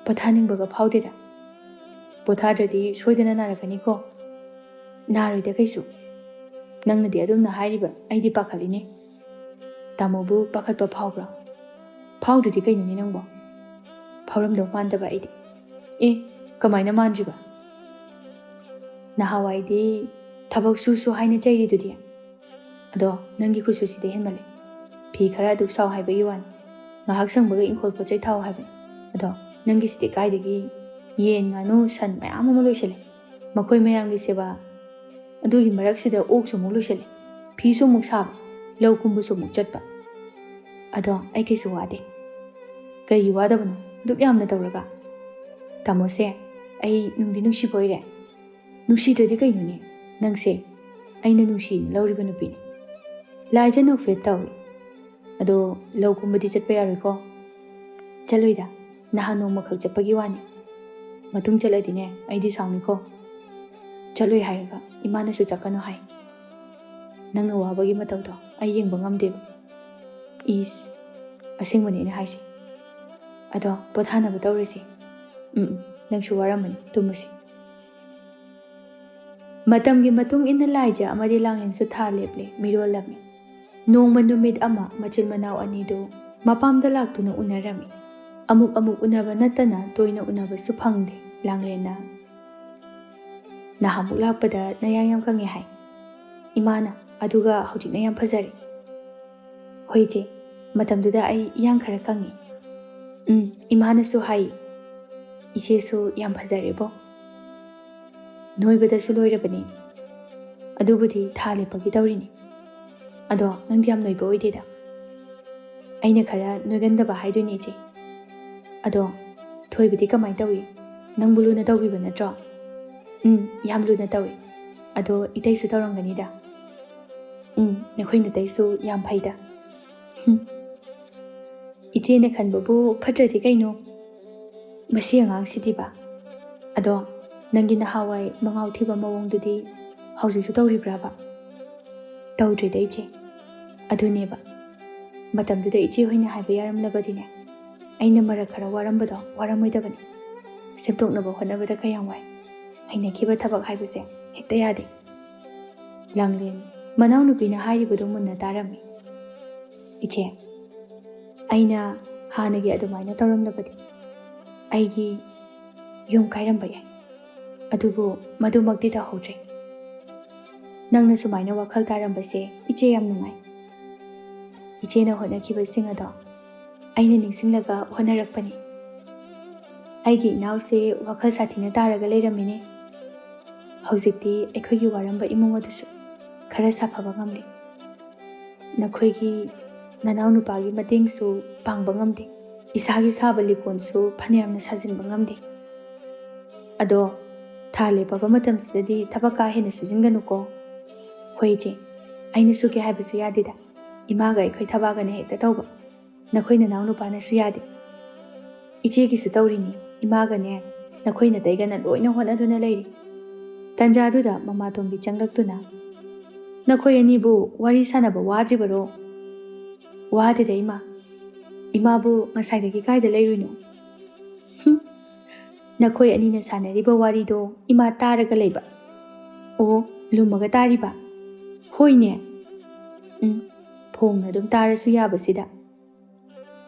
ꯄꯣꯊꯥꯅꯤꯡꯕꯒ ꯐꯥꯎꯗꯦꯗ꯫ ꯄꯣꯊꯥꯗ꯭ꯔꯗꯤ ꯁꯣꯏꯗꯅ ꯅꯥꯔꯛꯀꯅꯤꯀꯣ꯫" "ꯅꯥꯔꯣꯏꯗ ꯀꯩꯁꯨ꯫ ꯅꯪꯅꯗꯤ ꯑꯗꯨꯝꯅ ꯍꯥꯏꯔꯤꯕ, ꯑꯩꯗꯤ ꯄꯥꯈꯠꯂꯤꯅꯦ꯫ ꯇꯥꯃꯣꯕꯨ ꯄꯥꯈꯠꯄ ꯐꯥꯎꯕ꯭ꯔꯣ? ꯐꯥꯎꯗ꯭ꯔꯗꯤ ꯀꯩꯅꯣꯅꯦ ꯅꯪꯕꯣ? ꯐꯥꯎꯔꯝꯗꯧ ꯃꯥꯟꯗꯕ ꯑꯩꯗꯤ꯫ ꯑꯦ, ꯀꯃꯥꯏꯅ ꯃꯥꯟꯗ꯭ꯔꯤꯕ? ꯅꯍꯥꯟꯋꯥꯏꯗꯤ ꯊꯕꯛ ꯁꯨ ꯁꯨ ꯍꯥꯏꯅ ꯆꯩꯔꯤꯗꯨꯗꯤ꯫ ꯑꯗꯣ ꯅꯪꯒꯤ ꯈꯨꯠꯁꯨꯁꯤꯗꯤ ꯍꯦꯟꯃꯜꯂꯦ꯫ ꯐꯤ ꯈꯔ ꯑꯗꯨꯛ ꯁꯥꯎ ꯍꯥꯏꯕꯒꯤ ꯋꯥꯅꯤ꯫ ꯉꯥꯏꯍꯥꯛ ꯁꯪꯕꯒ ꯏꯪꯈꯣꯜ ꯄꯣꯠ ꯆꯩ ꯊꯥꯎ ꯍꯥꯏꯕꯅꯤ꯫ ꯑꯗꯣ ꯅꯪꯒꯤꯁꯤꯗꯤ ꯀꯥꯏꯗꯒꯤ ꯌꯦꯟ, ꯉꯥꯅꯨ, ꯁꯟ ꯃꯌꯥꯝ ꯑꯃ ꯂꯣꯏꯁꯤꯜꯂꯦ꯫ ꯃꯈꯣꯏ ꯃꯌꯥꯝꯒꯤ ꯁꯦꯕꯥ꯫ ꯑꯗꯨꯒꯤ ꯃꯔꯛꯁꯤꯗ ꯑꯣꯛꯁꯨ ꯑꯃꯨꯛ ꯂꯣꯏꯁꯤꯜꯂꯦ꯫ ꯐꯤꯁꯨ ꯑꯃꯨꯛ ꯁꯥꯕ꯫ ꯂꯧ ꯀꯨꯝꯕꯁꯨ ꯑꯃꯨꯛ ꯆꯠꯄ꯫ ꯑꯗꯣ ꯑꯩ ꯀꯩꯁꯨ ꯋꯥꯗꯦ꯫ ꯀꯩꯒꯤ ꯋꯥꯗꯕꯅꯣ? ꯑꯗꯨꯛ ꯌꯥꯝꯅ ꯇꯧꯔꯒ? ꯇꯥꯃꯣꯁꯦ, ꯑꯩ ꯅꯨꯡꯗꯤ ꯅꯨꯡꯁꯤꯕ ꯑꯣꯏꯔꯦ꯫ ꯅꯨꯡꯁꯤꯗ꯭ꯔꯗꯤ ꯀꯩꯅꯣꯅꯦ? ꯅꯪꯁꯦ ꯑꯩꯅ ꯅꯨꯡꯁꯤꯅ ꯂꯧꯔꯤꯕ ꯅꯨꯄꯤꯅꯤ꯫ ꯂꯥꯏꯖ ꯅꯣꯛꯐꯦꯠ ꯇꯧꯏ꯫ ꯑꯗꯣ ꯂꯧ ꯀꯨꯝꯕꯗꯤ ꯆꯠꯄ ꯌꯥꯔꯣꯏꯀꯣ? ꯆꯠꯂꯣꯏꯗ꯫ ꯅꯍꯥꯟ ꯅꯣꯡꯃꯈꯛ ꯆꯠꯄꯒꯤ ꯋꯥꯅꯤ꯫ ꯃꯇꯨꯡ ꯆꯠꯂꯗꯤꯅꯦ, ꯑꯩꯗꯤ ꯁꯥꯎꯅꯤꯀꯣ꯫ ꯆꯠꯂꯣꯏ ꯍꯥꯏꯔꯒ ꯏꯃꯥꯅꯁꯨ ꯆꯠꯀꯅꯨ ꯍꯥꯏ꯫ ꯅꯪꯅ ꯋꯥꯕꯒꯤ ꯃꯇꯧꯗꯣ ꯑꯩ ꯌꯦꯡꯕ ꯉꯝꯗꯦꯕ꯫ ꯏꯁ, ꯑꯁꯦꯡꯕꯅꯦ ꯑꯩꯅ ꯍꯥꯏꯁꯦ꯫ ꯑꯗꯣ ꯄꯣꯊꯥꯅꯕ ꯇꯧꯔꯁꯤ꯫ ꯎꯝ, ꯎꯝ, ꯅꯪꯁꯨ ꯋꯥꯔꯝꯃꯅꯤ, ꯇꯨꯝꯃꯁꯤ꯫ ꯃꯇꯝꯒꯤ ꯃꯇꯨꯡ ꯏꯟꯅ ꯂꯥꯏꯖ ꯑꯃꯗꯤ ꯂꯥꯡꯂꯦꯟꯁꯨ ꯊꯥ ꯂꯦꯞꯂꯦ, ꯃꯤꯔꯣꯜꯂꯝꯃꯤ꯫ ꯅꯣꯡꯃ ꯅꯨꯃꯤꯠ ꯑꯃ ꯃꯆꯤꯟ ꯃꯅꯥꯎ ꯑꯅꯤꯗꯨ ꯃꯄꯥꯝꯗ ꯂꯥꯛꯇꯨꯅ ꯎꯅꯔꯝꯃꯤ꯫ ꯑꯃꯨꯛ ꯑꯃꯨꯛ ꯎꯅꯕ ꯅꯠꯇꯅ ꯇꯣꯏꯅ ꯎꯅꯕꯁꯨ ꯐꯪꯗꯦ꯫ ꯂꯥꯡꯂꯦꯟꯅ, "ꯅꯍꯥꯟꯃꯨꯛ ꯂꯥꯛꯄꯗ ꯅꯌꯥꯡ ꯌꯥꯝ ꯀꯪꯉꯦ ꯍꯥꯏ ꯏꯃꯥꯅ, ꯑꯗꯨꯒ ꯍꯧꯖꯤꯛꯅ ꯌꯥꯝ ꯐꯖꯔꯦ꯫" "ꯍꯣꯏ ꯏꯆꯦ, ꯃꯇꯝꯗꯨꯗ ꯑꯩ ꯏꯌꯥꯡ ꯈꯔ ꯀꯪꯉꯤ꯫" "ꯎꯝ, ꯏꯃꯥꯅꯁꯨ ꯍꯥꯏ, ꯏꯆꯦꯁꯨ ꯌꯥꯝ ꯐꯖꯔꯦꯕꯣ꯫ ꯅꯣꯏꯕꯗꯁꯨ ꯂꯣꯏꯔꯕꯅꯤ꯫ ꯑꯗꯨꯕꯨꯗꯤ ꯊꯥ ꯂꯦꯞꯄꯒꯤ ꯇꯧꯔꯤꯅꯤ꯫ ꯑꯗꯣ ꯅꯪꯗꯤ ꯌꯥꯝ ꯅꯣꯏꯕ ꯑꯣꯏꯗꯦꯗ꯫ ꯑꯩꯅ ꯈꯔ ꯅꯣꯏꯒꯟꯗꯕ ꯍꯥꯏꯗꯣꯏꯅꯦ ꯏꯆꯦ꯫ ꯑꯗꯣ ꯊꯣꯏꯕꯗꯤ ꯀꯃꯥꯏꯅ ꯇꯧꯏ? ꯅꯪꯕꯨ ꯂꯨꯅ ꯇꯧꯕꯤꯕ ꯅꯠꯇ꯭ꯔꯣ?" "ꯎꯝ, ꯌꯥꯝ ꯂꯨꯅ ꯇꯧꯏ꯫ ꯑꯗꯣ ꯏꯇꯩꯁꯨ ꯇꯧꯔꯝꯒꯅꯤꯗ꯫" "ꯎꯝ, ꯅꯈꯣꯏ ꯅꯇꯩꯁꯨ ꯌꯥꯝ ꯐꯩꯗ꯫" "ꯍꯨꯝ꯫ ꯏꯆꯦꯅ ꯈꯟꯕꯕꯨ ꯐꯠꯇ꯭ꯔꯗꯤ ꯀꯩꯅꯣ? ꯃꯁꯤ ꯑꯉꯥꯡꯁꯤꯗꯤꯕ꯫ ꯑꯗꯣ ꯅꯪꯒꯤ ꯅꯍꯥꯟꯋꯥꯏ ꯃꯉꯥꯎ ꯊꯤꯕ ꯃꯑꯣꯡꯗꯨꯗꯤ ꯍꯧꯖꯤꯛꯁꯨ ꯇꯧꯔꯤꯕ꯭ꯔꯥꯕ?" "ꯇꯧꯗ꯭ꯔꯦꯗ ꯏꯆꯦ꯫ ꯑꯗꯨꯅꯦꯕ꯫ ꯃꯇꯝꯗꯨꯗ ꯏꯆꯦ ꯍꯣꯏꯅ ꯍꯥꯏꯕ ꯌꯥꯔꯝꯂꯕꯗꯤꯅꯦ, ꯑꯩꯅ ꯃꯔꯛ ꯈꯔ ꯋꯥꯔꯝꯕꯗꯣ ꯋꯥꯔꯝꯃꯣꯏꯗꯕꯅꯤ꯫ ꯁꯦꯝꯗꯣꯛꯅꯕ ꯍꯣꯠꯅꯕꯗ ꯀꯌꯥꯝ ꯋꯥꯏ꯫ ꯍꯩꯅꯈꯤꯕ ꯊꯕꯛ ꯍꯥꯏꯕꯁꯦ ꯍꯦꯛꯇ ꯌꯥꯗꯦ꯫" ꯂꯥꯡꯂꯦꯟ ꯃꯅꯥꯎꯅꯨꯄꯤꯅ ꯍꯥꯏꯔꯤꯕꯗꯨ ꯃꯨꯟꯅ ꯇꯥꯔꯝꯃꯤ꯫ ꯏꯆꯦ, ꯑꯩꯅ ꯍꯥꯟꯅꯒꯤ ꯑꯗꯨꯃꯥꯏꯅ ꯇꯧꯔꯝꯂꯕꯗꯤ ꯑꯩꯒꯤ ꯌꯨꯝ ꯀꯥꯏꯔꯝꯕ ꯌꯥꯏ, ꯑꯗꯨꯕꯨ ꯃꯗꯨꯃꯛꯇꯤ ꯇꯧꯍꯧꯗ꯭ꯔꯦ꯫ ꯅꯪꯅ ꯁꯨꯃꯥꯏꯅ ꯋꯥꯈꯜ ꯇꯥꯔꯝꯕꯁꯦ ꯏꯆꯦ ꯌꯥꯝ ꯅꯨꯡꯉꯥꯏ꯫ ꯏꯆꯦꯅ ꯍꯣꯠꯅꯈꯤꯕꯁꯤꯡ ꯑꯗꯣ ꯑꯩꯅ ꯅꯤꯡꯁꯤꯡꯂꯒ ꯍꯣꯠꯅꯔꯛꯄꯅꯤ꯫ ꯑꯩꯒꯤ ꯏꯅꯥꯎꯁꯦ ꯋꯥꯈꯜ ꯁꯥꯊꯤꯅ ꯇꯥꯔꯒ ꯂꯩꯔꯝꯃꯤꯅꯦ꯫ ꯍꯧꯖꯤꯛꯇꯤ ꯑꯩꯈꯣꯏꯒꯤ ꯋꯥꯔꯝꯕ ꯏꯃꯨꯡ ꯑꯗꯨꯁꯨ ꯈꯔ ꯁꯥꯐꯕ ꯉꯝꯂꯦ꯫ ꯅꯈꯣꯏꯒꯤ ꯅꯅꯥꯎ ꯅꯨꯄꯥꯒꯤ ꯃꯇꯦꯡꯁꯨ ꯄꯥꯡꯕ ꯉꯝꯗꯦ꯫ ꯏꯁꯥꯒꯤ ꯁꯥꯕ ꯂꯤꯀꯣꯟꯁꯨ ꯐꯅꯌꯥꯝꯅ ꯁꯥꯖꯤꯟꯕ ꯉꯝꯗꯦ꯫ ꯑꯗꯣ ꯊꯥ ꯂꯦꯞꯄꯕ ꯃꯇꯝꯁꯤꯗꯗꯤ ꯊꯕꯛ ꯀꯥ ꯍꯦꯟꯅ ꯁꯨꯖꯤꯟꯒꯅꯨꯀꯣ꯫ ꯍꯣꯏ ꯏꯆꯦ, ꯑꯩꯅ ꯁꯨꯒꯦ ꯍꯥꯏꯕꯁꯨ ꯌꯥꯗꯦꯗ꯫ ꯏꯃꯥꯒ ꯑꯩꯈꯣꯏ ꯊꯕꯛ ꯑꯅꯤ ꯍꯦꯛꯇ ꯇꯧꯕ꯫ ꯅꯈꯣꯏ ꯅꯅꯥꯎ ꯅꯨꯄꯥꯅꯁꯨ ꯌꯥꯗꯦ꯫ ꯏꯆꯦꯒꯤꯁꯨ ꯇꯧꯔꯤꯅꯤ꯫ ꯏꯃꯥꯒꯅꯦ ꯅꯈꯣꯏ ꯅꯇꯩꯒꯅ ꯂꯣꯏꯅ ꯍꯣꯠꯅꯗꯨꯅ ꯂꯩꯔꯤ꯫ ꯇꯟꯖꯥꯗꯨꯗ ꯃꯃꯥꯇꯣꯝꯕꯤ ꯆꯪꯂꯛꯇꯨꯅ, "ꯅꯈꯣꯏ ꯑꯅꯤꯕꯨ ꯋꯥꯔꯤ ꯁꯥꯟꯅꯕ ꯋꯥꯗ꯭ꯔꯤꯕꯔꯣ?" "ꯋꯥꯗꯦꯗ ꯏꯃꯥ꯫ ꯏꯃꯥꯕꯨ ꯉꯁꯥꯏꯗꯒꯤ ꯀꯥꯏꯗ ꯂꯩꯔꯨꯏꯅꯣ?" "ꯍꯨꯝ, ꯅꯈꯣꯏ ꯑꯅꯤꯅ ꯁꯥꯟꯅꯔꯤꯕ ꯋꯥꯔꯤꯗꯣ ꯏꯃꯥ ꯇꯥꯔꯒ ꯂꯩꯕ꯫" "ꯑꯣ, ꯂꯨꯝꯃꯒ ꯇꯥꯔꯤꯕ?" "ꯍꯣꯏꯅꯦ꯫" "ꯎꯝ, ꯐꯣꯡꯅ ꯑꯗꯨꯝ ꯇꯥꯔꯁꯨ ꯌꯥꯕꯁꯤꯗ꯫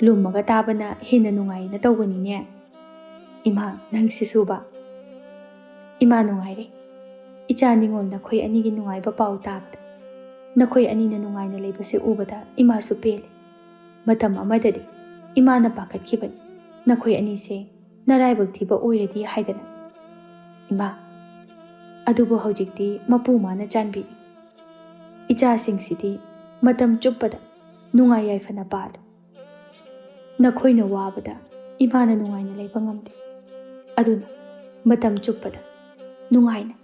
ꯂꯨꯝꯃꯒ ꯇꯥꯕꯅ ꯍꯦꯟꯅ ꯅꯨꯡꯉꯥꯏꯅ ꯇꯧꯕꯅꯤꯅꯦ꯫" "ꯏꯃꯥ, ꯅꯪꯁꯤꯁꯨꯕ꯫" "ꯏꯃꯥ ꯅꯨꯡꯉꯥꯏꯔꯦ꯫ ꯏꯆꯥ ꯅꯤꯉꯣꯜ ꯅꯈꯣꯏ ꯑꯅꯤꯒꯤ ꯅꯨꯡꯉꯥꯏꯕ ꯄꯥꯎ ꯇꯥꯕꯗ, ꯅꯈꯣꯏ ꯑꯅꯤꯅ ꯅꯨꯡꯉꯥꯏꯅ ꯂꯩꯕꯁꯦ ꯎꯕꯗ ꯏꯃꯥꯁꯨ ꯄꯦꯜꯂꯦ꯫ ꯃꯇꯝ ꯑꯃꯗꯗꯤ ꯏꯃꯥꯅ ꯄꯥꯈꯠꯈꯤꯕꯅꯤ, ꯅꯈꯣꯏ ꯑꯅꯤꯁꯦ ꯅꯔꯥꯏꯕꯛ ꯊꯤꯕ ꯑꯣꯏꯔꯗꯤ ꯍꯥꯏꯗꯅ꯫ ꯏꯃꯥ, ꯑꯗꯨꯕꯨ ꯍꯧꯖꯤꯛꯇꯤ ꯃꯄꯨ ꯃꯥꯅ ꯆꯥꯟꯕꯤꯔꯦ꯫ ꯏꯆꯥꯁꯤꯡꯁꯤꯗꯤ ꯃꯇꯝ ꯆꯨꯞꯄꯗ ꯅꯨꯡꯉꯥꯏ ꯌꯥꯏꯐꯅ ꯄꯥꯜꯂꯨ꯫ ꯅꯈꯣꯏꯅ ꯋꯥꯕꯗ ꯏꯃꯥꯅ ꯅꯨꯡꯉꯥꯏꯅ ꯂꯩꯕ ꯉꯝꯗꯦ꯫ ꯑꯗꯨꯅ ꯃꯇꯝ ꯆꯨꯞꯄꯗ ꯅꯨꯡꯉꯥꯏꯅ,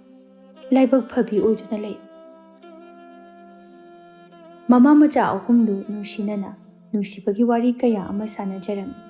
ꯂꯥꯏꯕꯛ ꯐꯕꯤ ꯑꯣꯏꯗꯨꯅ ꯂꯩꯌꯨ꯫" ꯃꯃꯥ ꯃꯆꯥ ꯑꯍꯨꯝꯗꯨ ꯅꯨꯡꯁꯤꯅꯅ ꯅꯨꯡꯁꯤꯕꯒꯤ ꯋꯥꯔꯤ ꯀꯌꯥ ꯑꯃ ꯁꯥꯟꯅꯖꯔꯝꯃꯤ꯫